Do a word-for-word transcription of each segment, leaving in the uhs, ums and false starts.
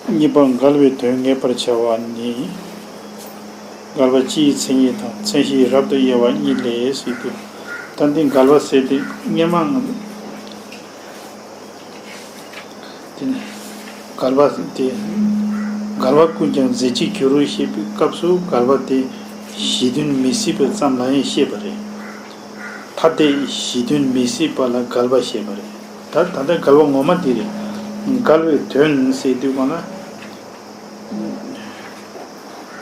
གཉིས་པ་འགལ་བའི་དོན་ངེས་པར་བྱ་བ་ནི། འགལ་བ་སྤྱིའི་མཚན་ཉིད་དང་མཚན་གཞིའི་རབ་ཏུ་དབྱེ་བ་གཉིས་ལས་ཟེར་དུས། ད་འདི་འགལ་བ་ཟེར་དུས་སྔ་མ་ང་། དེ་ནས་འགལ་བ་དེ། འགལ་བ་ཀུན་ཀྱང་རྫས་གཅིག་འགྱུར་རོ་ཞེས་པའི་སྐབས་སུ་འགལ་བ་དེ་གཞི་དོན་མི་སྲིད་པ་ཙམ་ལ་ཡང་བཤད་པ་རེད། ཐ་དད་གཞི་དོན་མི་སྲིད་པ་ལ་འགལ་བ་བཤད་པ་རེད། ད་ད་ལྟ་འགལ་བ་ངོ་མ་འདི་རེད། འགལ་བའི་དོན་ཟེར་དུས་གོ་ན།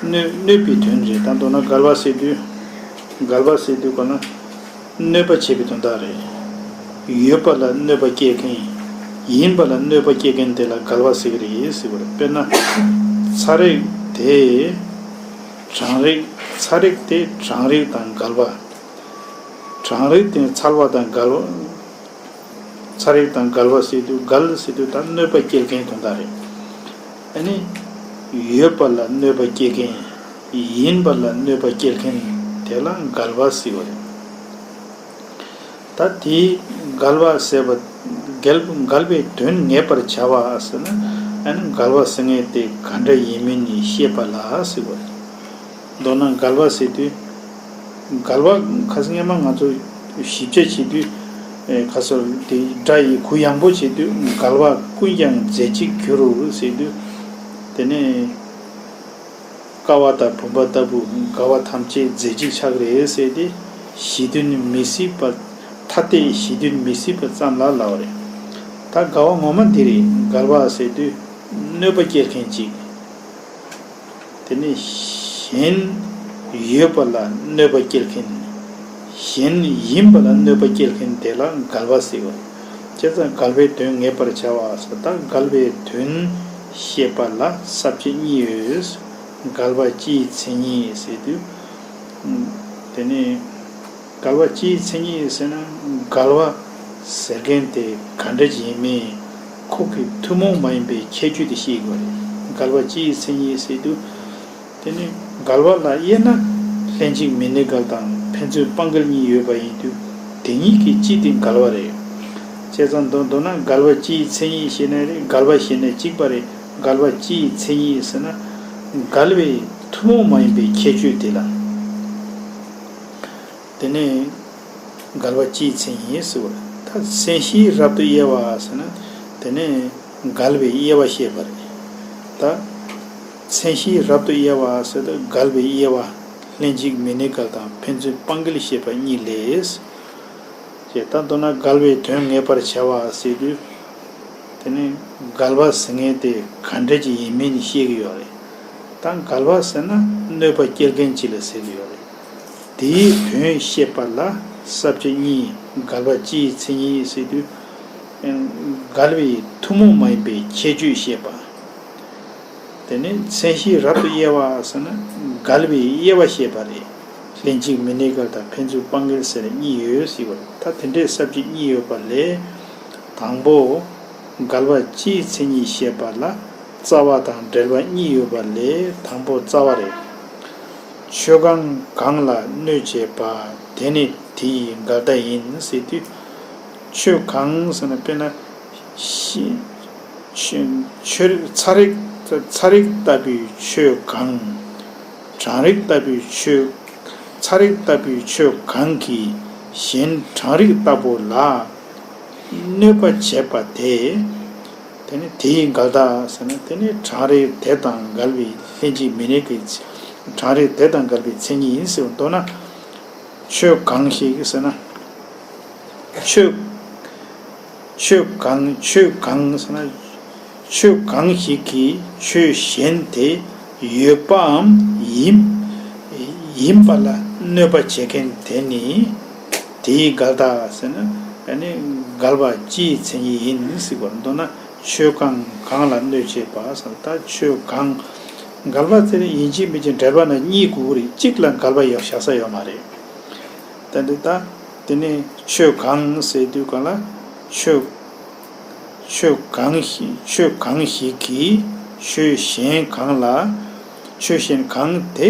གནོད་གནོད་པའི་དོན་རེད། ད་མདོར་ན་འགལ་བ་ཟེར་དུས། འགལ་བ་ཟེར་དུས་གོ་ན། གནོད་པ་བྱེད་པའི་དོན་དག་རེད། ཡོད་པ་ལ་གནོད་པ་སྐྱེལ་མཁན། ཡིན་པ་ལ་གནོད་པ་སྐྱེལ་མཁན་དེ་ལ་འགལ་བ་ཟེར་གྱི་རེད་ཟེར་བ་རེད། དཔེར་ན། ཚ་རེག་དེ། གྲང་རེག་ཚ་རེག་དེ་གྲང་རེག་དང་འགལ་བ། གྲང་རེག་དེ་ཚ་བ་དང་འགལ་བ། ཚ་རེག་དང་འགལ་བ་ཟེར་དུས་འགལ་ཟེར་དུས་ད་གནོད་པ་སྐྱེལ་མཁན་དོན་དག་རེད། ཨ་ནི། ཡོད་པ་ལ་གནོད་པ་སྐྱེལ་མཁན། ཡིན་པ་ལ་གནོད་པ་སྐྱེལ་མཁན་དེ་ལ་འགལ་བ་ཟེར་བ་རེད། ད་དེའི་འགལ་བ་ཟེར་བ། འགལ་འགལ་བའི་དོན་ངེས་པར་བྱ་བ་ཟེར་ན། ཨ་ནི་འགལ་བ་ཟེར་མཁན་དེ་ག་འདྲ་ཡིན་མིན་ནི་ཤེས་པ་ལ་ཟེར་བ་རེད། མདོར་ན་འགལ་བ་ཟེར་དུས། འགལ་བ་ཁ་སང་སྔོན་མ་ང་ཚོ་ཞིབ་ཆ་བྱེད་དུས། ཨེ་ཁ་སང་དེ་སྒྲ་ཡི་གུ་ཡངས་པོ་བྱེད་དུས་འགལ་བ་ཀུན་ཀྱང་རྫས་གཅིག་འགྱུར་རོ་ཟེར་དུས། དེ་ནས་ཀ་བ་དང་བུམ་པ་ལྟ་བུ་འགལ་བ་ཐམས་ཅད་རྫས་གཅིག་ཆགས་རེད་ཟེར་ཏེ། གཞི་དོན་མི་སྲིད་པ། ཐ་དད་གཞི་དོན་མི་སྲིད་པ་ཙམ་ལ་ལབ་པ་རེད། ད་འགལ་བ་ངོ་མ་འདི་རེད། འགལ་བ་ཟེར་དུས་གནོད་པ་སྐྱེལ་མཁན་གཅིག་དེ་ནས་གཞན་ཡོད་པ་ལ་གནོད་པ་སྐྱེལ་མཁན། གཞན་ཡིན་པ་ལ་གནོད་པ་སྐྱེལ་མཁན་དེ་ལ་འགལ་བ་ཟེར་བ་རེད། བྱས་ཙང་འགལ་བའི་དོན་ངེས་པར་བྱ་བ་ཟེར། ད་འགལ་བའི་དོན་བཤད་པ་ལ་ས་བཅད་གཉིས་ཡོད། འགལ་བ་སྤྱིའི་མཚན་ཉིད་ཟེར་དུས། དེ་ནས། འགལ་བ་སྤྱིའི་མཚན་ཉིད་ཟེར་ན། འགལ་བ་ཟེར་མཁན་དེ་ག་འདྲ་ཅིག་ཡིན་མིན། ཁོ་གི་ཐུན་མོང་མ་ཡིན་པའི་ཁྱད་ཆོས་དེ་ཤེས་དགོས་རེད། འགལ་བ་སྤྱིའི་མཚན་ཉིད་ཟེར་དུས། དེ་ནི་འགལ་བ་ལ་དབྱེ་ན། ལྷན་ཅིག་མི་གནས་འགལ་དང་ཕན་ཚུན་སྤང་འགལ་གཉིས་ཡོད་པ་ཡིན་དུས། དེ་གཉིས་ཀྱི་སྤྱི་དེ་འགལ་བ་རེད། བྱས་ཙང་མདོར་མདོར་ན་འགལ་བ་སྤྱིའི་མཚན་ཉིད་ཞེས་ན་རེད། འགལ་བ་ཞེས་ན་གཅིག་པ་རེད། འགལ་བ་སྤྱིའི་མཚན་ཉིད་ཟེར་ན། འགལ་བའི་ཐུན་མོང་མ་ཡིན་པའི་ཁྱད་ཆོས་དེ་ལ། དེ་ནས་འགལ་བ་སྤྱིའི་མཚན་ཉིད་ཟེར་བ་རེད། ད་མཚན་གཞིའི་རབ་ཏུ་དབྱེ་བ་ཟེར་ན། དེ་ནས་འགལ་བའི་དབྱེ་བ་བཤད་པ་རེད། ད་མཚན་གཞིའི་རབ་ཏུ་དབྱེ་བ་ཟེར་དུས་འགལ་བའི་དབྱེ་བ། ལྷན་ཅིག་མི་གནས་འགལ་དང་ཕན་ཚུན་སྤང་འགལ་བཤད་པ་གཉིས་ལས། ཞེས་ད་མདོར་ན་འགལ་བའི་དོན་ངེས་པར་བྱ་བ་ཟེར་དུས། དེ་ནི་འགལ་བ་ཟེར་མཁན་དེ་ག་འདྲ་ཅིག་ཡིན་མིན་ཤེས་ཀྱི་ཡོད་རེད། ད་འགལ་བ་ཟེར་ན་གནོད་པ་སྐྱེལ་མཁན་ཅིག་ལ་ཟེར་གྱི་ཡོད་རེད། དེའི་དོན་བཤད་པ་ལ་ས་བཅད་གཉིས། འགལ་བ་སྤྱིའི་མཚན་ཉིད་ཟེར་དུས། འགལ་བའི་ཐུན་མོང་མ་ཡིན་པའི་ཁྱད་ཆོས་བཤད་པ། དེ་ནས་མཚན་གཞི་རབ་ཏུ་དབྱེ་བ་ཟེར་ན། འགལ་བའི་དབྱེ་བ་བཤད་པ་རེད། ལྷན་ཅིག་མི་གནས་འགལ་དང་ཕན་ཚུན་སྤང་འགལ་ཟེར་གཉིས་ཡོད་ཟེར་བ་རེད། ད་དེ་འདྲའི་ས་བཅད་གཉིས་ཡོད་པ་ལས། དང་པོ། འགལ་བ་སྤྱིའི་མཚན་ཉིད་བཤད་པ་ལ་རྩ་བ་དང་འབྲེལ་བ་གཉིས་ཡོད་པ་ལས་དང་པོ་རྩ་བ་རེད། ཆོས་གང་གང་ལ་གནོད་བྱེད་པ་དེ་ནི་དེ་ཡི་འགལ་ཟླ་ཡིན་ཟེར་དུས། ཆོས་གང་ཟེར་ན། དཔེར་ན། ཤི། ཆོས་ཆོས་རིག་ཚ་རིག་ཚ་རིག་ལྟ་བུའི་ཆོས་གང་། གྲང་རིག་ལྟ་བུའི་ཆོས། ཚ་རིག་ལྟ་བུའི་ཆོས་གང་གིས་གཞན་གྲང་རིག་ལྟ་བུ་ལ་གནོད་པ་བྱེད་པ་དེ། དེ་ནི་དེ་ཡི་འགལ་ཟླ་ཟེར་ན། དེ་ནི་གྲང་རིག་དེ་དང་འགལ་བའི་ལྷན་ཅིག་མི་གནས་ཀྱི་གྲང་རིག་དེ་དང་འགལ་བའི་མཚན་ཉིད་ཡིན་ཟེར་བ། མདོར་ན། ཆོས་གང་ཞིག་ཟེར་ན། ཆོས། ཆོས་གང་ཆོས་གང་ཟེར་ན། ཆོས་གང་ཞིག་གིས་ཆོས་གཞན་དེ་ཡོད་པའམ་ཡིན། ཡིན་པ་ལ་གནོད་པ་བྱེད་མཁན་དེ་ནི་དེའི་འགལ་ཟླ་ཟེར་ན། ཨ་ནི་འགལ་བ་སྤྱིའི་མཚན་ཉིད་ཡིན་ཟེར་བར། མདོར་ན་ཆོས་གང་གང་ལ་གནོད་བྱེད་པ་ཟེར། ད་ཆོས་གང་། འགལ་བ་དེ་ནི་ཡིན་གཅིག་མིན་གཅིག་འབྲེལ་བ་ན་གཉིས་དགོས་ཀྱི་རེད། གཅིག་ལ་འགལ་བ་ཡོད་བཞག་ས་ཡོད་མ་རེད། དེ་འདི་ད། དེ་ནས་ཆོས་གང་ཟེར་དུས་གང་ལ། ཆོས། ཆོས་གང་ཞིག་ཆོས་གང་ཞིག་གིས་ཆོས་གཞན་གང་ལ། ཆོས་གཞན་གང་དེ་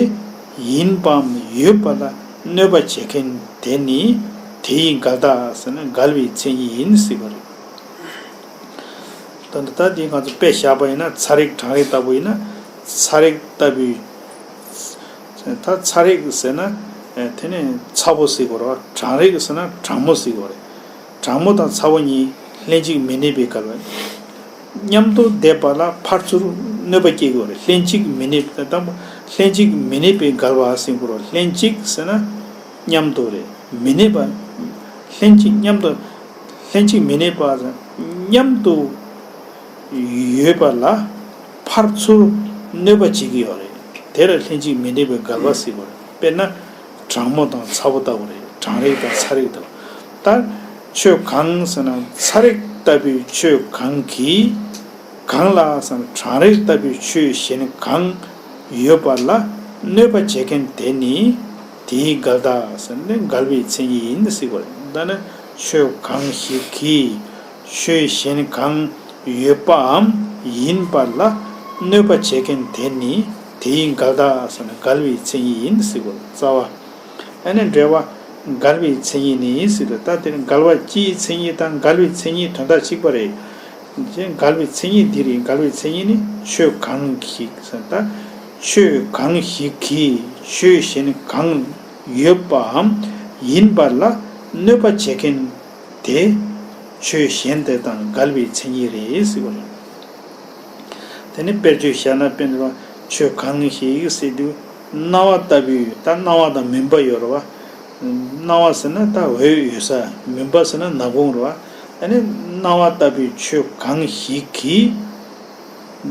ཡིན་པའམ་ཡོད་པ་ལ་གནོད་པ་བྱེད་མཁན་དེ་ནི་དེའི་འགལ་ཟླ་ཟེར་ན་འགལ་བའི་མཚན་ཉིད་ཡིན་ཟེར་བ་རེད། ད་ད་ལྟ་འདི་ང་ཚོ་དཔེ་བཞག་པ་ཡིན་ན་ཚ་རེག་གྲང་རེག་ལྟ་བུ་ཡིན་ན། ཚ་རེག་ལྟ་བུའི། ད་ཚ་རེག་ཟེར་ན་དེ་ནི་ཚ་པོ་ཟེར་དགོས་རེད་བ། གྲང་རེག་ཟེར་ན་གྲང་མོ་ཟེར་དགོས་རེད། གྲང་མོ་དང་ཚ་པོ་གཉིས་ལྷན་ཅིག་མི་གནས་པའི་འགལ་བ། མཉམ་དུ་བསྡེབས་པ་ལ་ཕར་ཚུར་གནོད་པ་སྐྱེལ་དགོས་རེད། ལྷན་ཅིག་མི་གནས་པ་དང་ལྷན་ཅིག་མི་གནས་པའི་འགལ་བ་ཟེར་དགོས་རེད། ལྷན་ཅིག་ཟེར་ན་མཉམ་དུ་རེད། མི་གནས་པ། ལྷན་ཅིག་མཉམ་དུ། ལྷན་ཅིག་མི་གནས་པ་ཟེར་མཉམ་དུ་ཡོད་པ་ལ་ཕར་ཚུར་གནོད་པ་བྱེད་ཀྱི་ཡོད་རེད། དེ་ལ་ལྷན་ཅིག་མི་གནས་པའི་འགལ་བ་ཟེར་དགོས་རེད། དཔེར་ན་གྲང་མོ་དང་ཚ་པོ་ལྟ་བུ་རེད། གྲང་རེག་དང་ཚ་རེག་ལྟ་བུ། ད་ཆོས་གང་ཟེར་ན་ཚ་རེག་ལྟ་བུའི་ཆོས་གང་གིས། གང་ལ་ཟེར་ན་གྲང་རེག་ལྟ་བུའི་ཆོས་གཞན་གང་ཡོད་པ་ལ་གནོད་པ་བྱེད་མཁན་དེ་ནི་དེའི་འགལ་ཟླ་ཟེར་ནས་འགལ་བའི་མཚན་ཉིད་ཡིན་ཟེར་བ་རེད། ད་ནི་ཆོས་གང་ཞིག་གིས་ཆོས་གཞན་གང་ཡོད་པའམ་ཡིན་པ་ལ་གནོད་པ་བྱེད་མཁན་དེ་ནི་དེའི་འགལ་ཟླ་ཟེར་ནས་འགལ་བའི་མཚན་ཉིད་ཡིན་ཟེར་བ་རེད། རྩ་བ། ཨ་ནི་འབྲེལ་བ། འགལ་བའི་མཚན་ཉིད་ནི་ཟེར་ཏེ། ད་དེར་འགལ་བ་སྤྱིའི་མཚན་ཉིད་དང་འགལ་བའི་མཚན་ཉིད་དོན་དག་གཅིག་པ་རེད། འགལ་བའི་མཚན་ཉིད་འདི་རེད། འགལ་བའི་མཚན་ཉིད་ནི་ཆོས་གང་ཞིག་ཟེར། ད་ཆོས་གང་ཞིག་གིས་ཆོས་གཞན་གང་ཡོད་པའམ་ཡིན་པ་ལ་གནོད་པ་བྱེད་མཁན་དེ་ཆོས་གཞན་དེ་དང་འགལ་བའི་མཚན་ཉིད་རེད་ཟེར་བ་རེད། དེ་ནི་དཔེར་བརྗོད་བྱས་ན། དཔེར་ན་ཆོས་གང་ཞིག་ཟེར་དུས་སྣང་བ་ལྟ་བུའི། ད་སྣང་བ་དང་མུན་པ་ཡོད་རེད་བ། སྣང་བ་ཟེར་ན་ད་འོད་ཡོད་ས། མུན་པ་ཟེར་ན་ནག་ཁུང་རེད་བ། ཨ་ནི་སྣང་བ་ལྟ་བུའི་ཆོས་གང་ཞིག་གིས་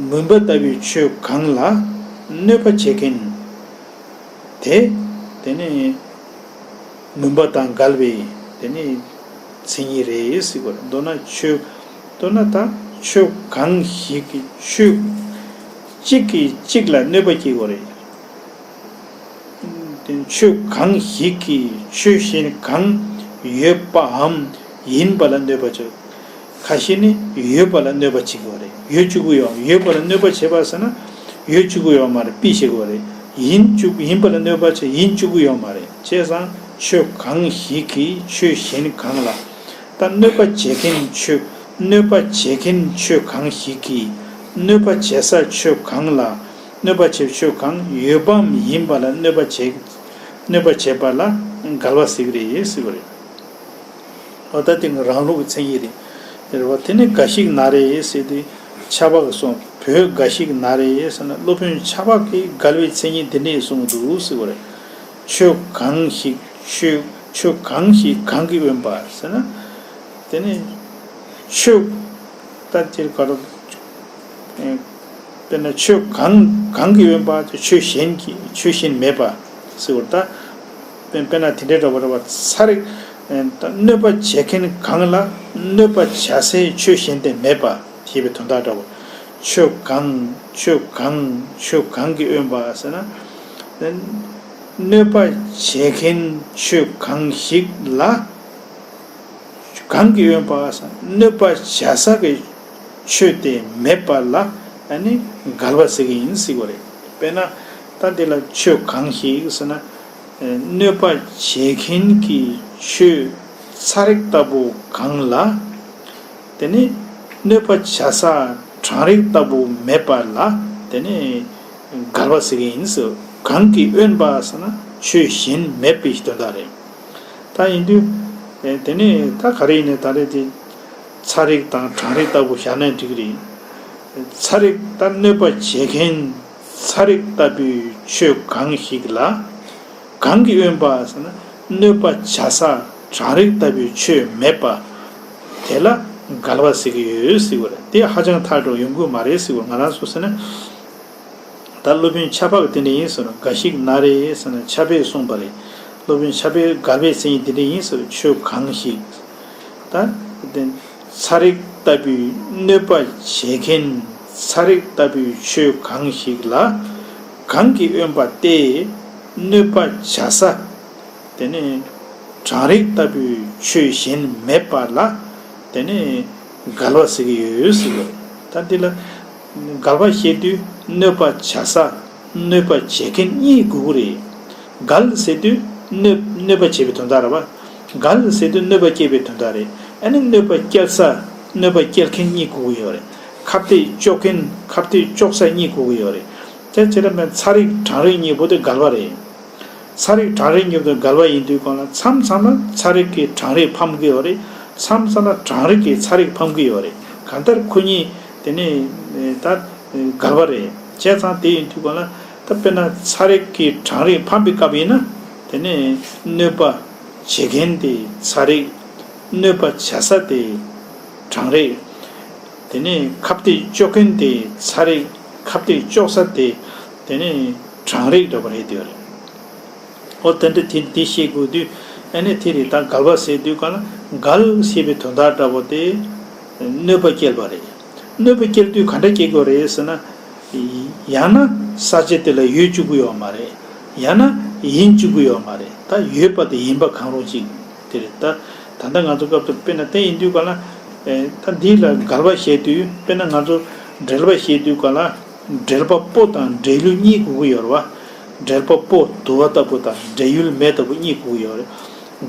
མུན་པ་ལྟ་བུའི་ཆོས་གང་ལ་གནོད་པ་བྱེད་མཁན་དེ། དེ་ནི་མུན་པ་དང་འགལ་བའི་དེ་ནི་མཚན་ཉིད་རེད་ཟེར་བ་རེད། མདོར་ན་ཆོས། མདོར་ན་ད་ཆོས་གང་ཞིག་གིས་ཆོས་གཅིག་གིས་གཅིག་ལ་གནོད་པ་སྐྱེལ་དགོས་རེད། དེ་ཆོས་གང་ཞིག་གིས་ཆོས་གཞན་གང་ཡོད་པའམ་ཡིན་པ་ལ་གནོད་པ་བྱེད། ཁ་ཤས་ནི་ཡོད་པ་ལ་གནོད་པ་བྱེད་དགོས་རེད། ཡོད་བཅུག་གི་ཡོད། ཡོད་པ་ལ་གནོད་པ་བྱེད་པ་ཟེར་ན་ཡོད་བཅུག་གི་ཡོད་མ་རེད། དཔེ་བྱེད་དགོས་རེད། ཡིན་བཅུག་ཡིན་པ་ལ་གནོད་པ་བྱེད། ཡིན་བཅུག་གི་ཡོད་མ་རེད། བྱས་ཙང་ཆོས་གང་ཞིག་གིས་ཆོས་གཞན་གང་ལ། ད་གནོད་པ་བྱེད་མཁན་ཆོས། གནོད་པ་བྱེད་མཁན་ཆོས་གང་ཞིག་གིས་གནོད་པ་བྱེད་ས་ཆོས་གང་ལ། གནོད་པ་བྱེད་ཆོས་གང་ཡོད་པའམ་ཡིན་པ་ལ་གནོད་པ་བྱེད། གནོད་པ་བྱེད་པ་ལ་འགལ་བ་ཟེར་གྱི་རེད་ཟེར་བ་རེད། འོ་ད་དེ་རང་ལུགས་ཀྱི་མཚན་ཉིད་རེད། དེ་རེད་བ། དེ་ནི་འགའ་ཞིག་ན་རེ་ཟེར་དུས་ཕྱྭ་པ་གིས་གསུངས། བོད་འགའ་ཞིག་ན་རེ་ཟེར་ན་སློབ་དཔོན་ཕྱྭ་པ་གིས་འགལ་བའི་མཚན་ཉིད་འདི་ནས་གསུངས་འདུག་ཟེར་བ་རེད། ཆོས་གང་ཞིག་ཆོས། ཆོས་གང་ཞིག་གང་གིས་དབེན་པ་ཟེར་ན། དེ་ནི་ཆོས། ད་དེར་ག་རེ། དཔེར་ན་ཆོས་གང་གང་གིས་དབེན་པ། ཆོས་གཞན་གྱིས། ཆོས་གཞན་མེད་པ་ཟེར་བ་ད། དཔེར་དཔེར་ན་དེ་འདྲའི་འདྲ་བ་རེད་བ། ཚ་རེག་ད་གནོད་པ་བྱེད་མཁན་གང་ལ་གནོད་པ་བྱ་སའི་ཆོས་གཞན་དེ་མེད་པ་ཞེས་པའི་དོན་དག་འདྲ་བ། ཆོས་གང་། ཆོས་གང་། ཆོས་གང་གིས་དབེན་པ་ཟེར་ན། གནོད་པ་བྱེད་མཁན་ཆོས་གང་ཞིག་ལ། གང་གིས་དབེན་པ་ཟེར་ན་གནོད་པ་བྱ་ས་གི་ཆོས་དེ་མེད་པ་ལ་ཨ་ནི་འགལ་བ་ཟེར་གྱི་ཡིན་ཟེར་བ་རེད། དཔེར་ན་ད་འདི་ལ་ཆོས་གང་ཞིག་ཟེར་ན། གནོད་པ་བྱེད་མཁན་གྱི་ཆོས་ཚ་རེག་ལྟ་བུ་གང་ལ། དེ་ནི་གནོད་པ་བྱ་ས་གྲང་རེག་ལྟ་བུ་མེད་པ་ལ་དེ་ནི་འགལ་བ་ཟེར་གྱི་ཡིན་ཟེར། གང་གིས་དབེན་པ་ཟེར་ན་ཆོས་གཞན་མེད་པའི་དོན་དག་རེད། ད་ཡིན་དུས། ཨེ། དེ་ནས་ད་ག་རེ་ཡིན་ནའི་ད་རེས་དེ་ཚ་རེག་དང་གྲང་རེག་ལྟ་བུ་བཞག་ན་འགྲིག་གི་རེད། ཚ་རེག་ད་གནོད་པ་བྱེད་མཁན་ཚ་རེག་ལྟ་བུའི་ཆོས་གང་ཞིག་ལ། གང་གིས་དབེན་པ་ཟེར་ན་གནོད་པ་བྱ་ས་གྲང་རེག་ལྟ་བུའི་ཆོས་མེད་པ། དེ་ལ་འགལ་བ་ཟེར་གྱི་ཡོད་ཟེར་བ་རེད། དེ་ཧ་ཅང་ཐལ་འགྲོ་ཡོང་གི་མ་རེད་ཟེར་བ། ང་རང་ཚོ་ཟེར་ན། ད་སློབ་དཔོན་ཕྱྭ་པ་གིས་དེ་འདྲ་ཡིན་ཟེར་ན། འགའ་ཞིག་ན་རེ་ཟེར་ན་ཕྱྭ་པས་གསུངས་པ་རེད། སློབ་དཔོན་ཕྱྭ་པའི་འགལ་བའི་མཚན་ཉིད་དེ་འདྲ་ཡིན་ཟེར་བ། ཆོས་གང་ཞིག་ད་དེ་ཚ་རེག་ལྟ་བུའི་གནོད་པ་བྱེད་མཁན་ཚ་རེག་ལྟ་བུའི་ཆོས་གང་ཞིག་ལ་གང་གིས་དབེན་པ་སྟེ། གནོད་པ་བྱ་ས། དེ་ནས་གྲང་རེག་ལྟ་བུའི་ཆོས་གཞན་མེད་པ་ལ་དེ་ནས་འགལ་བ་ཟེར་གྱི་ཡོད་ཟེར་བ་རེད། ད་འདི་ལ་འགལ་བ་བཤད་དུས་གནོད་པ་བྱ་ས། གནོད་པ་བྱེད་མཁན་གཉིས་དགོས་ཀྱི་རེད། འགལ་ཟེར་དུས་གནོད་གནོད་པ་བྱེད་པའི་དོན་དག་རེད་པ། འགལ་ཟེར་དུས་གནོད་པ་སྐྱེལ་བའི་དོན་དག་རེད། ཨ་ནི་གནོད་པ་སྐྱེལ་ས། གནོད་པ་སྐྱེལ་མཁན་གཉིས་དགོས་ཀྱི་ཡོད་རེད། ཁ་གཏད་གཅོག་མཁན་ཁ་གཏད་གཅོག་ས་གཉིས་དགོས་ཀྱི་ཡོད་རེད། དེ་བྱས་ན་མེད་ཚ་རེག་གྲང་རེག་གཉིས་པོ་དེ་འགལ་བ་རེད། ཚ་རེག་གྲང་རེག་གཉིས་པོ་དེ་འགལ་བ་ཡིན་དུས་སྒང་ལ་མཚམས་མཚམས་ལ་ཚ་རེག་གིས་གྲང་རེག་ཕམ་གྱི་ཡོད་རེད། མཚམས་མཚམས་ལ་གྲང་རེག་གིས་ཚ་རེག་ཕམ་གྱི་ཡོད་རེད། གང་ལྟར་ཁོ་གཉིས་དེ་ནས་ད་འགལ་བ་རེད། བྱས་ཙང་དེ་ཡིན་དུས་སྒང་ལ་ད་དཔེར་ན་ཚ་རེག་གིས་གྲང་རེག་ཕམ་པའི་སྐབས་ཡིན་ན་དེ་ནས་གནོད་པ་བྱེད་མཁན་དེ་ཚ་རེག་གནོད་པ་བྱ་ས་དེ་གྲང་རེག་དེ་ནས་ཁ་གཏད་གཅོག་མཁན་དེ་ཚ་རེག་ཁ་གཏད་གཅོག་ས་དེ་དེ་ནས་གྲང་རེག་འདྲ་པོ་རེད་དེ་རེད། ཨོ་དེ་འདྲ་དེ་འདི་ཤེས་དགོས་དུས་ཨ་ནི་དེ་རེད། ད་འགལ་བ་ཟེར་དུས་གང་ལ་འགལ་ཞེས་པའི་དོན་དག་འདྲ་པོ་དེ་གནོད་པ་སྐྱེལ་བ་རེད། གནོད་པ་སྐྱེལ་དུས་ག་འདྲ་སྐྱེལ་དགོས་རེད་ཟེར་ན། ཡང་ན་ས་བཅད་དེ་ལ་ཡོད་བཅུག་གི་ཡོད་མ་རེད། ཡང་ན་ཡིན་བཅུག་གི་ཡོད་མ་རེད། ད་ཡོད་པ་དེ་ཡིན་པ་གང་རུང་ཅིག་དེ་རེད། ད་ད་ལྟ་ང་ཚོ་སྐབས་དུ་དཔེར་ན་དེ་ཡིན་དུས་ག་ལ་ད་འདི་ལ་འགལ་བ་བཤད་དུས་དཔེར་ན་ང་ཚོ་འབྲེལ་བ་བཤད་དུས་ག་ལ་འབྲེལ་པ་པོ་དང་འབྲེལ་ཡུལ་གཉིས་དགོས་ཀྱི་ཡོད་རེད་བ། འབྲེལ་པ་པོ་དུ་བ་ལྟ་བུ་དང་འབྲེལ་ཡུལ་མེ་ལྟ་བུ་གཉིས་དགོས་ཀྱི་ཡོད་རེད།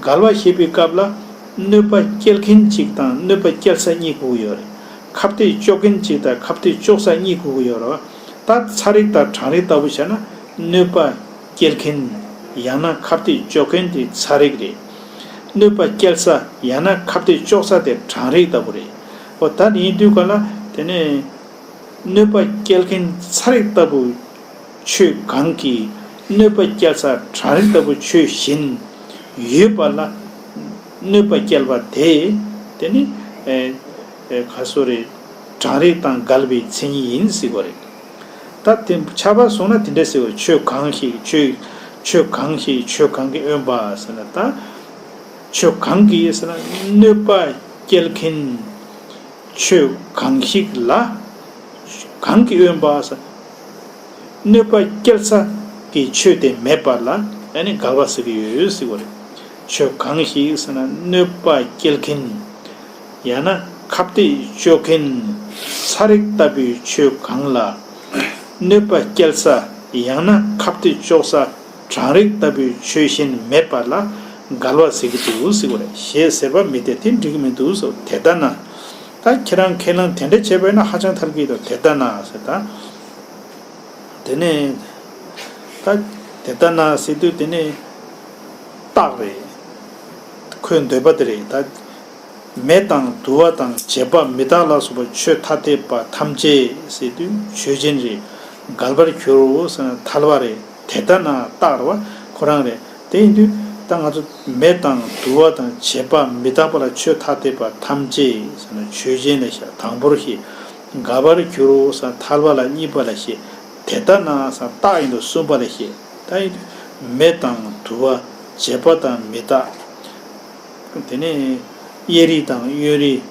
འགལ་བ་བཤད་པའི་སྐབས་ལ་གནོད་པ་སྐྱེལ་མཁན་གཅིག་དང་གནོད་པ་སྐྱེལ་ས་གཉིས་དགོས་ཀྱི་ཡོད་རེད། ཁ་གཏད་གཅོག་མཁན་གཅིག་དང་ཁ་གཏད་གཅོག་ས་གཉིས་དགོས་ཀྱི་ཡོད་རེད། ད་ཚ་རེག་དང་གྲང་རེག་ལྟ་བུ་བྱས་ན་གནོད་པ་སྐྱེལ་མཁན་ཡང་ན་ཁ་གཏད་གཅོག་མཁན་དེ་ཚ་རེག་རེད། གནོད་པ་སྐྱེལ་ས་ཡང་ན་ཁ་གཏད་གཅོག་ས་དེ་གྲང་རེག་ལྟ་བུ་རེད། འོ་ད་ཡིན་དུས་ག་ལ་དེ་ནས་གནོད་པ་སྐྱེལ་མཁན་ཚ་རེག་ལྟ་བུ་ཆོས་གང་གིས་གནོད་པ་སྐྱེལ་ས་གྲང་རེག་ལྟ་བུ་ཆོས་གཞན་ཡོད་པ་ལ་གནོད་པ་སྐྱེལ་བ་དེ་དེ་ནི་ཨེ་ཨེ་ག་སོ་རེད། གྲང་རེག་དང་འགལ་བའི་མཚན་ཉིད་ཡིན་ཟེར་བ་རེད། ད་དེ་ཆ་བ་སོང་ན་དེ་འདྲ་ཟེར་བ། ཆོས་གང་ཞིག་ཆོས་ཆོས་གང་ཞིག་ཆོས་གང་གིས་དབེན་པ་ཟེར་ན། ད་ཆོས་གང་གིས་ཟེར་ན་གནོད་པ་སྐྱེལ་མཁན་ཆོས་གང་ཞིག་ལ་གང་གིས་དབེན་པ་ཟེར། གནོད་པ་སྐྱེལ་ས་གི་ཆོས་དེ་མེད་པ་ལ་ཨ་ནི་འགལ་བ་ཟེར་གྱི་ཡོད་ཟེར་བ་རེད། ཆོས་གང་ཞིག་ཟེར་ན་གནོད་པ་སྐྱེལ་མཁན་ཡང་ན་ཁ་གཏད་གཅོག་མཁན་ཚ་རེག་ལྟ་བུའི་ཆོས་གང་ལ་གནོད་པ་སྐྱེལ་ས་ཡང་ན་ཁ་གཏད་གཅོག་ས་གྲང་རེག་ལྟ་བུའི་ཆོས་གཞན་མེད་པ་ལ་འགལ་བ་ཟེར་གྱི་འདུག་ཟེར་བ་རེད། ཞེས་ཟེར་བ་མི་དེ་དེ་འགྲིག་གི་མི་འདུག་ཟེར། དེ་ལྟ་ན། ད་ཁྱེད་རང་ཁས་བླངས་དེ་འདྲ་བྱས་པ་ཡིན་ན་ཧ་ཅང་ཐབས་སྐྱོ་དང་དེ་ལྟ་ན་ཟེར་ད། དེ་ནས་ད་དེ་ལྟ་ན་ཟེར་དུས་དེ་ནས་རྟགས་རེད། ཁོའི་འདོད་པ་དེ་རེད་ད། མེ་དང་དུ་བ་དང་བྱེད་པ་མི་རྟག་ལ་སོགས་པ་ཆོས་ཐ་དད་པ་ཐམས་ཅད་ཟེར་དུས་ཆོས་ཅན་རེད། འགལ་བར་འགྱུར་རོ་ཟེར་ན་ཐལ་བ་རེད། དེ་ལྟ་ན་རྟགས་རེད་བ། ཁོ་རང་རེད། དེ་ཡིན་དུས་ད་ང་ཚོ་མེ་དང་དུ་བ་དང་བྱེད་པ་མི་རྟག་པ་ལ་ཆོས་ཐ་དད་པ་ཐམས་ཅད་ཟེར་ན་ཆོས་ཅན་ལ་བཞག་དང་པོར་བཤད། འགལ་བར་འགྱུར་རོ་ཟེར་ན་ཐལ་བ་ལ་གཉིས་པ་ལ་བཤད། དེ་ལྟ་ན་ཟེར་ན་རྟགས་ཡིན་དུ་གསུམ་པ་ལ་བཤད། ད་ཡིན་དུས་མེ་དང་དུ་བ་བྱེད་པ་དང་མི་རྟག་དེ་ནས་གཡས་རིགས་དང་གཡོན་རིགས།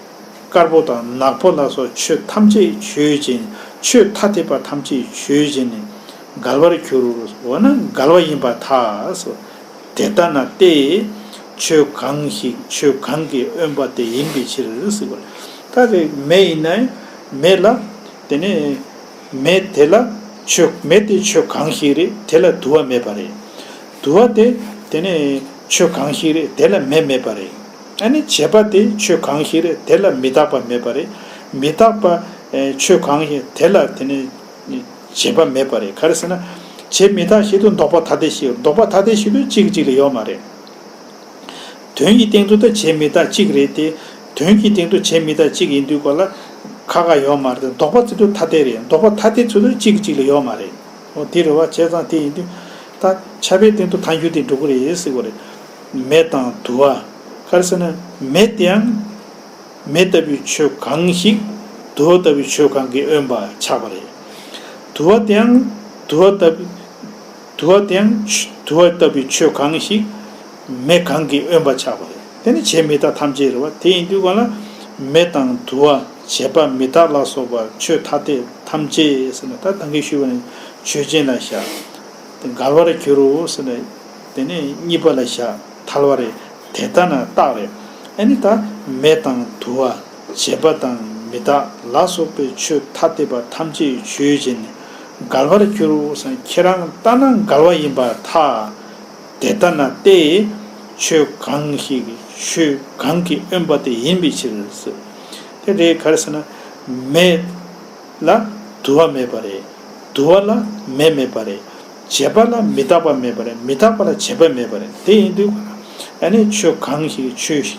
དཀར་པོ་དང་ནག་པོ་ལ་སོགས་ཆོས་ཐམས་ཅད་ཆོས་ཅན། ཆོས་ཐ་དད་པ་ཐམས་ཅད་ཆོས་ཅན་ནི་འགལ་བར་འགྱུར་རོ་ཟེར་ན་འགལ་བ་ཡིན་པར་ཐལ་ཟེར། དེ་ལྟ་ན་སྟེ། ཆོས་གང་ཞིག་ཆོས་གང་གིས་དབེན་པ་དེ་ཡིན་པའི་ཕྱིར་ཟེར་བ་རེད། ད་དེ་མེ་ཡིན་ན་མེ་ལ་དེ་ནས་མེ་དེ་ལ་ཆོས་མེ་དེ་ཆོས་གང་ཞིག་རེད། དེ་ལ་དུ་བ་མེད་པ་རེད། དུ་བ་དེ་དེ་ནས་ཆོས་གང་ཞིག་རེད། དེ་ལ་མེ་མེད་པ་རེད། ཨ་ནི་བྱེད་པ་དེ་ཆོས་གང་ཞིག་རེད། དེ་ལ་མི་རྟག་པ་མེད་པ་རེད། མི་རྟག་པ་ཨེ་ཆོས་གང་ཞིག་དེ་ལ་དེ་ནས་བྱེད་པ་མེད་པ་རེད། ག་རེ་ཟེར་ན། བྱེད་མི་རྟག་ཞིག་ཏུ་ལྡོག་པ་ཐ་དད་ཞིག་ལྡོག་པ་ཐ་དད་ཞིག་ཏུ་གཅིག་གཅིག་ལ་ཡོད་མ་རེད། དོན་གྱི་སྟེང་དུ་ད་བྱེད་མི་རྟག་གཅིག་རེད་དེ། དོན་གྱི་སྟེང་དུ་བྱེད་མི་རྟག་གཅིག་ཡིན་དུས་ག་ལ་ཁ་ཁ་ཡོད་མ་རེད། ལྡོག་པ་ཚུལ་དུ་ཐ་དད་རེད། ལྡོག་པ་ཐ་དད་ཚུལ་དུ་གཅིག་གཅིག་ལ་ཡོད་མ་རེད། འོ་དེ་རེད་བ། བྱས་ཙང་དེ་ཡིན་དུས་ད་ཁྱབ་པའི་སྟེང་དུ་ཐལ་འགྱུར་དེ་འགྲོ་གི་རེད་ཟེར་གི་རེད། མེ་དང་དུ་བ། ག་རེ་ཟེར་ན་མེ་དེའང་མེ་ལྟ་བུའི་ཆོས་གང་ཞིག་དུ་བ་ལྟ་བུའི་ཆོས་གང་གིས་དབེན་པ་ཆགས་པ་རེད། དུ་བ་དེའང་དུ་བ་ལྟ་བུ་དུ་བ་དེའང་དུ་བ་ལྟ་བུའི་ཆོས་གང་ཞིག་མེ་གང་གིས་དབེན་པ་ཆགས་པ་རེད། དེ་ནི་བྱེད་མི་རྟག་ཐམས་ཅད་རེད་བ། དེ་ཡིན་དུས་གང་ལ་མེ་དང་དུ་བ་བྱེད་པ་མི་རྟག་ལ་སོགས་པ་ཆོས་ཐ་དད་ཐམས་ཅད་ཟེར་ན་ད་ད་གིན་ཞུས་པ་ནི་ཆོས་ཅན་ལ་བཞག་འགལ་བར་འགྱུར་རོ་ཟེར་ན་དེ་ནི་གཉིས་པ་ལ་བཞག་ཐལ་བ་རེད། དེ་ལྟ་ན་རྟགས་རེད། ཨ་ནི་ད་མེ་དང་དུ་བ་བྱེད་པ་དང་མི་རྟག་ལ་སོགས་པའི་ཆོས་ཐ་དད་པ་ཐམས་ཅད་ཆོས་ཅན་ནི་འགལ་བར་འགྱུར་རོ་ཟེར་ན་ཁྱེད་རང་ལྟ་ན་འགལ་བ་ཡིན་པར་ཐལ། དེ་ལྟ་ན་སྟེ། ཆོས་གང་ཞིག་ཆོས་གང་གིས་དབེན་པ་དེ་ཡིན་པའི་ཕྱིར་ཟེར། དེ་རེད། ག་རེ་ཟེར་ན་མེ་ ལ་དུ་བ་མེད་པ་རེད། དུ་བ་ལ་མེ་མེད་པ་རེད། བྱེད་པ་ལ་མི་རྟག་པ་མེད་པ་རེད། མི་རྟག་པ་ལ་བྱེད་པ་མེད་པ་རེད། དེ་ཡིན་དུས་ཨ་ནི་ཆོས་གང་ཞིག་ཆོས་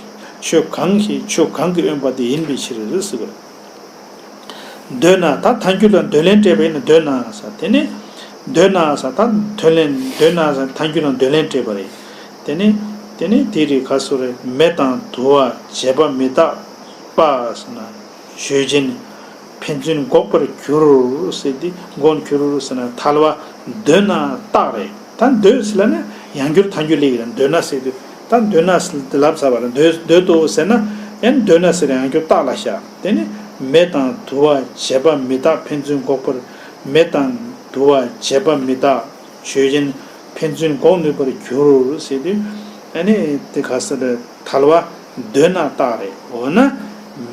ཆོས་གང་ཞིག་ཆོས་གང་གི་དབེན་པ་དེ་ཡིན་པའི་ཕྱིར་ཟེར་བ་རེད། འདོད་ན་ད་ཐལ་འགྱུར་ལ་འདོད་ལན་སྤྲད་པ་ཡིན་ན། འདོད་ན་ཟེར་དེ་ནི་འདོད་ན་ཟེར་ད་འདོད་ལན་འདོད་ན་ཟེར་ཐལ་འགྱུར་ལ་འདོད་ལན་སྤྲད་པ་རེད། དེ་ནི་དེ་ནི་དེ་རིགས་ག་སོ་རེད། མེ་དང་དུ་བ་བྱེད་པ་མི་རྟག་པ་ཟེར་ན། ཆོས་ཅན། ཕན་ཚུན་འགོག་པར་འགྱུར་ཟེར་ཏེ་འགོག་འགྱུར་ཟེར་ན་ཐལ་བ། འདོད་ན་རྟག་རེད། ད་འདོད་ཟེར་ལབ་ན་ཡང་འགྱུར་ཐལ་འགྱུར་སླེབས་ཀྱི་རེད། འདོད་ན་ཟེར་དུས་ད་འདོད་ན་ཟེར་ཏེ་ལབ་ཚར་བ་རེད། འདོད་འདོད་དོ་ཟེར་ན་ཡང་འདོད་ན་ཟེར་ཡང་འགྱུར་རྟག་ལ་བཞག་དེ་ནི་མེ་དང་དུ་བ་བྱེད་པ་མི་རྟག་ཕན་ཚུན་འགོག་པར། མེ་དང་དུ་བ་བྱེད་པ་མི་རྟག་ཆོས་ཅན། ཕན་ཚུན་འགོག་ནུས་པར་འགྱུར་ཟེར་དུས་ཨ་ནི་དེ་ག་ས་རེད། ཐལ་བ། འདོད་ན་རྟག་རེད། འོ་ན་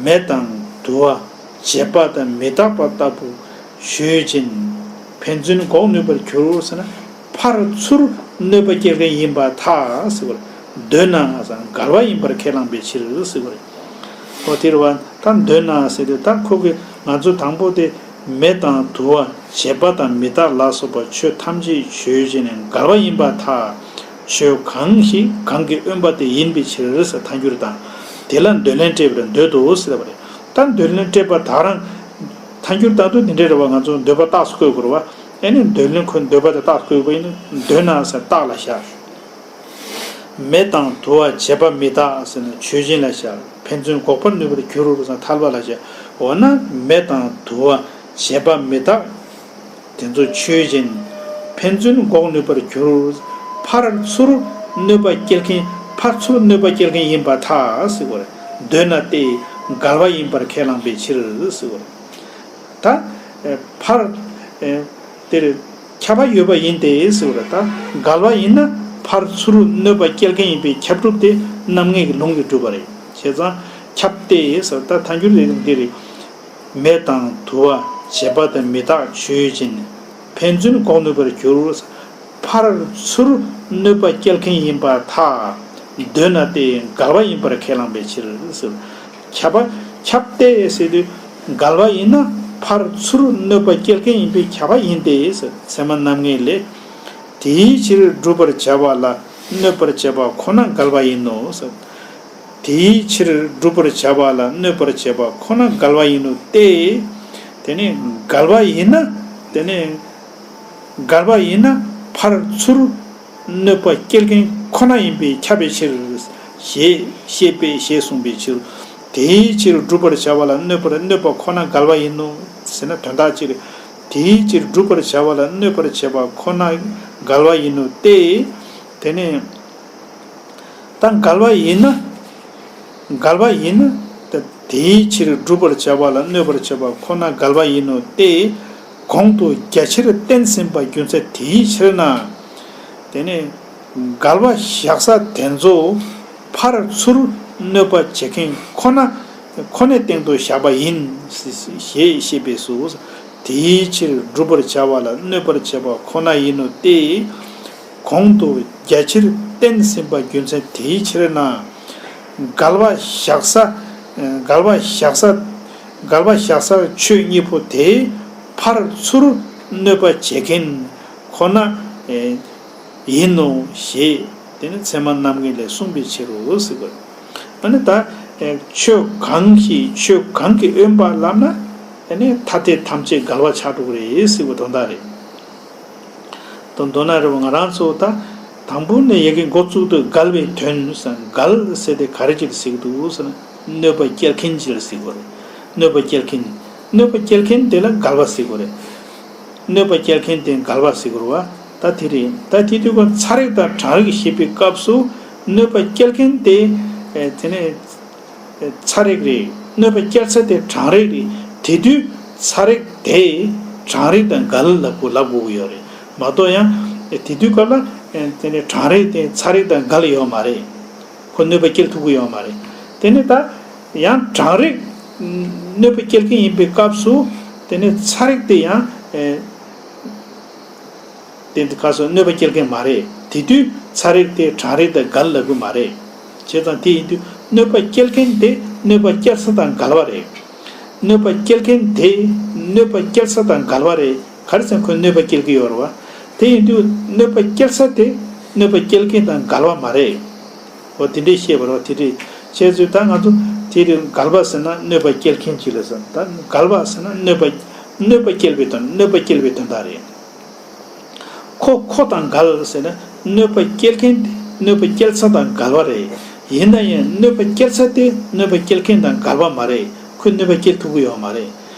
མེ་དང་དུ་བ་བྱེད་པ་དང་མི་རྟག་པ་ལྟ་བུ་ཆོས་ཅན། ཕན་ཚུན་འགོག་ནུས་པར་འགྱུར་ཟེར་ན་ཕར་ཚུར་གནོད་པ་སྐྱེལ་མཁན་ཡིན་པར་ཐལ་ཟེར་བར། འདོད་ན་ཟེར་འགལ་བ་ཡིན་པར་ཁས་བླངས་པའི་ཕྱིར་ཟེར་བ་རེད། འོ་དེ་རེད་བ། ད་འདོད་ན་ཟེར་དུས་ད་ཁོ་གི་ང་ཚོ་དང་པོ་དེ་མེ་དང་དུ་བ་བྱེད་པ་དང་མི་རྟག་ལ་སོགས་པ་ཆོས་ཐམས་ཅད་ཆོས་ཅན་ནས་འགལ་བ་ཡིན་པར་ཐལ། ཆོས་གང་ཞིག་གང་གི་དབེན་པ་དེ་ཡིན་པའི་ཕྱིར་ཟེར་ཐལ་འགྱུར་དང་། དེ་ལ་འདོད་ལན་སྤྲད་པར་འདོད་དོ་ཟེར་བ་རེད། ད་འདོད་ལན་སྤྲད་པ་ད་རང་ཐལ་འགྱུར་ལྟར་དུ་འདི་འདྲ་རེད་བ། ང་ཚོ་འདོད་པ་རྟགས་སུ་བཀོད་དགོས་རེད་བ། ཨེ་ནི་འདོད་ལན་ཁོ་འདོད་པ་དེ་རྟགས་སུ་བཀོད་དགོས་ཡིན་ན་འདོད་ན་ཟེར་རྟགས་ལ་བཞག་མེ་དང་དུ་བ་བྱེད་པ་མི་རྟག་ཟེར་ན་ཆོས་ཅན་ལ་བཞག་ཕན་ཚུན་འགོག་པར་ནུས་པར་འགྱུར་ཟེར་ན་ཐལ་བ་ལ་བཞག་འོ་ན་མེ་དང་དུ་བ་བྱེད་པ་མི་རྟག་དེ་ཚོ་ཆོས་ཅན། ཕན་ཚུན་འགོག་ནུས་པར་འགྱུར། ཕར་ཚུར་གནོད་པ་སྐྱེལ་མཁན་ཕར་ཚུར་གནོད་པ་སྐྱེལ་མཁན་ཡིན་པར་ཐལ་ཟེར་བ་རེད། འདོད་ན་སྟེ་འགལ་བ་ཡིན་པར་ཁས་བླངས་པའི་ཕྱིར་ཟེར་བ་རེད། ད། ཨེ། ཕར། ཨེ། དེར། ཁྱབ་པ་ཡོད་པ་ཡིན་ཏེ་ཟེར་བ་རེད། ད་འགལ་བ་ཡིན་ན་ཕར་ཚུར་གནོད་པ་སྐྱེལ་མཁན་ཡིན་པའི་ཁྱབ་སྒྲུབ་དེ་རྣམ་ངེས་ཀྱི་ལུང་གིས་གྲུབ་པ་རེད། བྱས་ཙང་ཁྱབ་སྟེ་ཟེར་ད་ཐལ་འགྱུར་རེད་འདི་རེད། མེ་དང་དུ་བ་བྱེད་པ་དང་མི་རྟག་ཆོས་ཅན། ཕན་ཚུན་འགོག་ནུས་པར་འགྱུར། ཕར་ཚུར་གནོད་པ་སྐྱེལ་མཁན་ཡིན་པར་ཐལ། འདོད་ན་སྟེ་འགལ་བ་ཡིན་པར་ཁས་བླངས་པའི་ཕྱིར་ཟེར། ཁྱབ་པ། ཁྱབ་སྟེ་ཟེར་དུས་འགལ་བ་ཡིན་ན་ཕར་ཚུར་གནོད་པ་སྐྱེལ་མཁན་ཡིན་པས་ཁྱབ་པ་ཡིན་ཏེ་ཟེར། ཚད་མ་རྣམ་ངེས་ལས། དེའི་ཕྱིར་བསྒྲུབ་པར་བྱ་བ་ལ་གནོད་པར་བྱེད་པ་ཁོ་ན་འགལ་བ་ཡིན་ནོ་ཟེར། དེའི་ཕྱིར་བསྒྲུབ་པར་བྱ་བ་ལ་གནོད་པར་བྱེད་པ་ཁོ་ན་འགལ་བ་ཡིན་ནོ་སྟེ། དེ་ནི་འགལ་བ་ཡིན་ན། དེ་ནི་འགལ་བ་ཡིན་ན་ཕར་ཚུར་གནོད་པ་སྐྱེལ་མཁན་ཁོ་ན་ཡིན་པས་ཁྱབ་པའི་ཕྱིར། ཞེས་ཤེས་པས་ཞེས་གསུངས་པའི་ཕྱིར། དེའི་ཕྱིར་བསྒྲུབ་པར་བྱ་བ་ལ་གནོད་པར་གནོད་པ་ཁོ་ན་འགལ་བ་ཡིན་ནོ་ཟེར་ན་དོན་དག་ཅིག་རེད། དེའི་ཕྱིར་བསྒྲུབ་པར་བྱ་བ་ལ་གནོད་པར་བྱེད་པ་ཁོ་ན་འགལ་བ་ཡིན་ནོ་སྟེ། དེ་ནི། ད་འགལ་བ་ཡིན་ན། འགལ་བ་ཡིན་ན། ད་དེའི་ཕྱིར་བསྒྲུབ་པར་བྱ་བ་ལ་གནོད་པར་བྱེད་པ་ཁོ་ན་འགལ་བ་ཡིན་ནོ་སྟེ། གོང་དུ་རྒྱ་ཆེར་བསྟན་ཟིན་པ་རྒྱུ་མཚན་དེའི་ཕྱིར་ན། དེ་ནི་འགལ་བ་བཞག་ས་དེ་ཚོ་ཕར་ཚུར་གནོད་པ་བྱེད་མཁན་ཁོ་ན་ཁོ་ནའི་སྟེང་དུ་བཞག་པ་ཡིན་ཞེས་ཤེས་པས་སོ། དེའི་ཕྱིར་བསྒྲུབ་པར་བྱ་བ་ལ་གནོད་པར་བྱེད་པ་ཁོ་ན་ཡིན་ནོ་སྟེ། གོང་དུ་རྒྱ་ཆེར་བསྟན་ཟིན་པ་རྒྱུ་མཚན་དེའི་ཕྱིར་ན། འགལ་བ་བཞག་ས། འགལ་བ་བཞག་ས། འགལ་བ་བཞག་སར་ཆོས་གཉིས་པོ་དེ་ཕར་ཚུར་གནོད་པ་བྱེད་མཁན་ཁོ་ན་ཡིན་ནོ་ཞེས་དེ་ནི་ཚད་མ་རྣམ་ངེས་ལས་གསུངས་པའི་ཕྱིར་རོ་ཟེར་བ། ཨ་ནི་ད་ཆོས་གང་ཞིག་ཆོས་གང་གི་དབེན་པ་ལབ་ན་ཨ་ནི་ཐ་དད་ཐམས་ཅད་འགལ་བ་ཆགས་འགྲོ་གི་རེད་ཟེར་བ་དོན་དག་རེད། དང་མདོར་ན་རེད་བ། ང་རང་ཚོ་ད་དང་པོ་ནས་ཡ་གི་འགོ་བཙུགས་དུས་འགལ་བའི་དོན་ཟེར། འགལ་ཟེར་དེ་ག་རེ་ཅིག་ལ་ཟེར་གི་འདུག་ཟེར་ན་གནོད་པ་སྐྱེལ་མཁན་ཅིག་ལ་ཟེར་གི་རེད། གནོད་པ་སྐྱེལ་མཁན། གནོད་པ་སྐྱེལ་མཁན་དེ་ལ་འགལ་བ་ཟེར་གི་རེད། གནོད་པ་སྐྱེལ་མཁན་དེ་འགལ་བ་ཟེར་གི་རེད་བ། ད་དེ་རེད། ད་དེ་དུས་ཀ་ཚ་རེག་དང་གྲང་རེག་ཞེས་པའི་སྐབས་སུ་གནོད་པ་སྐྱེལ་མཁན་དེ་དེ་ནས། ཚ་རེག་རེད། གནོད་པ་སྐྱེལ་ས་དེ་གྲང་རེག་རེད། དེ་དུས་ཚ་རེག་དེ་གྲང་རེག་དང་འགལ་ལབ་དགོས་ལབ་དགོས་ཀྱི་ཡོད་རེད་མ་གཏོགས། ཡང་དེ་དུས་སྐབས་ལ་དེ་ནས་གྲང་རེག་དེ་ཚ་རེག་དང་འགལ་ཡོད་མ་རེད། ཁོ་གནོད་པ་སྐྱེལ་ཐུབ་ཀྱི་ཡོད་མ་རེད། དེ་ནས་ད་ཡང་གྲང་རེག་གནོད་པ་སྐྱེལ་མཁན་ཡིན་པའི་སྐབས་སུ་དེ་ནས་ཚ་རེག་དེ་ཡང་། དེ་འདི་ག་སོ་གནོད་པ་སྐྱེལ་མཁན་མ་རེད། དེ་དུས་ཚ་རེག་དེ་གྲང་རེག་དང་འགལ་ལབ་གི་མ་རེད། བྱས་ཙང་དེ་ཡིན་དུས་གནོད་པ་སྐྱེལ་མཁན་དེ་གནོད་པ་སྐྱེལ་ས་དང་འགལ་བ་རེད། གནོད་པ་སྐྱེལ་མཁན་དེ་གནོད་པ་སྐྱེལ་ས་དང་འགལ་བ་རེད། ག་རེ་ཟེར་ན་ཁོས་གནོད་པ་སྐྱེལ་གྱི་ཡོད་རེད་བ། དེ་ཡིན་དུས་གནོད་པ་སྐྱེལ་ས་དེ་གནོད་པ་སྐྱེལ་མཁན་དང་འགལ་བ་མ་རེད། འོ་དེ་འདྲས་བཤད་པ་རེད་བ། དེ་འདྲས་བྱས་ཚུལ་ད་ང་ཚོ་དེ་རེད། འགལ་བ་ཟེར་ན་གནོད་པ་སྐྱེལ་མཁན་ཅིག་ལ་ཟེར། ད་འགལ་བ་ཟེར་ན་གནོད་པ་གནོད་པ་སྐྱེལ་བའི་དོན། གནོད་པ་སྐྱེལ་བའི་དོན་དག་རེད། ཁོ་ཁོ་དང་འགལ་ཟེར་ན་གནོད་པ་སྐྱེལ་མཁན་དེ་གནོད་པ་སྐྱེལ་ས་དང་འགལ་བ་རེད། ཡིན་ན་ཡང་གནོད་པ་སྐྱེལ་ས་དེ་གནོད་པ་སྐྱེལ་མཁན་དང་འགལ་བ་མ་རེད། ཁོས་གནོད་པ་སྐྱེལ་ཐུབ་ཀྱི་ཡོད་མ་རེད།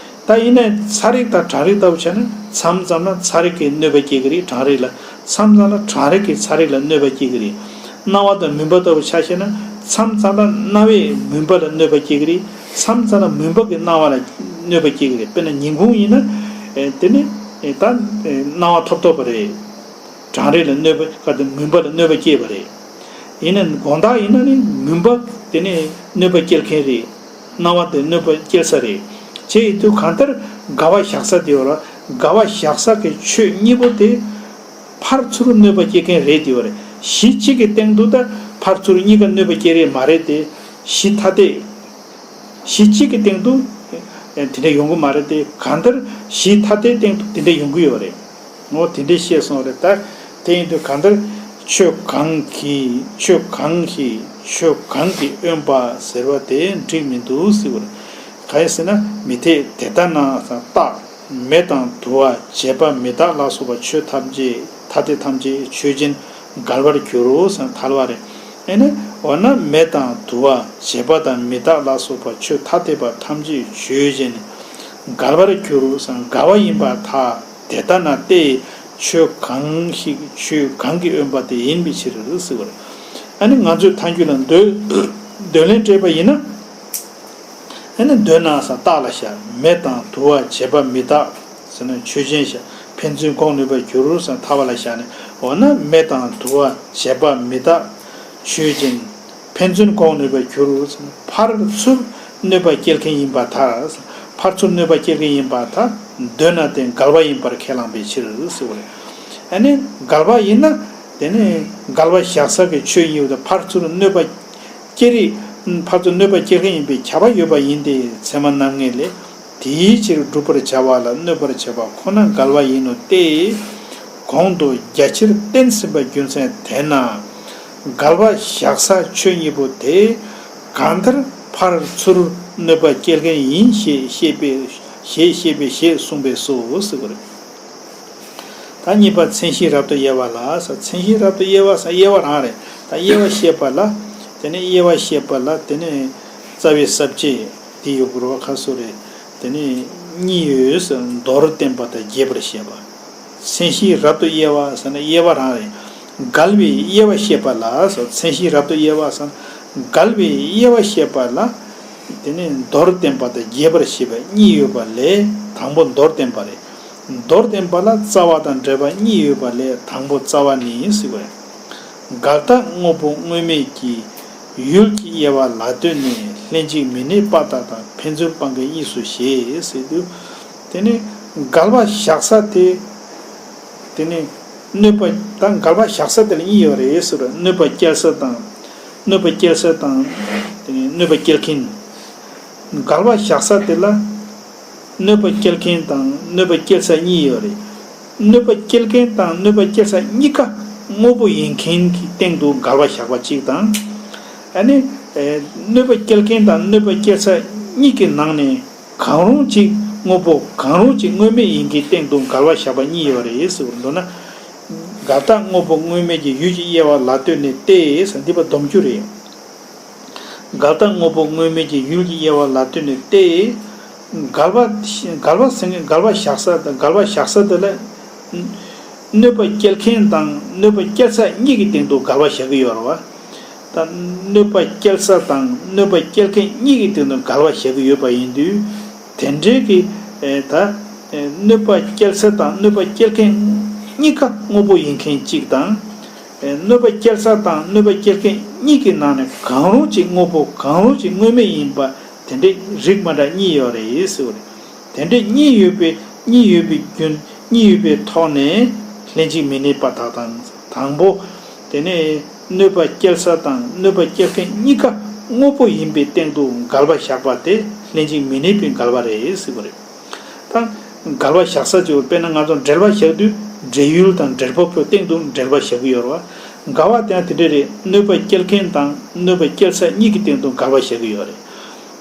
ད་ཡིན་ན་ཚ་རེག་དང་གྲང་རེག་ལྟ་བུ་བྱས་ན་མཚམས་མཚམས་ལ་ཚ་རེག་གིས་གནོད་པ་སྐྱེལ་གྱི་རེད། གྲང་རེག་ལ། མཚམས་མཚམས་ལ་གྲང་རེག་གིས་ཚ་རེག་ལ་གནོད་པ་སྐྱེལ་གྱི་རེད། སྣང་བ་དང་མུན་པ་ལྟ་བུ་ཆ་བཞག་ན་མཚམས་མཚམས་ལ་སྣང་བས་མུན་པ་ལ་གནོད་པ་སྐྱེལ་གྱི་རེད། མཚམས་མཚམས་ལ་མུན་པ་གིས་སྣང་བ་ལ་གནོད་པ་སྐྱེལ་གྱི་རེད། དཔེར་ན་ཉིན་གུང་ཡིན་ན། ཨེ། དེ་ནི། ཨེ། ད། ཨེ། སྣང་བ་ཐོབ་ཐོབ་པ་རེད། གྲང་རེག་ལ་གནོད་པ། ག་དེ་མུན་པ་ལ་གནོད་པ་སྐྱེལ་བ་རེད། ཡིན་ན་དགོང་དག་ཡིན་ན་ནི་མུན་པ་དེ་ནི་གནོད་པ་སྐྱེལ་མཁན་རེད། སྣང་བ་དེ་གནོད་པ་སྐྱེལ་ས་རེད། བྱས་ཡོད་དུས་གང་ལྟར་འགལ་བ་བཞག་ས་དེ་ཡོད་ར། འགལ་བ་བཞག་ས་གི་ཆོས་གཉིས་པོ་དེ་ཕར་ཚུར་གནོད་པ་སྐྱེལ་མཁན་རེད་དེ་ཡོད་རེད། གཞི་གཅིག་གི་སྟེང་དུ་ད་ཕར་ཚུར་གཉིས་ཀ་གནོད་པ་སྐྱེལ་རེད་མ་རེད་དེ། གཞི་ཐ་དད། གཞི་གཅིག་གི་སྟེང་དུ་དེ་འདྲ་ཡོང་གི་མ་རེད་དེ། གང་ལྟར་གཞི་ཐ་དད་སྟེང་དུ་དེ་འདྲ་ཡོང་གི་ཡོད་རེད། འོ་དེ་འདྲས་བཤད་སོང་རེད། ད་དེ་ཡིན་དུས་གང་ལྟར་ཆོས་གང་གིས་ཆོས་གང་གིས་ཆོས་གང་གིས་དབེན་པ་ཟེར་བ་དེ་འགྲིག་མི་འདུག་ཟེར་བ་རེད། གང་ཡིན་ཟེར་ན་མི་འཐད་དེ་ལྟ་ན་ཟེར་རྟགས། མེ་དང་དུ་བ་བྱེད་པ་མི་རྟག་ལ་སོགས་པ་ཆོས་ཐམས་ཅད་ཐ་དད་ཐམས་ཅད་ཆོས་ཅན་འགལ་བར་འགྱུར་རོ་ཟེར་ཐལ་བ་རེད། ཨེ་ནི་འོ་ན་མེ་དང་དུ་བ་བྱེད་པ་དང་མི་རྟག་ལ་སོགས་པ་ཆོས་ཐ་དད་པ་ཐམས་ཅད་ཆོས་ཅན་འགལ་བར་འགྱུར་རོ་ཟེར་འགལ་བ་ཡིན་པར་ཐལ། དེ་ལྟ་ན་སྟེ་ཆོས་གང་ཞིག་ཆོས་གང་གིས་དབེན་པ་དེ་ཡིན་པའི་ཕྱིར་ཟེར་བ་རེད། ཨ་ནི་ང་ཚོས་ཐལ་འགྱུར་ལ་འདོད་འདོད་ལན་སྤྲད་པ་ཡིན་ན། ཨ་ནི་འདོད་ན་ཟེར་རྟགས་ལ་བཞག་མེ་དང་དུ་བ་བྱེད་པ་མི་རྟག་ཟེར་ན་ཆོས་ཅན་བཞག་ཕན་ཚུན་གོང་ནུས་པར་འགྱུར་ཟེར་ཐལ་བ་ལ་བཞག་ནས། འོ་ན་མེ་དང་དུ་བ་བྱེད་པ་མི་རྟག་ཆོས་ཅན། ཕན་ཚུན་གོང་ནུས་པར་འགྱུར་ཟེར་ན་ཕར་ཚུར་གནོད་པ་སྐྱེལ་མཁན་ཡིན་པར་ཐལ། ཕར་ཚུར་གནོད་པ་སྐྱེལ་མཁན་ཡིན་པར་ཐལ། འདོད་ན་དེ་འགལ་བ་ཡིན་པར་ཁས་བླངས་པའི་ཕྱིར་ཟེར་བ་རེད། ཨ་ནི་འགལ་བ་ཡིན་ན་དེ་ནི་འགལ་བ་བཞག་ས་གི་ཆོས་གཉིས་པོ་དེ་ཕར་ཚུར་གནོད་པ་སྐྱེལ་རིགས། ཕར་ཚུར་གནོད་པ་སྐྱེལ་མཁན་ཡིན་པའི་ཁྱབ་པ་ཡོད་པ་ཡིན་ཏེ། ཚད་མ་རྣམ་ངེས་ལས། དེའི་ཕྱིར་བསྒྲུབ་པར་བྱ་བ་ལ་གནོད་པར་བྱེད་པ་ཁོ་ན་འགལ་བ་ཡིན་ནོ་སྟེ། གོང་དུ་རྒྱ་ཆེར་བསྟན་ཟིན་པ་རྒྱུ་མཚན་དེས་ན། འགལ་བ་བཞག་ས་ཆོས་གཉིས་པོ་དེ་གང་ལྟར་ཕར་ཚུར་གནོད་པ་སྐྱེལ་མཁན་ཡིན་ཞེས་བཤད་པའི་ཞེས་བཤད་པའི་ཞེས་གསུངས་པས་སོ་ཟེར་བ་རེད། ད་གཉིས་པ་མཚན་གཞི་རབ་ཏུ་དབྱེ་བ་ལ་ཟེར། མཚན་གཞི་རབ་ཏུ་དབྱེ་བ་ཟེར་དབྱེ་བ་རང་རེད། ད་དབྱེ་བ་བཤད་པ་ལ། དེ་ནས་དབྱེ་བ་བཤད་པ་ལ་དེ་ནས་རྩ་བའི་ས་བཅད་དེ་ཡོད་དགོས་རེད་བ། ཁ་སོ་རེད། དེ་ནས་གཉིས་ཡོད་ཟེར། མདོར་བསྟན་པ་དང་རྒྱས་པར་བཤད་པ། མཚན་གཞི་རབ་ཏུ་དབྱེ་བ་ཟེར་ན་དབྱེ་བ་རང་རེད། འགལ་བའི་དབྱེ་བ་བཤད་པ་ལ་ཟེར། མཚན་གཞི་རབ་ཏུ་དབྱེ་བ་ཟེར་ན་འགལ་བའི་དབྱེ་བ་བཤད་པ་ལ། དེ་ནས་མདོར་བསྟན་པ་དང་རྒྱས་པར་བཤད་པ་གཉིས་ཡོད་པ་ལས་དང་པོ་མདོར་བསྟན་པ་རེད། མདོར་བསྟན་པ་ལ་རྩ་བ་དང་འབྲེལ་བ་གཉིས་ཡོད་པ་ལས་དང་པོ་རྩ་བ་ནི་ཟེར་བ་རེད། འགལ་རྟགས་དངོས་པོ་དངོས་མེད་ཀྱི་ཡུལ་གྱི་དབྱེ་བ་ལ་ལྟོས་ནས་ལྷན་ཅིག་མི་གནས་པ་དག་དང་ཕན་ཚུན་སྤང་གི་གཉིས་སུ་བཞེད་ཟེར་དུས། དེ་ནི་འགལ་བ་བཞག་ས་དེ། དེ་ནི་གནོད་པ་དང་འགལ་བ་བཞག་ས་དེ་ལ་གཉིས་ཡོད་རེད་ཟེར་བ་རེད། གནོད་པ་སྐྱེལ་ས་དང་། གནོད་པ་སྐྱེལ་ས་དང་། དེ་ནི་གནོད་པ་སྐྱེལ་མཁན། འགལ་བ་བཞག་ས་དེ་ལ། གནོད་པ་སྐྱེལ་མཁན་དང་གནོད་པ་སྐྱེལ་ས་གཉིས་ཡོད་རེད། གནོད་པ་སྐྱེལ་མཁན་དང་གནོད་པ་སྐྱེལ་ས་གཉིས་ཀ་དངོས་པོ་ཡིན་མཁན་གྱི་སྟེང་དུ་འགལ་བ་བཞག་པ་གཅིག་དང་། ཨ་ནི། ཨེ། གནོད་པ་སྐྱེལ་མཁན་དང་གནོད་པ་སྐྱེལ་ས་གཉིས་ཀྱི་ནང་ནས་གང་རུང་གཅིག་དངོས་པོ་གང་རུང་གཅིག་དངོས་མེད་ཡིན་མཁན་སྟེང་དུ་འགལ་བ་བཞག་པ་གཉིས་ཡོད་རེད་ཟེར་བ་འདོད་ན། འགལ་རྟགས་དངོས་པོ་དངོས་མེད་ཀྱི་ཡུལ་གྱི་དབྱེ་བ་ལ་ལྟོས་ནས་ཏེ་ཟེར་འདི་པ་སྡོམ་རྒྱུ་རེད། འགལ་རྟགས་དངོས་པོ་དངོས་མེད་ཀྱི་ཡུལ་གྱི་དབྱེ་བ་ལ་ལྟོས་ནས་ཏེ། འགལ་བ། འགལ་བ་ཟེར་མཁན་འགལ་བ་བཞག་ས་དང་འགལ་བ་བཞག་ས་དེ་ལ། གནོད་པ་སྐྱེལ་མཁན་དང་གནོད་པ་སྐྱེལ་ས་གཉིས་ཀྱི་སྟེང་དུ་འགལ་བ་བཞག་གི་ཡོད་རེད་བ། ད་གནོད་པ་སྐྱེལ་ས་དང་གནོད་པ་སྐྱེལ་མཁན་གཉིས་ཀྱི་སྟེང་དུ་འགལ་བ་བཞག་གི་ཡོད་པ་ཡིན་དུས། དེ་འདྲའི་གི། ཨེ། ད། ཨེ། གནོད་པ་སྐྱེལ་ས་དང་གནོད་པ་སྐྱེལ་མཁན་གཉིས་ཀ་དངོས་པོ་ཡིན་མཁན་གཅིག་དང་། ཨེ། གནོད་པ་སྐྱེལ་ས་དང་གནོད་པ་སྐྱེལ་མཁན་གཉིས་ཀྱི་ནང་ནས་གང་རུང་གཅིག་དངོས་པོ་གང་རུང་གཅིག་དངོས་མེད་ཡིན་པ། དེ་འདྲའི་རིགས་མ་འདྲ་གཉིས་ཡོད་རེད་ཟེར་བ་རེད། དེ་འདྲའི་གཉིས་ཡོད་པའི་གཉིས་ཡོད་པའི་རྒྱུན་གཉིས་ཡོད་པའི་ཐོག་ནས་ལྷན་ཅིག་མི་གནས་པ་དག་དང་། དང་པོ། དེ་ནས་གནོད་པ་སྐྱེལ་ས་དང་གནོད་པ་སྐྱེལ་མཁན་གཉིས་ཀ་དངོས་པོ་ཡིན་པའི་སྟེང་དུ་འགལ་བ་བཞག་པ་དེ། ལྷན་ཅིག་མི་གནས་པའི་འགལ་བ་རེད་ཟེར་གྱི་རེད། ད་འགལ་བ་བཞག་ས་ཅིག་དཔེར་ན་ང་ཚོ་འབྲེལ་བ་བཞག་དུས་འབྲེལ་ཡུལ་དང་འབྲེལ་འཕགས་པོའི་སྟེང་དུ་འབྲེལ་བ་བཞག་གི་ཡོད་རེད་བ། འགལ་བ་དེ་ཡང་དེ་འདྲ་རེད། གནོད་པ་སྐྱེལ་མཁན་དང་གནོད་པ་སྐྱེལ་ས་གཉིས་ཀྱི་སྟེང་དུ་འགལ་བ་བཞག་གི་ཡོད་རེད།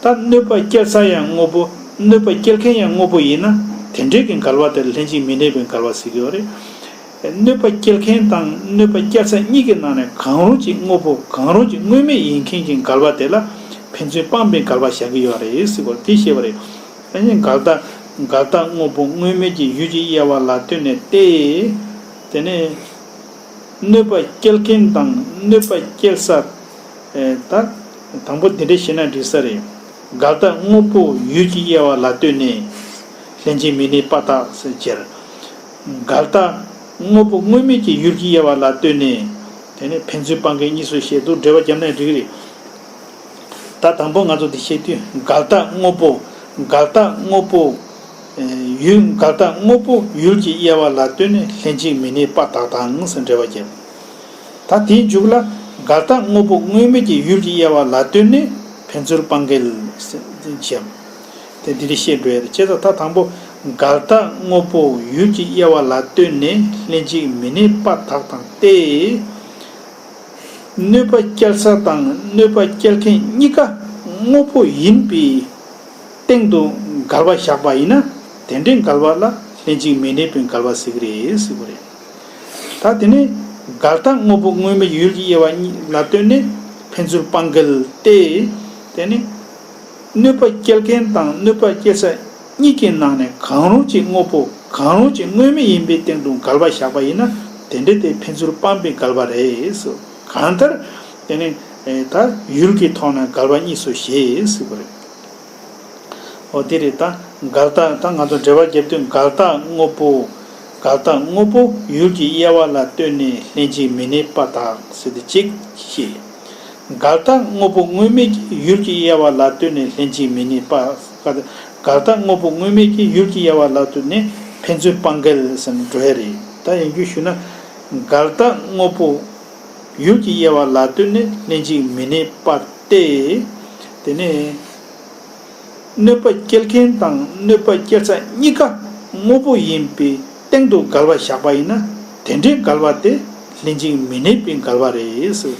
ད་གནོད་པ་སྐྱེལ་ས་ཡང་དངོས་པོ། གནོད་པ་སྐྱེལ་མཁན་ཡང་དངོས་པོ་ཡིན་ན། དེ་འདྲའི་གི་འགལ་བ་དེར་ལྷན་ཅིག་མི་གནས་པའི་འགལ་བ་ཟེར་གྱི་ཡོད་རེད། གནོད་པ་སྐྱེལ་མཁན་དང་གནོད་པ་སྐྱེལ་ས་གཉིས་ཀྱི་ནང་ནས་གང་རུང་གཅིག་དངོས་པོ་གང་རུང་གཅིག་དངོས་མེད་ཡིན་མཁན་གྱི་འགལ་བ་དེ་ལ་ཕན་ཚུན་སྤངས་པའི་འགལ་བ་བཞག་གི་ཡོད་རེད་ཟེར་བ་དེ་བཤད་པ་རེད། ཨ་ནི་འགལ་རྟགས། འགལ་རྟགས་དངོས་པོ་དངོས་མེད་ཀྱི་ཡུལ་གྱི་དབྱེ་བ་ལ་ལྟོས་ནས་ཏེ། དེ་ནས་གནོད་པ་སྐྱེལ་མཁན་དང་གནོད་པ་སྐྱེལ་ས། ཨེ། ད་དང་པོ་འདི་འདྲ་བཤད་ན་འགྲིག་ས་རེད། འགལ་རྟགས་དངོས་པོ་ཡུལ་གྱི་དབྱེ་བ་ལ་ལྟོས་ནས་ལྷན་ཅིག་མི་གནས་པ་དག་ཟེར་གྱི་རེད། འགལ་རྟགས་དངོས་པོ་དངོས་མེད་ཀྱི་ཡུལ་གྱི་དབྱེ་བ་ལ་ལྟོས་ནས། དེ་ནས་ཕན་ཚུན་སྤང་མཁན་གཉིས་སུ་བཤད་འདུག་འགྲེལ་པ་བརྒྱབ་ན་འགྲིག་གི་རེད། ད་དང་པོ་ང་ཚོ་འདི་བཤད་དུས་འགལ་རྟགས་དངོས་པོ། འགལ་རྟགས་དངོས་པོ། ཨེ། ཡུལ། འགལ་རྟགས་དངོས་པོ་ཡུལ་གྱི་དབྱེ་བ་ལ་ལྟོས་ནས་ལྷན་ཅིག་མི་གནས་པ་དག་དང་ཟེར་འགྲེལ་པ་བརྒྱབ། ད་དེའི་མཇུག་ལ་འགལ་རྟགས་དངོས་པོ་དངོས་མེད་ཀྱི་ཡུལ་གྱི་དབྱེ་བ་ལ་ལྟོས་ནས་ཕན་ཚུན་སྤང་འགལ་ཟེར་བྱས། དེ་འདི་འདྲ་བཤད་འགྲོ་ཡ་རེད། བྱས་ཙང་ད་དང་པོ་འགལ་རྟགས་དངོས་པོ་ཡུལ་གྱི་དབྱེ་བ་ལ་ལྟོས་ནས་ལྷན་ཅིག་མི་གནས་པ་དག་དང་སྟེ། གནོད་པ་སྐྱེལ་ས་དང་གནོད་པ་སྐྱེལ་མཁན་གཉིས་ཀ་དངོས་པོ་ཡིན་པའི་སྟེང་དུ་འགལ་བ་བཞག་པ་ཡིན་ན། དེ་འདྲའི་འགལ་བ་ལ་ལྷན་ཅིག་མི་གནས་པའི་འགལ་བ་ཟེར་གྱི་རེད་ཟེར་གྱི་རེད། ད་དེ་ནས་འགལ་རྟགས་དངོས་པོ་དངོས་མེད་ཡུལ་གྱི་དབྱེ་བ་གཉིས་ལ་ལྟོས་ནས་ཕན་ཚུན་སྤང་འགལ་ཏེ། དེ་ནས་གནོད་པ་སྐྱེལ་མཁན་དང་གནོད་པ་སྐྱེལ་ས་གཉིས་ཀྱི་ནང་ནས་གང་རུང་གཅིག་དངོས་པོ་གང་རུང་གཅིག་དངོས་མེད་ཡིན་པའི་སྟེང་དུ་འགལ་བ་བཞག་པ་ཡིན་ན། དེ་འདྲ་དེ་ཕན་ཚུན་སྤངས་པའི་འགལ་བ་རེད་ཟེར། གང་ལྟར་དེ་ནི་ད་ཡུལ་གྱི་ཐོག་ནས་འགལ་བ་གཉིས་སུ་བཞེད་ཟེར་བ་རེད། འོ་དེ་རེད། ད་འགལ་རྟགས། ད་ང་ཚོ་འགྲེལ་པ་རྒྱབ་དུས་འགལ་རྟགས་དངོས་པོ། འགལ་རྟགས་དངོས་པོ་ཡུལ་གྱི་དབྱེ་བ་ལ་ལྟོས་ནས་ལྷན་ཅིག་མི་གནས་པ་དག་ཟེར་ཏེ་གཅིག་བཤད། འགལ་རྟགས་དངོས་པོ་དངོས་མེད་ཀྱི་ཡུལ་གྱི་དབྱེ་བ་ལ་ལྟོས་ནས་ལྷན་ཅིག་མི་གནས་པ། འགལ་རྟགས་དངོས་པོ་དངོས་མེད་ཀྱི་ཡུལ་གྱི་དབྱེ་བ་ལ་ལྟོས་ནས་ཕན་ཚུན་སྤང་འགལ་ཟེར་ནས་འགྲོ་ཡ་རེད། ད་ཡིན་རྒྱུ་ཞུ་ན། འགལ་རྟགས་དངོས་པོ་ཡུལ་གྱི་དབྱེ་བ་ལ་ལྟོས་ནས་ལྷན་ཅིག་མི་གནས་པ་སྟེ། དེ་ནས་གནོད་པ་སྐྱེལ་མཁན་དང་གནོད་པ་སྐྱེལ་ས་གཉིས་ཀ་དངོས་པོ་ཡིན་པའི་སྟེང་དུ་འགལ་བ་བཞག་པ་ཡིན་ན། དེ་འདྲའི་འགལ་བ་དེ་ལྷན་ཅིག་མི་གནས་པའི་འགལ་བ་རེད་ཟེར།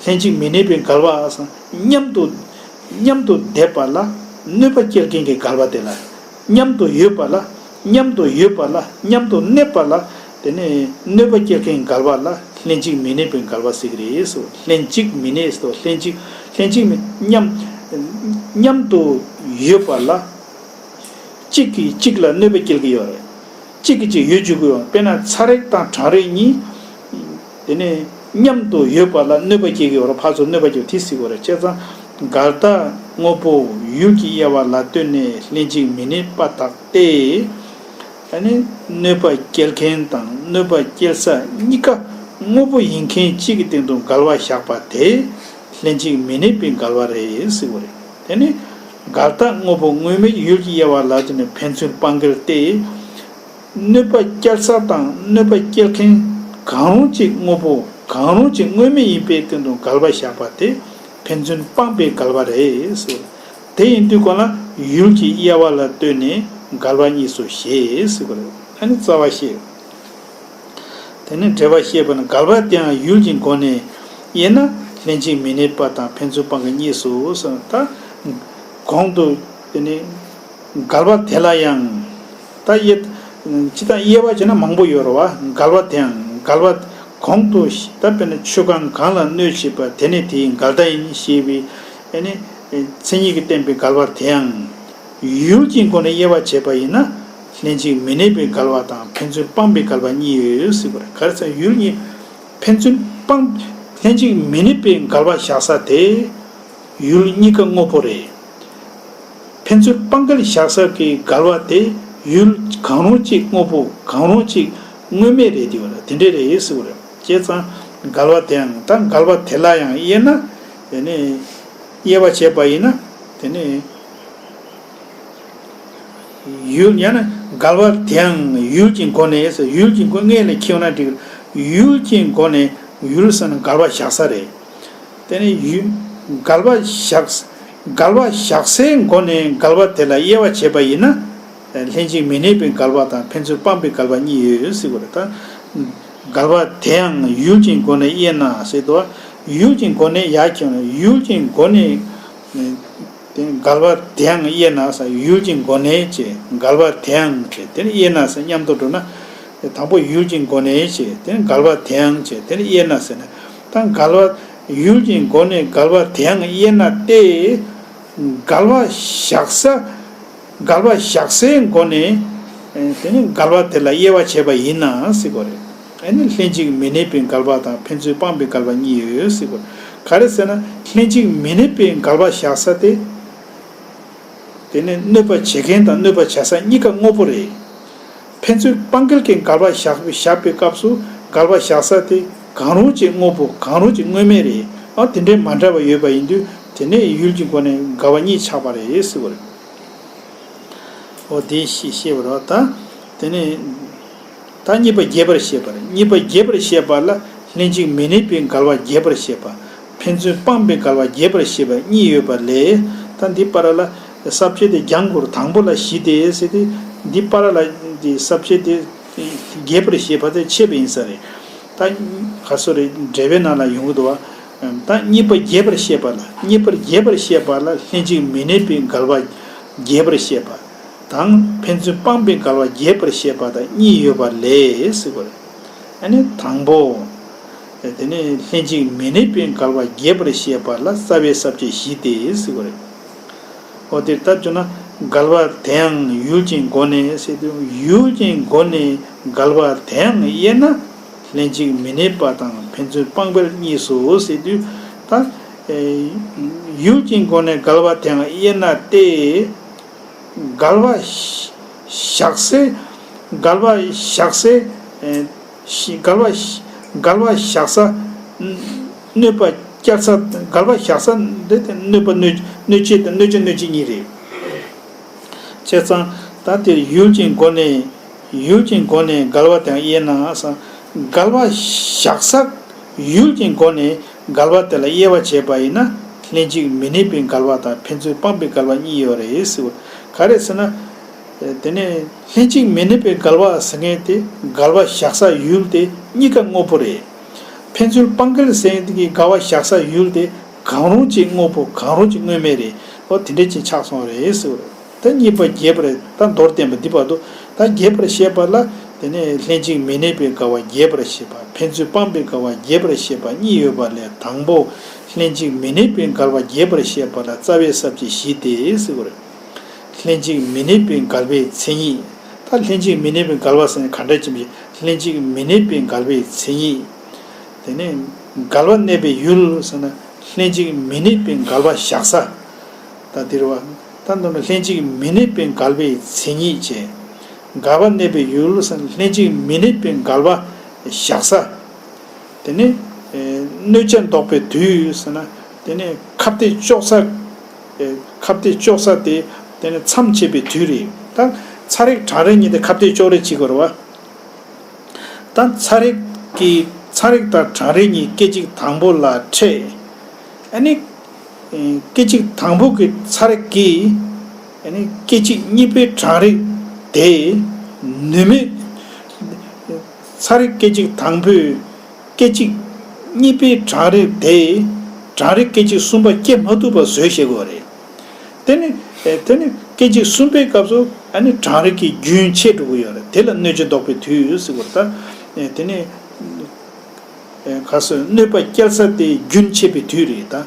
ལྷན་ཅིག་མི་གནས་པའི་འགལ་བ་ཟེར། མཉམ་དུ། མཉམ་དུ་བསྡེབས་པ་ལ་གནོད་པ་སྐྱེལ་མཁན་གྱི་འགལ་བ་དེ་ལ། མཉམ་དུ་ཡོད་པ་ལ། མཉམ་དུ་ཡོད་པ་ལ། མཉམ་དུ་གནས་པ་ལ། དེ་ནས་གནོད་པ་སྐྱེལ་མཁན་འགལ་བ་ལ་ལྷན་ཅིག་མི་གནས་པའི་འགལ་བ་ཟེར་གྱི་རེད་ཟེར། ལྷན་ཅིག་མི་གནས་ཟེར། ལྷན་ཅིག་ལྷན་ཅིག་མི། མཉམ། མཉམ་དུ་ཡོད་པ་ལ། གཅིག་གིས་གཅིག་ལ་གནོད་པ་སྐྱེལ་གྱི་ཡོད་རེད། གཅིག་གིས་གཅིག་གཡོ་བཅུག་གི་ཡོད། དཔེར་ན་ཚ་རེག་དང་གྲང་རེག་གཉིས། དེ་ནས་མཉམ་དུ་ཡོད་པ་ལ་གནོད་པ་སྐྱེལ་གྱི་ཡོད་རེད། ཕར་ཚུར་གནོད་པ་སྐྱེལ་དེ་ཟེར་གྱི་ཡོད་རེད། བྱས་ཙང་འགལ་རྟགས་དངོས་པོ་ཡུལ་གྱི་དབྱེ་བ་ལ་ལྟོས་ནས་ལྷན་ཅིག་མི་གནས་པ་དག་སྟེ། ཨ་ནི་གནོད་པ་སྐྱེལ་མཁན་དང་གནོད་པ་སྐྱེལ་ས་གཉིས་ཀ་དངོས་པོ་ཡིན་མཁན་གཅིག་གི་སྟེང་དུ་འགལ་བ་བཞག་པ་དེ་ལྷན་ཅིག་མི་གནས་པའི་འགལ་བ་རེད་ཟེར་གྱི་ཡོད་རེད། དེ་ནི་འགལ་རྟགས་དངོས་པོ་དངོས་མེད་ཡུལ་གྱི་དབྱེ་བ་ལ་ལྟོས་ནས་ཕན་ཚུན་སྤང་འགལ་ཏེ། གནོད་པ་སྐྱེལ་ས་དང་གནོད་པ་སྐྱེལ་མཁན་གང་རུང་གཅིག་དངོས་པོ་གང་རུང་གཅིག་དངོས་མེད་ཡིན་པའི་སྟེང་དུ་འགལ་བ་བཞག་པ་དེ་ཕན་ཚུན་སྤངས་པའི་འགལ་བ་རེད་ཟེར། དེ་ཡིན་དུས་ཁོ་ན་ཡུལ་གྱི་དབྱེ་བ་ལ་ལྟོས་ནས་འགལ་བ་གཉིས་སུ་བཞེད་ཟེར་གྱི་རེད། ཨ་ནི་རྩ་བ་བཤད། དེ་ནས་འགྲེལ་པ་བཤད་པ་ནི། འགལ་བ་དེའང་ཡུལ་གྱི་སྒོ་ནས་དབྱེ་ན། ལྷན་ཅིག་མི་གནས་པ་དང་ཕན་ཚུན་སྤང་གི་གཉིས་སོ་ཟེར། ད་གོང་དུ་དེ་ནི་འགལ་བ་དེ་ལ་ཡང་། ད་དབྱེ། སྤྱིར་བཏང་དབྱེ་བ་བྱས་ན་མང་པོ་ཡོད་རེད་བ། འགལ་བ་དེའང་འགལ་བ་གོང་དུ། ད་དཔེར་ན་ཆོས་གང་གང་ལ་གནོད་བྱེད་པ་དེ་ནི་དེའི་འགལ་ཟླ་ཡིན་ཞེས་པའི་ཨ་ནི་མཚན་ཉིད་ཀྱིས་བསྟན་པའི་འགལ་བ་དེའང་ཡུལ་གྱི་སྒོ་ནས་དབྱེ་བ་བྱས་པ་ཡིན་ན། ལྷན་ཅིག་མི་གནས་པའི་འགལ་བ་དང་ཕན་ཚུན་སྤངས་པའི་འགལ་བ་གཉིས་ཡོད་ཟེར་བ་རེད། ག་རེ་ཟེར་ན་ཡུལ་གཉིས་ཕན་ཚུན་སྤངས། ལྷན་ཅིག་མི་གནས་པའི་འགལ་བ་བཞག་ས་དེ་ཡུལ་གཉིས་ཀ་དངོས་པོ་རེད། ཕན་ཚུན་སྤངས་འགལ་བཞག་ས་ཀྱི་འགལ་བ་དེ་ཡུལ་གང་རུང་གཅིག་དངོས་པོ་གང་རུང་གཅིག་དངོས་མེད་རེད་དེ་བ་རེད། དེ་འདྲ་རེད་ཟེར་བ་རེད། བྱས་ཙང་འགལ་བ་དེའང་ད་འགལ་བ་དེ་ལ་ཡང་དབྱེ་ན། དེ་ནི་དབྱེ་བ་བྱས་པ་ཡིན་ན། དེ་ནི། ཡུལ་ཡང་ན་འགལ་བ་དེའང་ཡུལ་གྱི་སྒོ་ནས་ཟེར། ཡུལ་གྱི་སྒོ་ངེས་ལ་འཁྱེར་ན་འགྲིག་ཡུལ་གྱི་སྒོ་ནས་ཡུལ་ཟེར་ན་འགལ་བ་བཞག་ས་རེད། དེ་ནས་ཡུལ་འགལ་བ་བཞག་འགལ་བ་བཞག་སའི་སྒོ་ནས་འགལ་བ་དེ་ལ་དབྱེ་བ་བྱས་པ་ཡིན་ན། ལྷན་ཅིག་མི་གནས་པའི་འགལ་བ་དང་ཕན་ཚུན་སྤངས་པའི་འགལ་བ་གཉིས་ཡོད་ཟེར་གྱི་ཡོད་རེད་ད། འགལ་བ་དེའང་ཡུལ་གྱི་སྒོ་ནས་དབྱེ་ན་ཟེར་དུས། ཡུལ་གྱི་སྒོ་ནས་ཡར་ཁྱེར་ན་ཡུལ་གྱི་སྒོ་ནས། དེ་འགལ་བ་དེའང་དབྱེ་ན་ཟེར་ཡུལ་གྱི་སྒོ་ནས་ཅེས་འགལ་བ་དེའང་ཅེས་དེ་ནི་དབྱེ་ན་ཟེར་མཉམ་དུ་འགྲོ་ན། དང་པོ་ཡུལ་གྱི་སྒོ་ནས་ཅེས་དེ་ནི་འགལ་བ་དེའང་ཅེས་དེ་ནི་དབྱེ་ན་ཟེར་ན། ད་འགལ་བ་ཡུལ་གྱི་སྒོ་ནས་འགལ་བ་དེའང་དབྱེ་ན་སྟེ། འགལ་བ་བཞག་ས། འགལ་བ་བཞག་སའི་སྒོ་ནས། དེ་ནི་འགལ་བ་དེ་ལ་དབྱེ་བ་བྱས་པ་ཡིན་ན་ཟེར་གྱི་ཡོད་རེད། ཨ་ནི་ལྷན་ཅིག་མི་གནས་པའི་འགལ་བ་དང་ཕན་ཚུན་སྤངས་པའི་འགལ་བ་གཉིས་ཡོད་ཟེར་གྱི་ཡོད་རེད། ག་རེ་ཟེར་ན་ལྷན་ཅིག་མི་གནས་པའི་འགལ་བ་བཞག་ས་དེ། དེ་ནི་གནོད་པ་བྱེད་མཁན་དང་གནོད་པ་བྱ་ས་གཉིས་ཀ་དངོས་པོ་རེད། ཕན་ཚུན་སྤངས་འགལ་གྱི་འགལ་བ་བཞག་བཞག་པའི་སྐབས་སུ་འགལ་བ་བཞག་ས་དེ་གང་རུང་གཅིག་དངོས་པོ་གང་རུང་གཅིག་དངོས་མེད་རེད། ཨ་དེ་འདྲའི་མ་འདྲ་བ་ཡོད་པ་ཡིན་དུས་དེ་ནས་ཡུལ་གྱི་སྒོ་ནས་འགལ་བ་གཉིས་ཆགས་པ་རེད་ཟེར་བ་རེད། འོ་དེ་ཤེས་ཤེས་པ་རེད་ད། དེ་ནས། ད་གཉིས་པ་རྒྱས་པར་བཤད་པ་རེད། གཉིས་པ་རྒྱས་པར་བཤད་པ་ལ་ལྷན་ཅིག་མི་གནས་པའི་འགལ་བ་རྒྱས་པར་བཤད་པ། ཕན་ཚུན་སྤངས་པའི་འགལ་བ་རྒྱས་པར་བཤད་པ་གཉིས་ཡོད་པ་ལས། ད་འདི་པར་ལ་ས་བཅད་དེ་ལྗང་གུར་དང་པོ་ལ་བཞི་སྟེ་ཟེར་ཏེ། འདི་པར་ལ་འདི་ས་བཅད་དེ་རྒྱས་པར་བཤད་པ་དེ་ཆད་པ་ཡིན་ས་རེད། ད་ག་སོ་རེད་འགྲེལ་པའི་ནང་ལ་ཡོང་གི་འདུག་བ། ད་གཉིས་པ་རྒྱས་པར་བཤད་པ་ལ་གཉིས་པར་རྒྱས་པར་བཤད་པ་ལ་ལྷན་ཅིག་མི་གནས་པའི་འགལ་བ་རྒྱས་པར་བཤད་པ། དང་ཕན་ཚུན་སྤངས་པའི་འགལ་བ་རྒྱས་པར་བཤད་པ་དང་གཉིས་ཡོད་པ་ལས་ཟེར་བ་རེད། ཨ་ནི་དང་པོ། དེ་ནས་ལྷན་ཅིག་མི་གནས་པའི་འགལ་བ་རྒྱས་པར་བཤད་པ་ལ་རྩ་བའི་ས་བཅད་བཞི་སྟེ་ཟེར་བ་རེད། འོ་དེ་ལྟར་བྱུང་ན་འགལ་བ་དེའང་ཡུལ་གྱི་སྒོ་ནས་ཟེར་དུས་ཡུལ་གྱི་སྒོ་ནས་འགལ་བ་དེའང་དབྱེ་ན་ལྷན་ཅིག་མི་གནས་པ་དང་ཕན་ཚུན་སྤངས་པའི་གཉིས་སོ་ཟེར་དུས་ད། ཡུལ་གྱི་སྒོ་ནས་འགལ་བ་དེའང་དབྱེ་ན་སྟེ། འགལ་བ་བཞག་སའི། འགལ་བ་བཞག་སའི། ཨེ། ཤི་འགལ་བ་ཤི་འགལ་བ་བཞག་ས། གནོད་པ་སྐྱེལ་ས་འགལ་བ་བཞག་ས་འདི་དེ་གནོད་པ་གནོད་གནོད་བྱེད་དང་གནོད་བྱེད་གནོད་བྱེད་གཉིས་རེད། བྱས་ཙང་ད་དེར་ཡུལ་གྱི་སྒོ་ནས་ཡུལ་གྱི་སྒོ་ནས་འགལ་བ་དེའང་དབྱེ་ན་ས། འགལ་བ་བཞག་ས་ཡུལ་གྱི་སྒོ་ནས་འགལ་བ་དེ་ལ་དབྱེ་བ་བྱས་པ་ཡིན་ན་ལྷན་ཅིག་མི་གནས་པའི་འགལ་བ་དང་ཕན་ཚུན་སྤངས་པའི་འགལ་བ་གཉིས་ཡོད་རེད་ཟེར་བ། ག་རེ་ཟེར་ན། དེ་ནས་ལྷན་ཅིག་མི་གནས་པའི་འགལ་བ་ཟེར་མཁན་དེ་འགལ་བ་བཞག་ས་ཡུལ་དེ་གཉིས་ཀ་དངོས་པོ་རེད། ཕན་ཚུན་སྤངས་འགལ་ཟེར་མཁན་དེ་གི་འགལ་བ་བཞག་ས་ཡུལ་དེ་གང་རུང་གཅིག་དངོས་པོ་གང་རུང་གཅིག་དངོས་མེད་རེད། འོ་དེ་འདྲ་ཅིག་ཆགས་སོང་རེད་ཟེར་བ་རེད། ད་གཉིས་པ་རྒྱས་པ་རེད། ད་མདོར་བསྟན་པ་འདི་བར་དུ་ད་རྒྱས་པར་བཤད་པ་ལ་དེ་ནས་ལྷན་ཅིག་མི་གནས་པའི་འགལ་བ་རྒྱས་པར་བཤད་པ་ཕན་ཚུན་སྤངས་པའི་འགལ་བ་རྒྱས་པར་བཤད་པ་གཉིས་ཡོད་པ་ལས་དང་པོ་ལྷན་ཅིག་མི་གནས་པའི་འགལ་བ་རྒྱས་པར་བཤད་པ་ལ་རྩ་བའི་ས་བཅད་བཞི་སྟེ་ཟེར་བ་རེད། ལྷན་ཅིག་མི་གནས་པའི་འགལ་བའི་མཚན་ཉིད། ད་ལྷན་ཅིག་མི་གནས་པའི་འགལ་བ་ཟེར་ན་ག་འདྲ་ཅིག་ལྷན་ཅིག་མི་གནས་པའི་འགལ་བའི་མཚན་ཉིད། དེ་ནས་འགལ་བ་གནས་པའི་ཡུལ་ཟེར་ན་ལྷན་ཅིག་མི་གནས་པའི་འགལ་བ་བཞག་ས། ད་འདིར་བ། ད་མདོར་ན་ལྷན་ཅིག་མི་གནས་པའི་འགལ་བའི་མཚན་ཉིད་བྱས། འགལ་བ་གནས་པའི་ཡུལ་ཟེར་ན་ལྷན་ཅིག་མི་གནས་པའི་འགལ་བ་བཞག་ས། དེ་ནས་གནོད་བྱ་བཟློག་པའི་དུས་ཟེར་ན་དེ་ནས་ཁ་གཏད་གཅོག་ས། ཁ་གཏད་གཅོག་ས་དེ་དེ་ནས་མཚམས་ཆད་པའི་དུས་རེད། ད་ཚ་རེག་གྲང་རེག་གཉིས་དེ་ཁ་གཏད་གཅོག་རེས་བྱེད་དགོས་རེད་བ། ད་ཚ་རེག་གི་ཚ་རེག་དང་གྲང་རེག་གཉིས་སྐད་ཅིག་དང་པོ་ལ་འཕྲད། ཨ་ནི། སྐད་ཅིག་དང་པོ་གི་ཚ་རེག་གིས། ཨ་ནི་སྐད་ཅིག་གཉིས་པའི་གྲང་རེག་དེ་ནུས་མེད། ཚ་རེག་སྐད་ཅིག་དང་པོས་སྐད་ཅིག་གཉིས་པའི་གྲང་རེག་དེ་གྲང་རེག་སྐད་ཅིག་གསུམ་པ་སྐྱེ་མ་ཐུབ་པ་བཟོས་བཞག་དགོས་རེད། དེ་ནི་དེ་ནི་སྐད་ཅིག་གསུམ་པའི་སྐབས་སུ་ཨ་ནི་གྲང་རེག་གི་རྒྱུན་ཆད་འགྲོ་གི་ཡོད་རེད། དེ་ལ་གནོད་བྱ་བཟློག་པའི་དུས་ཟེར་དགོས་རེད་ད། དེ་ནི། ག་སོ་གནོད་པ་སྐྱེལ་ས་དེ་རྒྱུན་ཆད་པའི་དུས་རེད་ད།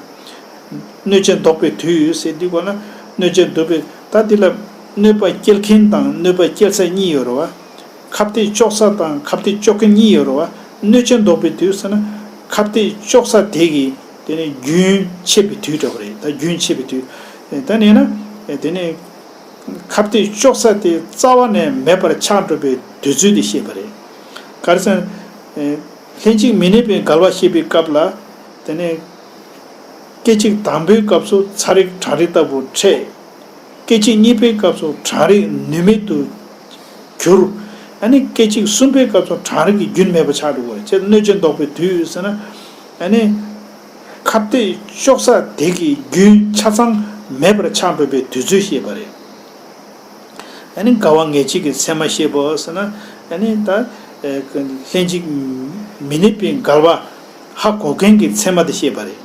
གནོད་བྱ་བཟློག་པའི་དུས་ཟེར་དུས་གོ་ན་གནོད་བྱ་བཟློག་པའི་ད་འདི་ལ་གནོད་པ་སྐྱེལ་མཁན་དང་གནོད་པ་སྐྱེལ་ས་གཉིས་ཡོད་རེད་བ། ཁ་གཏད་གཅོག་ས་དང་ཁ་གཏད་གཅོག་མཁན་གཉིས་ཡོད་རེད་བ། གནོད་བྱ་བཟློག་པའི་དུས་ཟེར་ན་ཁ་གཏད་གཅོག་ས་དེ་གི་དེ་ནི་རྒྱུན་ཆད་པའི་དུས་འདྲ་བ་རེད་ད། རྒྱུན་ཆད་པའི་དུས། ད་ནི་ན་དེ་ནི། ཁ་གཏད་གཅོག་ས་དེ་རྩ་བ་ནས་མེད་པར་ཆགས་འགྲོ་བའི་དུས་ཚོད་དེ་བཤད་པ་རེད། ག་རེ་ཟེར་ན། ལྷན་ཅིག་མི་གནས་པའི་འགལ་བ་བཤད་པའི་སྐབས་ལ། དེ་ནས། སྐད་ཅིག་དང་པོའི་སྐབས་སུ་ཚ་རེག་གྲང་རེག་ལྟ་བུ་འཕྲད། སྐད་ཅིག་གཉིས་པའི་སྐབས་སུ་གྲང་རེག་ནུས་མེད་དུ་གྱུར། ཨ་ནི་སྐད་ཅིག་གསུམ་པའི་སྐབས་སུ་གྲང་རེག་གི་རྒྱུན་མེད་པར་ཆགས་འགྲོ་བ་རེད། ཅེས་གནོད་བྱ་བཟློག་པའི་དུས་ཟེར་ན། ཨ་ནི། ཁ་གཏད་གཅོག་ས་དེ་གི་རྒྱུན་ཆ་ཚང་ མེད་པར་ཆགས་འགྲོ་བའི་དུས་ཚོད་བཤད་པ་རེད། ཨ་ནི་འགལ་བ་ངེས་བྱེད་ཀྱི་མཚན་མ་བཤད་པ་ཟེར་ན། ཨ་ནི་ད་ལྷན་ཅིག་མི་གནས་པའི་འགལ་བ་ཧ་གོ་མཁན་གྱི་མཚན་མ་དེ་བཤད་པ་རེད།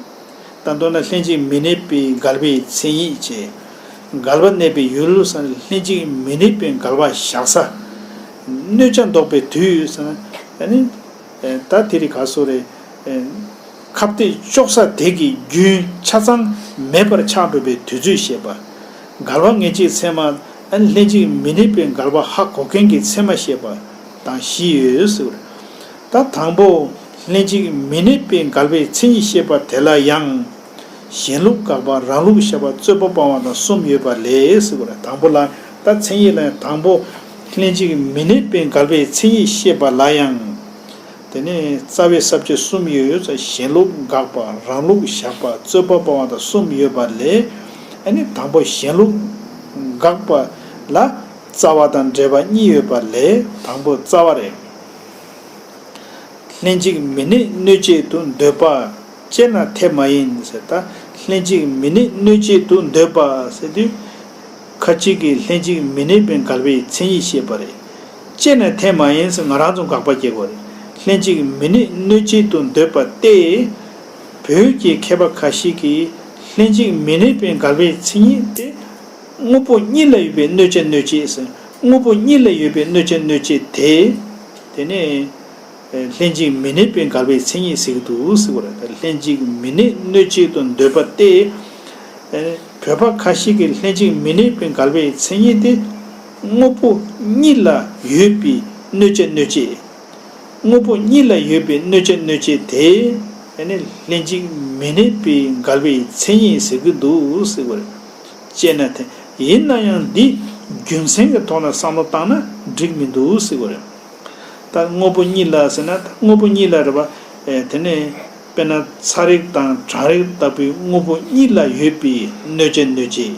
ད་མདོར་ན་ལྷན་ཅིག་མི་གནས་པའི་འགལ་བའི་མཚན་ཉིད་བྱས། འགལ་བ་གནས་པའི་ཡུལ་ཟེར་ན་ལྷན་ཅིག་མི་གནས་པའི་འགལ་བ་བཞག་ས། གནོད་བྱ་བཟློག་པའི་དུས་ཟེར་ན། ཨ་ནི་ད་དེ་རིང་ག་སོ་རེད། ཁ་གཏད་གཅོག་ས་དེ་གི་རྒྱུན་ཆ་ཚང་མེད་པར་ཆགས་འགྲོ་བའི་དུས་ཚོད་བཤད་པ། འགལ་བ་ངེས་བྱེད་ཚད་མ། ཨ་ནི་ལྷན་ཅིག་མི་གནས་པའི་འགལ་བ་ཧ་གོ་མཁན་གྱི་ཚད་མ་བཤད་པ་དང་བཞི་ཡོད་ཟེར་བ་རེད། ད་དང་པོ་ལྷན་ཅིག་མི་གནས་པའི་འགལ་བའི་མཚན་ཉིད་བཤད་པ་དེ་ལ་ཡང་། གཞན་ལུགས་དགག་པ་རང་ལུགས་བཞག་པ་རྩོད་པ་སྤང་བ་དང་གསུམ་ཡོད་པ་ལས་ཟེར་བ་རེད། དང་པོ་ལ་ད་མཚན་ཉིད་ལ་ཡང་དང་པོ་ལྷན་ཅིག་མི་གནས་པའི་འགལ་བའི་མཚན་ཉིད་བཤད་པ་ལ་ཡང་། དེ་ནས་རྩ་བའི་ས་བཅད་གསུམ་ཡོད་ཡོད་ཙང་གཞན་ལུགས་དགག་པ་རང་ལུགས་བཞག་པ་རྩོད་པ་སྤང་བ་དང་གསུམ་ཡོད་པ་ལས། ཨ་ནི་དང་པོ་གཞན་ལུགས་དགག་པ་ལ་རྩ་བ་དང་འབྲེལ་བ་གཉིས་ཡོད་པ་ལས་དང་པོ་རྩ་བ་རེད། ལྷན་ཅིག་མི་གནས་གནོད་བྱེད་དུ་འདོད་པ། དཔྱད་ན་དེ་མ་ཡིན་ཟེར། ད་ལྷན་ཅིག་མི་གནས་གནོད་བྱེད་དུ་འདོད་པ་ཟེར་དུས། ཁ་ཅིག་གིས་ལྷན་ཅིག་མི་གནས་པའི་འགལ་བའི་མཚན་ཉིད་བཤད་པ་རེད། དཔྱད་ན་དེ་མ་ཡིན་ཟེར་ང་རང་ཚོ་དགག་པ་སྐྱེ་དགོས་རེད། ལྷན་ཅིག་མི་གནས་གནོད་བྱེད་དུ་འདོད་པ་སྟེ། བོད་ཀྱི་མཁས་པ་ཁ་ཤས་ཀྱིས་ལྷན་ཅིག་མི་གནས་པའི་འགལ་བའི་མཚན་ཉིད་དེ། དངོས་པོ་གཉིས་ལ་ཡོད་པའི་གནོད་བྱ་གནོད་བྱེད་ཟེར། དངོས་པོ་གཉིས་ལ་ཡོད་པའི་གནོད་བྱ་གནོད་བྱེད་དེ། དེ་ནས་ལྷན་ཅིག་མི་གནས་པའི་འགལ་བའི་མཚན་ཉིད་ཟེར་གྱི་འདུག་ཟེར་བ་རེད། ད་ལྷན་ཅིག་མི་གནས་གནོད་བྱེད་དུ་འདོད་པ་སྟེ། བོད་པ་ཁ་ཤས་ཀྱིས་ལྷན་ཅིག་མི་གནས་པའི་འགལ་བའི་མཚན་ཉིད་དེ། དངོས་པོ་གཉིས་ལ་ཡོད་པའི་གནོད་བྱ་གནོད་བྱེད། དངོས་པོ་གཉིས་ལ་ཡོད་པའི་གནོད་བྱ་གནོད་བྱེད་དེ། ཨ་ནི་ལྷན་ཅིག་མི་གནས་པའི་འགལ་བའི་མཚན་ཉིད་ཟེར་གྱི་འདུག་ཟེར་བ་རེད། དཔྱད་ན་དེ་ཡིན་ན་ཡང་འདི་རྒྱུ་མཚན་གྱི་ཐོག་ནས་བསམ་བློ་བཏང་ན་འགྲིག་མི་འདུག་ཟེར་བ་རེད། ད་དངོས་པོ་གཉིས་ལ་ཟེར་ན་ད་དངོས་པོ་གཉིས་ལ་རེད་པ། ཨེ་དེ་ནས་དཔེར་ན་ཚ་རེག་དང་གྲང་རེག་ལྟ་བུའི་དངོས་པོ་གཉིས་ལ་ཡོད་པའི་གནོད་བྱ་གནོད་བྱེད།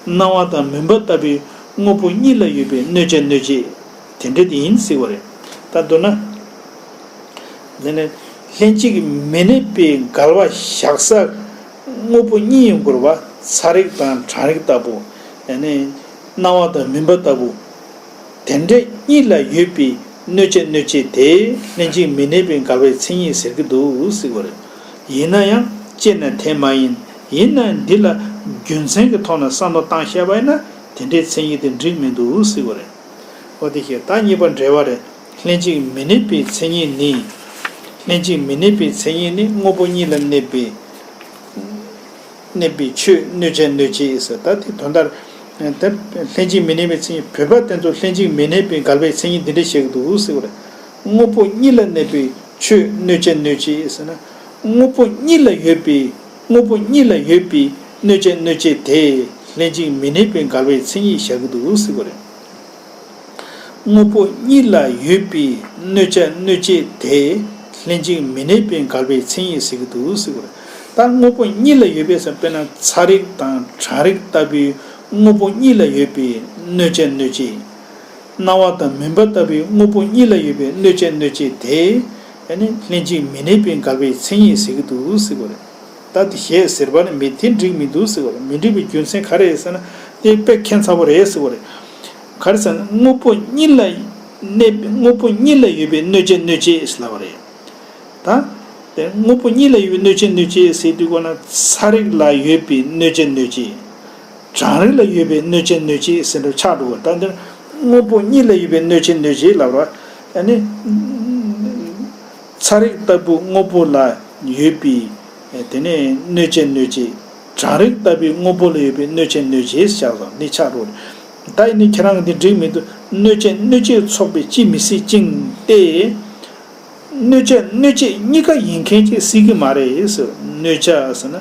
སྣང་བ་དང་མུན་པ་ལྟ་བུའི་དངོས་པོ་གཉིས་ལ་ཡོད་པའི་གནོད་བྱ་གནོད་བྱེད་དེ་འདྲ་དེ་ཡིན་ཟེར་བ་རེད། ད་མདོར་ན། དེ་ནས་ལྷན་ཅིག་མི་གནས་པའི་འགལ་བ་བཞག་ས་དངོས་པོ་གཉིས་ཡོང་དགོས་རེད་པ། ཚ་རེག་དང་གྲང་རེག་ལྟ་བུ། ཡང་ན་སྣང་བ་དང་མུན་པ་ལྟ་བུ། དེ་འདྲ་གཉིས་ལ་ཡོད་པའི་གནོད་བྱ་གནོད་བྱེད་དེ་ལྷན་ཅིག་མི་གནས་པའི་འགལ་བའི་མཚན་ཉིད་ཟེར་གྱི་འདུག་ཟེར་བ་རེད། ཡིན་ན་ཡང་དཔྱད་ན་དེ་མ་ཡིན། ཡིན་ན་ཡང་འདི་ལ་རྒྱུ་མཚན་གྱི་ཐོག་ནས་བསམ་བློ་བཏང་བཞག་པ་ཡིན་ན་དེ་འདྲའི་མཚན་ཉིད་དེ་འགྲིག་མི་འདུག་ཟེར་བ་རེད། འོ་དེ་བྱས་ད་གཉིས་པ་འགྲེལ་བ་རེད། ལྷན་ཅིག་མི་གནས་པའི་མཚན་ཉིད་ནི། ལྷན་ཅིག་མི་གནས་པའི་མཚན་ཉིད་ནི་དངོས་པོ་གཉིས་ལ་གནས་པའི། གནས་པའི་ཆོས་གནོད་བྱ་གནོད་བྱེད་ཟེར། ད་དེ་དོན་དག་དེ་ལྷན་ཅིག་མི་གནས་པའི་མཚན་ཉིད། བོད་པ་དེ་ཚོ་ལྷན་ཅིག་མི་གནས་པའི་འགལ་བའི་མཚན་ཉིད་འདི་འདྲ་བཤད་ཀྱི་འདུག་ཟེར་བ་རེད། དངོས་པོ་གཉིས་ལ་གནས་པའི་ཆོས་གནོད་བྱ་གནོད་བྱེད་ཟེར་ན། དངོས་པོ་གཉིས་ལ་ཡོད་པའི་དངོས་པོ་གཉིས་ལ་ཡོད་པའི་གནོད་བྱ་གནོད་བྱེད་དེ་ལྷན་ཅིག་མི་གནས་པའི་འགལ་བའི་མཚན་ཉིད་བཞག་གི་འདུག་ཟེར་བ་རེད། དངོས་པོ་གཉིས་ལ་ཡོད་པའི་གནོད་བྱ་གནོད་བྱེད་དེ་ལྷན་ཅིག་མི་གནས་པའི་འགལ་བའི་མཚན་ཉིད་ཟེར་གྱི་འདུག་ཟེར་བ་རེད། ད་དངོས་པོ་གཉིས་ལ་ཡོད་པའི་ཟེར་དཔེར་ན་ཚ་རེག་དང་གྲང་རེག་ལྟ་བུའི་དངོས་པོ་གཉིས་ལ་ཡོད་པའི་གནོད་བྱ་གནོད་བྱེད། སྣང་བ་དང་མུན་པ་ལྟ་བུའི་དངོས་པོ་གཉིས་ལ་ཡོད་པའི་གནོད་བྱ་གནོད་བྱེད་དེ་ཨ་ནི་ལྷན་ཅིག་མི་གནས་པའི་འགལ་བའི་མཚན་ཉིད་ཟེར་གྱི་འདུག་ཟེར་བ་རེད། ད་དེ་ཞེས་ཟེར་བ་ནི་མི་དེ་འགྲིག་མི་འདུག་ཟེར་བ་རེད། མི་འགྲིག་པའི་རྒྱུ་མཚན་ག་རེ་རེད་ཟེར་ན་དེ་དཔེ་ཁྱད་མཚར་པོ་རེད་ཟེར་བ་རེད། ག་རེ་ཟེར་ན་དངོས་པོ་གཉིས་ལ་གནས་དངོས་པོ་གཉིས་ལ་ཡོད་པའི་གནོད་བྱ་གནོད་བྱེད་ཟེར་ལབ་པ་རེད། ད་དེ་དངོས་པོ་གཉིས་ལ་ཡོད་པའི་གནོད་བྱ་གནོད་བྱེད་ཟེར་དུས་གོ་ན་ཚ་རེག་ལ་ཡོད་པའི་གནོད་བྱ་གནོད་བྱེད། གྲང་རེག་ལ་ཡོད་པའི་གནོད་བྱ་གནོད་བྱེད་ཟེར་འདྲ་ཆགས་འགྲོ་བ། ད་འདིར་དངོས་པོ་གཉིས་ལ་ཡོད་པའི་གནོད་བྱ་གནོད་བྱེད་ལབ་ར། ཨ་ནི། ཚ་རེག་ལྟ་བུ་དངོས་པོ་ལ་ཡོད་པའི། དེ་ནས་གནོད་བྱ་གནོད་བྱེད། གྲང་རེག་ལྟ་བུའི་དངོས་པོ་ལ་ཡོད་པའི་གནོད་བྱ་གནོད་བྱེད་ཞེས་བྱ་བ་འདི་ཆགས་འགྲོ། ད་ཡིན་ནའི་ཁྱེད་རང་གི་འདི་འགྲིག་མི་འདུག་གནོད་བྱ་གནོད་བྱེད་ཚོགས་པའི་སྤྱི་མི་སྲིད་ཅིང་སྟེ། གནོད་བྱ་གནོད་བྱེད་གཉིས་ཀ་ཡིན་མཁན་ཅིག་སྲིད་ཀྱི་མ་རེད་ཟེར། གནོད་བྱ་ཟེར་ན་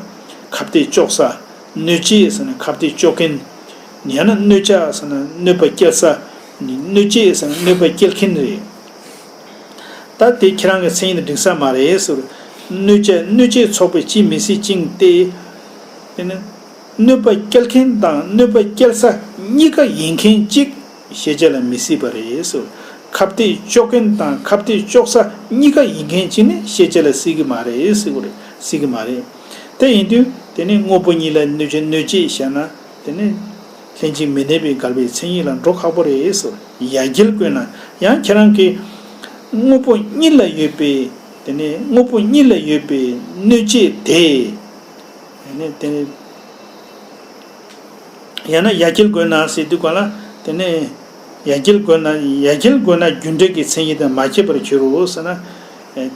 ཁ་གཏད་གཅོག་ས། གནོད་བྱེད་ཟེར་ན་ཁ་གཏད་གཅོག་མཁན། ཡང་ན་གནོད་བྱ་ཟེར་ན་གནོད་པ་སྐྱེལ་ས། གནོད་བྱེད་ཟེར་ན་གནོད་པ་སྐྱེལ་མཁན་རེད། ད་དེ་ཁྱེད་རང་གི་མཚན་ཉིད་དང་འགྲིག་ས་མ་རེད་ཟེར། གནོད་བྱ་གནོད་བྱེད་ཚོགས་པའི་སྤྱི་མི་སྲིད་ཅིང་སྟེ། དེ་ནི་གནོད་པ་སྐྱེལ་མཁན་དང་གནོད་པ་སྐྱེལ་ས་གཉིས་ཀ་ཡིན་མཁན་གཅིག་ཤེས་བྱ་ལ་མི་སྲིད་པ་རེད་ཟེར། ཁ་གཏད་གཅོག་མཁན་དང་ཁ་གཏད་གཅོག་ས་གཉིས་ཀ་ཡིན་མཁན་གཅིག་ནི་ཤེས་བྱ་ལ་སྲིད་ཀྱི་མ་རེད་ཟེར་གྱི་རེད། སྲིད་ཀྱི་མ་རེད། དེ་ཡིན་དུས། དེ་ནས་དངོས་པོ་གཉིས་ལ་གནོད་བྱེད་གནོད་བྱེད་བྱས་ན་དེ་ནས་ལྷན་ཅིག་མི་གནས་པའི་འགལ་བའི་མཚན་ཉིད་ལ་འགྲོ་ཁག་པོ་རེད་ཟེར། ཡ་གྱལ་བཀོད་ན་ཡང་ཁྱེད་རང་གིས་དངོས་པོ་གཉིས་ལ་ཡོད་པའི་དེ་ནས་དངོས་པོ་གཉིས་ལ་ཡོད་པའི་གནོད་བྱེད་དེ། དེ་ནས་དེ་ནས། ཡང་ན་ཡ་གྱལ་བཀོད་ན་ཟེར་དུས་ག་ལ་དེ་ནས་ཡ་གྱལ་བཀོད་ན་ཡ་གྱལ་བཀོད་ན་རྒྱུ་འབྲས་ཀྱི་མཚན་ཉིད་དེ་མ་ཁྱབ་པར་འགྱུར་རོ་ཟེར་ན།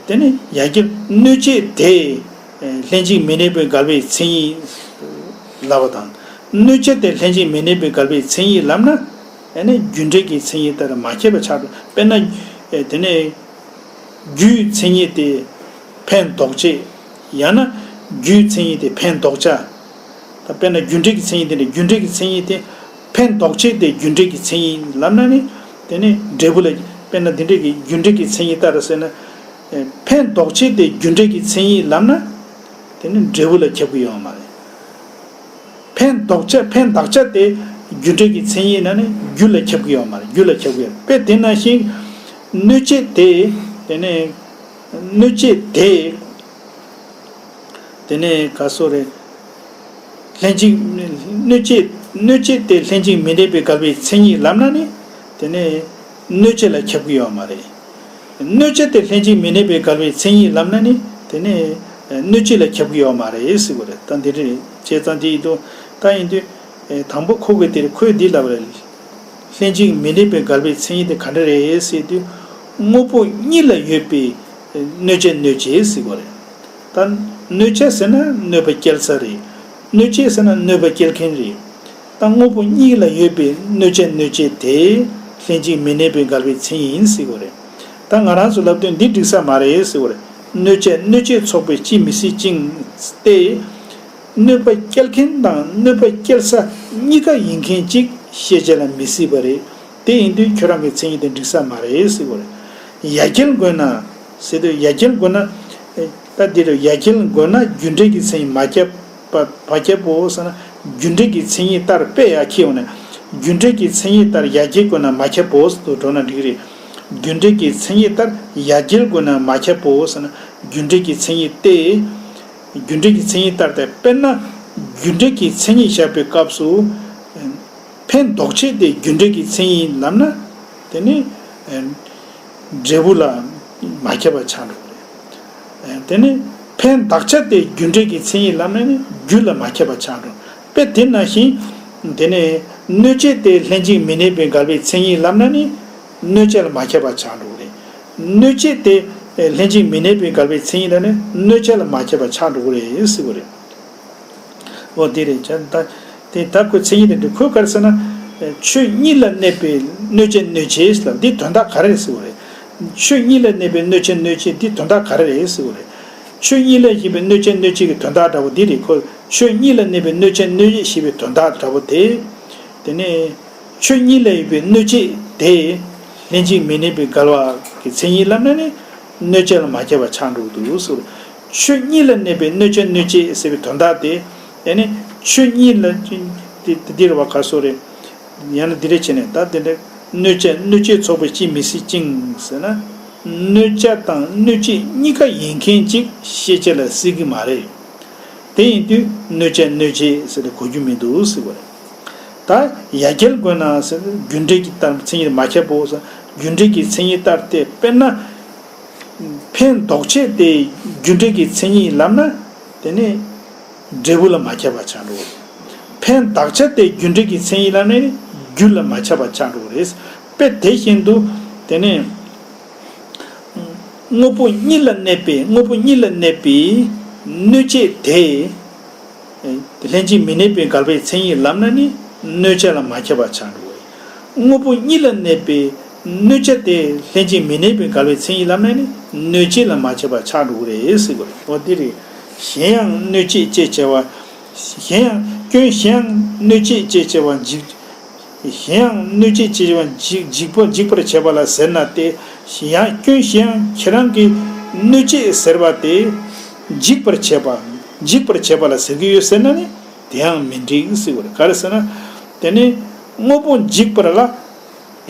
དེ་ནས་ཡ་གྱལ་གནོད་བྱེད་དེ་ལྷན་ཅིག་མི་གནས་པའི་འགལ་བའི་མཚན་ཉིད་ལབ་པ་དང་། གནོད་བྱེད་དེ་ལྷན་ཅིག་མི་གནས་པའི་འགལ་བའི་མཚན་ཉིད་ལབ་ན། དེ་ནས་རྒྱུ་འབྲས་ཀྱི་མཚན་ཉིད་ལྟར་མ་ཁྱབ་པ་ཆགས་འགྲོ། དཔེར་ན། དེ་ནས། རྒྱུའི་མཚན་ཉིད་དེ་ཕན་འདོགས་བྱེད། ཡང་ན་རྒྱུའི་མཚན་ཉིད་དེ་ཕན་འདོགས་བྱ། ད་དཔེར་ན་རྒྱུ་འབྲས་ཀྱི་མཚན་ཉིད་དེ་འདྲ། རྒྱུ་འབྲས་ཀྱི་མཚན་ཉིད་དེ་ཕན་འདོགས་བྱེད་དེ་རྒྱུ་འབྲས་ཀྱི་མཚན་ཉིད་ལབ་ན་ནི། དེ་ནི་འབྲས་བུ་ལ། དཔེར་ན་འདི་འདྲས་ཀྱི་རྒྱུ་འབྲས་ཀྱི་མཚན་ཉིད་ལྟར་ཟེར་ན། ཕན་འདོགས་བྱེད་དེ་རྒྱུ་འབྲས་ཀྱི་མཚན་ཉིད་ལབ་ན། དེ་ནི་འབྲས་བུ་ལ་ཁྱབ་ཀྱི་ཡོད་མ་རེད། ཕན་འདོགས་བྱ། ཕན་འདོགས་བྱ་དེ་རྒྱུ་འབྲས་ཀྱི་མཚན་ཉིད་ན་ནི་རྒྱུ་ལ་ཁྱབ་ཀྱི་ཡོད་མ་རེད། རྒྱུ་ལ་ཁྱབ་ཀྱི་ཡོད། དཔེ་དེ་ནང་བཞིན་གནོད་བྱེད་དེ། དེ་ནས་གནོད་བྱེད་དེ། དེ་ནས་ག་སོ་རེད། ལྷན་ཅིག་གནོད་བྱེད། གནོད་བྱེད་དེ་ལྷན་ཅིག་མི་གནས་པའི་འགལ་བའི་མཚན་ཉིད་ལབ་ན་ནི། དེ་ནས་གནོད་བྱེད་ལ་ཁྱབ་ཀྱི་ཡོད་མ་རེད། གནོད་བྱེད་དེ་ལྷན་ཅིག་མི་གནས་པའི་འགལ་བའི་མཚན་ཉིད་ལབ་ན་ནི། དེ་ནི་གནོད་བྱེད་ལ་ཁྱབ་ཀྱི་ཡོད་མ་རེད་ཟེར་གྱི་རེད། ད་འདི་འདྲ་རེད། བྱས་ཙང་དེ་ཡིན་དུས། ད་ཡིན་དུས། དང་པོ་ཁོ་གི་དེར་ཁོས་འདི་ལབ་རེད། ལྷན་ཅིག་མི་གནས་པའི་འགལ་བའི་མཚན་ཉིད་དེ་ག་འདྲ་རེད་ཟེར་དུས། དངོས་པོ་གཉིས་ལ་ཡོད་པའི་གནོད་བྱ་གནོད་བྱེད་ཟེར་གྱི་རེད། ད་གནོད་བྱ་ཟེར་ན་གནོད་པ་སྐྱེལ་ས་རེད། གནོད་བྱེད་ཟེར་ན་གནོད་པ་སྐྱེལ་མཁན་རེད། ད་དངོས་པོ་གཉིས་ལ་ཡོད་པའི་གནོད་བྱ་གནོད་བྱེད་དེ་ལྷན་ཅིག་མི་གནས་པའི་འགལ་བའི་མཚན་ཉིད་ཡིན་ཟེར་གྱི་རེད། ད་ང་རང་ཚོ་ལབ་དུས་འདི་འགྲིག་ས་མ་རེད་ཟེར་གྱི་རེད། གནོད་བྱ་གནོད་བྱེད་ཚོགས་པའི་སྤྱི་མི་སྲིད་ཅིང་སྟེ། གནོད་པ་སྐྱེལ་མཁན་དང་གནོད་པ་སྐྱེལ་ས་གཉིས་ཀ་ཡིན་མཁན་གཅིག་ཤེས་བྱ་ལ་མི་སྲིད་པ་རེད། དེ་ཡིན་དུས་ཁྱོད་རང་གི་མཚན་ཉིད་དེ་འགྲིག་ས་མ་རེད་ཟེར་གྱི་རེད། ཡ་གྱལ་བཀོད་ན་ཟེར་དུས། ཡ་གྱལ་བཀོད་ན། ད་འདི་རུ་ཡ་གྱལ་བཀོད་ན་རྒྱུ་འབྲས་ཀྱི་མཚན་ཉིད་མ་ཁྱབ་པ། མ་ཁྱབ་པོ་ཟེར་ན། རྒྱུ་འབྲས་ཀྱི་མཚན་ཉིད་ལྟར་དཔེ་ཡ་ཁྱེར་ཡོང་ན། རྒྱུ་འབྲས་ཀྱི་མཚན་ཉིད་ལྟར་ཡ་གྱལ་བཀོད་ན་མ་ཁྱབ་པོ་ཟེར་དུ་འགྲོ་ན་འགྲིག་རེད། རྒྱུ་འབྲས་ཀྱི་མཚན་ཉིད་ལྟར་ཡ་གྱལ་བཀོད་ན་མ་ཁྱབ་པོ་ཟེར་ན། རྒྱུ་འབྲས་ཀྱི་མཚན་ཉིད་སྟེ། རྒྱུ་འབྲས་ཀྱི་མཚན་ཉིད་ལྟར་ཏེ། དཔེར་ན་རྒྱུ་འབྲས་ཀྱི་མཚན་ཉིད་བཞག་པའི་སྐབས་སུ། ཕན་འདོགས་བྱེད་དེ་རྒྱུ་འབྲས་ཀྱི་མཚན་ཉིད་ལབ་ན། དེ་ནི་འབྲས་བུ་ལ་མ་ཁྱབ་པ་ཆགས་འགྲོ་གི་རེད། དེ་ནི་ཕན་འདོགས་བྱ་དེ་རྒྱུ་འབྲས་ཀྱི་མཚན་ཉིད་ལབ་ན་ནི་རྒྱུ་ལ་མ་ཁྱབ་པ་ཆགས་འགྲོ། དཔེ་དེ་ནང་བཞིན། དེ་ནི་གནོད་བྱེད་དེ་ལྷན་ཅིག་མི་གནས་པའི་འགལ་བའི་མཚན་ཉིད་ལབ་ན་ནི། གནོད་བྱ་ལ་མ་ཁྱབ་པ་ཆགས་འགྲོ་གི་རེད། གནོད་བྱེད་དེ་ལྷན་ཅིག་མི་གནས་པའི་འགལ་བའི་མཚན་ཉིད་ལ་ནི་གནོད་བྱ་ལ་མ་ཁྱབ་པ་ཆགས་འགྲོ་གི་རེད་ཟེར་གྱི་རེད། འོ་དེ་རེད། བྱས་ད་དེ་ད་ཁོའི་མཚན་ཉིད་དེ་འདྲ། ཁོས་ག་རེ་ཟེར་ན། ཆོས་གཉིས་ལ་གནས་པའི་གནོད་བྱ་གནོད་བྱེད་ལ་འདི་དོན་དག་ག་རེ་རེད་ཟེར་གྱི་རེད། ཆོས་གཉིས་ལ་གནས་པའི་གནོད་བྱ་གནོད་བྱེད་འདི་དོན་དག་ག་རེ་རེད་ཟེར་གྱི་རེད། ཆོས་གཉིས་ལ་གནས་པའི་གནོད་བྱ་གནོད་བྱེད་ཀྱི་དོན་དག་འདྲ་པོ་འདི་རེད། ཁོ་ཆོས་གཉིས་ལ་གནས་པའི་གནོད་བྱ་གནོད་བྱེད་ཞེས་པའི་དོན་དག་འདྲ་པོ་དེ། དེ་ནས། ཆོས་གཉིས་ལ་ཡོད་པའི་གནོད་བྱེད་དེ། ལྷན་ཅིག་མི་གནས་པའི་འགལ་བ་གི་མཚན་ཉིད་ལབ་ན་ནི། གནོད་བྱ་ལ་མ་ཁྱབ་པ་ཆགས་འགྲོ་གི་འདུག་ཟེར། ཆོས་གཉིས་ལ་གནས་པའི་གནོད་བྱ་གནོད་བྱེད་ཟེར་བའི་དོན་དག་དེ། དེ་ནི་ཆོས་གཉིས་ལ། དེ་དེ་རེད་བ། ག་སོ་རེད། ཡང་ན་འདི་འདྲ་བྱས་ནས་ད་དེ་འདྲ། གནོད་བྱ་གནོད་བྱེད་ཚོགས་པའི་སྤྱི་མི་སྲིད་ཅིང་ཟེར་ན། གནོད་བྱ་དང་གནོད་བྱེད་གཉིས་ཀ་ཡིན་མཁན་གཅིག་ཤེས་བྱ་ལ་སྲིད་ཀྱི་མ་རེད། དེ་ཡིན་དུས་གནོད་བྱ་གནོད་བྱེད་ཟེར་ཏེ་གོ་རྒྱུ་མི་འདུག་ཟེར་བ་རེད། ད་ཡ་གྱལ་བཀོད་ན་ཟེར། རྒྱུ་འབྲས་ཀྱི་ལྟར་མཚན་ཉིད་མ་ཁྱབ་པོ་ཟེར། རྒྱུ་འབྲས་ཀྱི་མཚན་ཉིད་ལྟར་ཏེ། དཔེར་ན། ཕན་འདོགས་བྱེད་དེ་རྒྱུ་འབྲས་ཀྱི་མཚན་ཉིད་ལབ་ན། དེ་ནི་འབྲས་བུ་ལ་མ་ཁྱབ་པ་ཆགས་འགྲོ་གི་རེད། ཕན་འདོགས་བྱ་དེ་རྒྱུ་འབྲས་ཀྱི་མཚན་ཉིད་ལབ་ན་ནི་རྒྱུ་ལ་མ་ཁྱབ་པ་ཆགས་འགྲོ་གི་རེད། དཔེ་དེ་བཞིན་དུ། དེ་ནི། དངོས་པོ་གཉིས་ལ་གནས་པའི། དངོས་པོ་གཉིས་ལ་གནས་པའི་གནོད་བྱེད་དེ། ལྷན་ཅིག་མི་གནས་པའི་འགལ་བའི་མཚན་ཉིད་ལབ་ན་ནི་གནོད་བྱ་ལ་མ་ཁྱབ་པ་ཆགས་འགྲོ་གི་རེད། དངོས་པོ་གཉིས་ལ་གནས་པའི་གནོད་བྱ་དེ་ལྷན་ཅིག་མི་གནས་པའི་འགལ་བའི་མཚན་ཉིད་ལབ་ན་ནི་གནོད་བྱེད་ལ་མ་ཁྱབ་པ་ཆགས་འགྲོ་གི་རེད་ཟེར་གྱི་རེད། འོ་དེ་རེད། གཞན་ཡང་གནོད་བྱེད་ཅེས་བྱ་བ། གཞན་ཡང་། སྐྱོན་གཞན་ཡང་གནོད་བྱེད་ཅེས་བྱ་བ་འཇིག་གཞན་ཡང་གནོད་བྱེད་ཅེས་བྱ་བ་འཇིག་འཇིག་པ་འཇིག་པར་བྱེད་པ་ལ་ཟེར་ན་སྟེ། གཞན་ཡང་སྐྱོན་གཞན་ཡང་ཁྱེད་རང་གིས་གནོད་བྱེད་ཟེར་བ་དེ་འཇིག་པར་བྱེད་པ། འཇིག་པར་བྱེད་པ་ལ་ཟེར་གྱི་ཡོད་ཟེར་ན་ནི་དེའང་མི་འགྲིག་ཟེར་བ་རེད། ག་རེ་ཟེར་ན། དེ་ནི་དངོས་པོ་འཇིག་པར་ལ།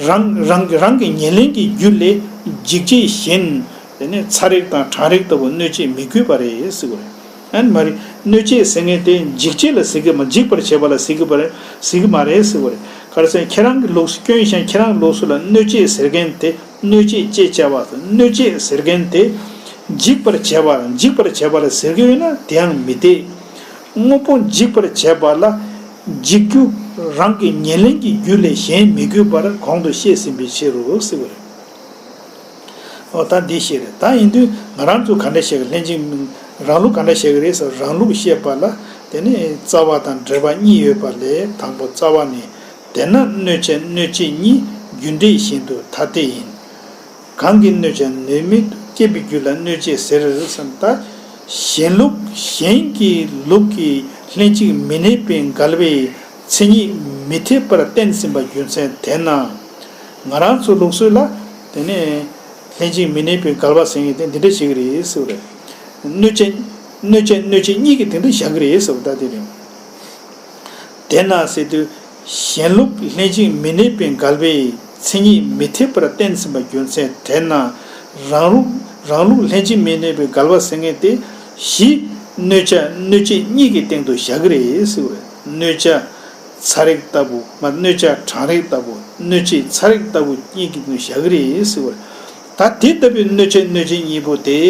རང་རང་རང་གི་ཉེར་ལེན་གྱི་རྒྱུ་ལས་འཇིག་བྱེད་གཞན། དེ་ནི་ཚ་རེག་དང་གྲང་རེག་ལྟ་བུ་གནོད་བྱེད་མི་དགོས་པ་རེད་ཟེར་བ་རེད། ཨ་ནི་མ་རེད། གནོད་བྱེད་ཟེར་མཁན་དེ་འཇིགས་བྱེད་ལ་ཟེར་གི་མ། འཇིགས་པར་བྱེད་པ་ལ་ཟེར་གི་པ་རེད། ཟེར་གི་མ་རེད་ཟེར་བ་རེད། ག་རེ་ཟེར་ན་ཁྱེད་རང་གི་ལུགས་སུ། སྐྱོན་ཞན་ཁྱེད་རང་གི་ལུགས་སུ་ལ་གནོད་བྱེད་ཟེར་མཁན་དེ། གནོད་བྱེད་ཅེས་བྱ་བ་དང་། གནོད་བྱེད་ཟེར་མཁན་དེ་འཇིགས་པར་བྱེད་པ། འཇིགས་པར་བྱེད་པ་ལ་ཟེར་གི་ཡོད་ན་དེའང་མི་འཐད། དངོས་པོ་འཇིགས་པར་བྱེད་པ་ལ་འཇིགས་རྒྱུ་རང་གི་ཉེར་ལེན་གྱི་རྒྱུ་ལས་གཞན་མི་དགོས་པར་གོང་དུ་བཤད་ཟིན་པའི་ཕྱིར་རོ་ཟེར་བ་རེད། འོ་ད་འདི་བཤད་རེད། ད་ཡིན་དུས་ང་རང་ཚོ་ག་འདྲ་བཤད་གི། ལྷན་ཅིག་རང་ལུགས་ག་འདྲ་བཤད་གི་རེད་ཟེར། རང་ལུགས་བཤད་པ་ལ་དེ་ནི་རྩ་བ་དང་འབྲེལ་བ་གཉིས་ཡོད་པ་ལས། དང་པོ་རྩ་བ་ནི། དེས་ན་གནོད་བྱ་གནོད་བྱེད་གཉིས། རྒྱུ་འབྲས་བཞིན་དུ་ཐ་དད་ཡིན། གང་གིས་གནོད་བྱ་གནོད་མེད་དུ་སྐྱེད་པའི་རྒྱུ་ལ་གནོད་བྱེད་ཟེར་ཟེར་ན། ད་གཞན་ལུགས། གཞན་གྱི་ལུགས་ཀྱི་ལྷན་ཅིག་མི་གནས་པའི་འགལ་བའི་མཚན་ཉིད་མི་འཐད་པར་བསྟན་ཟིན་པ་རྒྱུ་མཚན་དེས་ན། ང་རང་ཚོའི་ལུགས་སྲོལ་ལ་དེ་ནས་ལྷན་ཅིག་མི་གནས་པའི་འགལ་བ་ཟེར་མཁན་དེ་འདི་འདྲ་ཞིག་རེད་ཟེར་བ་རེད། གནོད་བྱེད། གནོད་བྱ་གནོད་བྱེད་གཉིས་ཀྱི་སྟེང་དུ་བཞག་གི་རེད་ཟེར་བ་ད་དེ་རེད། དེས་ན་ཟེར་དུས། གཞན་ལུགས་ལྷན་ཅིག་མི་གནས་པའི་འགལ་བའི་མཚན་ཉིད་མི་འཐད་པར་བསྟན་ཟིན་པ་རྒྱུ་མཚན་དེས་ན། རང་ལུགས། རང་ལུགས་ལྷན་ཅིག་མི་གནས་པའི་འགལ་བ་ཟེར་མཁན་དེ་གཞི་གནོད་བྱ་གནོད་བྱེད་གཉིས་ཀྱི་སྟེང་དུ་བཞག་གི་རེད་ཟེར་བ་རེད། གནོད་བྱ་ཚ་རེག་ལྟ་བུ། མ། གནོད་བྱ་གྲང་རེག་ལྟ་བུ། གནོད་བྱེད་ཚ་རེག་ལྟ་བུ་གཉིས་ཀྱི་སྟེང་དུ་བཞག་གི་རེད་ཟེར་བ་རེད། ད་དེ་ལྟ་བུའི་གནོད་བྱ་གནོད་བྱེད་གཉིས་པོ་དེ།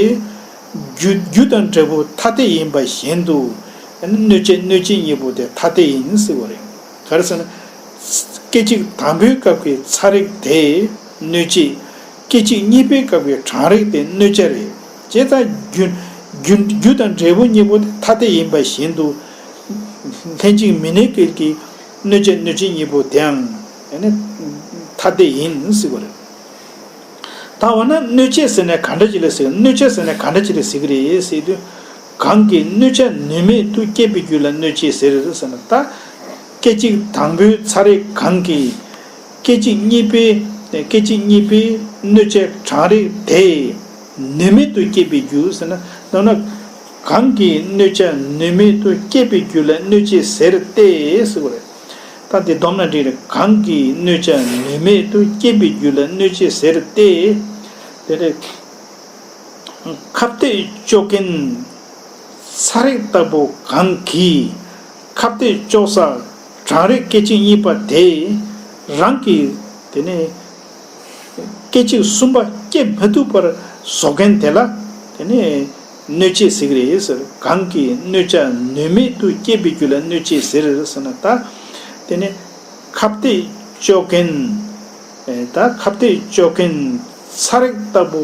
རྒྱུ། རྒྱུ་དང་འབྲས་བུ་ཐ་དད་ཡིན་པ་བཞིན་དུ། གནོད་བྱ་གནོད་བྱེད་གཉིས་པོ་དེ་ཐ་དད་ཡིན་ཟེར་བ་རེད། ག་རེ་ཟེར་ན། སྐད་ཅིག་དང་པོའི་སྐབས་ཀྱི་ཚ་རེག་དེ་གནོད་བྱེད། སྐད་ཅིག་གཉིས་པའི་སྐབས་ཀྱི་གྲང་རེག་དེ་གནོད་བྱ་རེད། བྱས་ཙང་རྒྱུ། རྒྱུ། རྒྱུ་དང་འབྲས་བུ་གཉིས་པོ་དེ་ཐ་དད་ཡིན་པ་བཞིན་དུ། ལྷན་ཅིག་མི་གནས་སྐབས་ཀྱི་གནོད་བྱ་གནོད་བྱེད་གཉིས་པོ་དེའང་ཐ་དད་ཡིན་ཟེར་བ་རེད། ད་འོ་ན་གནོད་བྱེད་ཟེར་ནས་ག་འདྲ་ཅིག་ལ་ཟེར། གནོད་བྱ་ཟེར་ནས་ག་འདྲ་ཅིག་ལ་ཟེར་གི་རེད་ཟེར་དུས། གང་གིས་གནོད་བྱ་ནུས་མེད་དུ་སྐྱེད་པའི་རྒྱུ་ལ་གནོད་བྱེད་ཟེར་ཟེར་ན། ད་སྐད་ཅིག་དང་པོའི་ཚ་རེག་གང་གིས། སྐད་ཅིག་གཉིས་པའི། སྐད་ཅིག་གཉིས་པའི་གནོད་བྱ་གྲང་རེག་དེ་ནུས་མེད་དུ་སྐྱེད་པའི་རྒྱུ་ཟེར་ན། འོ་ན་གང་གིས་གནོད་བྱ་ནུས་མེད་དུ་སྐྱེད་པའི་རྒྱུ་ལ་གནོད་བྱེད་ཟེར་ཏེ་ཟེར་བ་རེད། ད་འདི་བསྡོམས་ན་འགྲིག་རེད། གང་གིས་གནོད་བྱ་ནུས་མེད་དུ་སྐྱེད་པའི་རྒྱུ་ལ་གནོད་བྱེད་ཟེར་ཏེ། དེ་ནས་ཁ་གཏད་གཅོག་མཁན་ཚ་རེག་ལྟ་བུ་གང་གིས་ཁ་གཏད་གཅོག་ས་གྲང་རེག་སྐད་ཅིག་གཉིས་པ་དེ་རང་གིས། དེ་ནས་སྐད་ཅིག་གསུམ་པ་སྐྱེད་མ་ཐུབ་པར་བཟོ་མཁན་དེ་ལ། དེ་ནས། གནོད་བྱེད་ཟེར་གི་རེད་ཟེར། གང་གིས་གནོད་བྱ་ནུས་མེད་དུ་སྐྱེད་པའི་རྒྱུ་ལ་གནོད་བྱེད་ཟེར་ཟེར་ན། ད་དེ་ནི་ཁ་གཏད་གཅོག་མཁན། ཨེ། ད་ཁ་གཏད་གཅོག་མཁན་ཚ་རེག་ལྟ་བུ་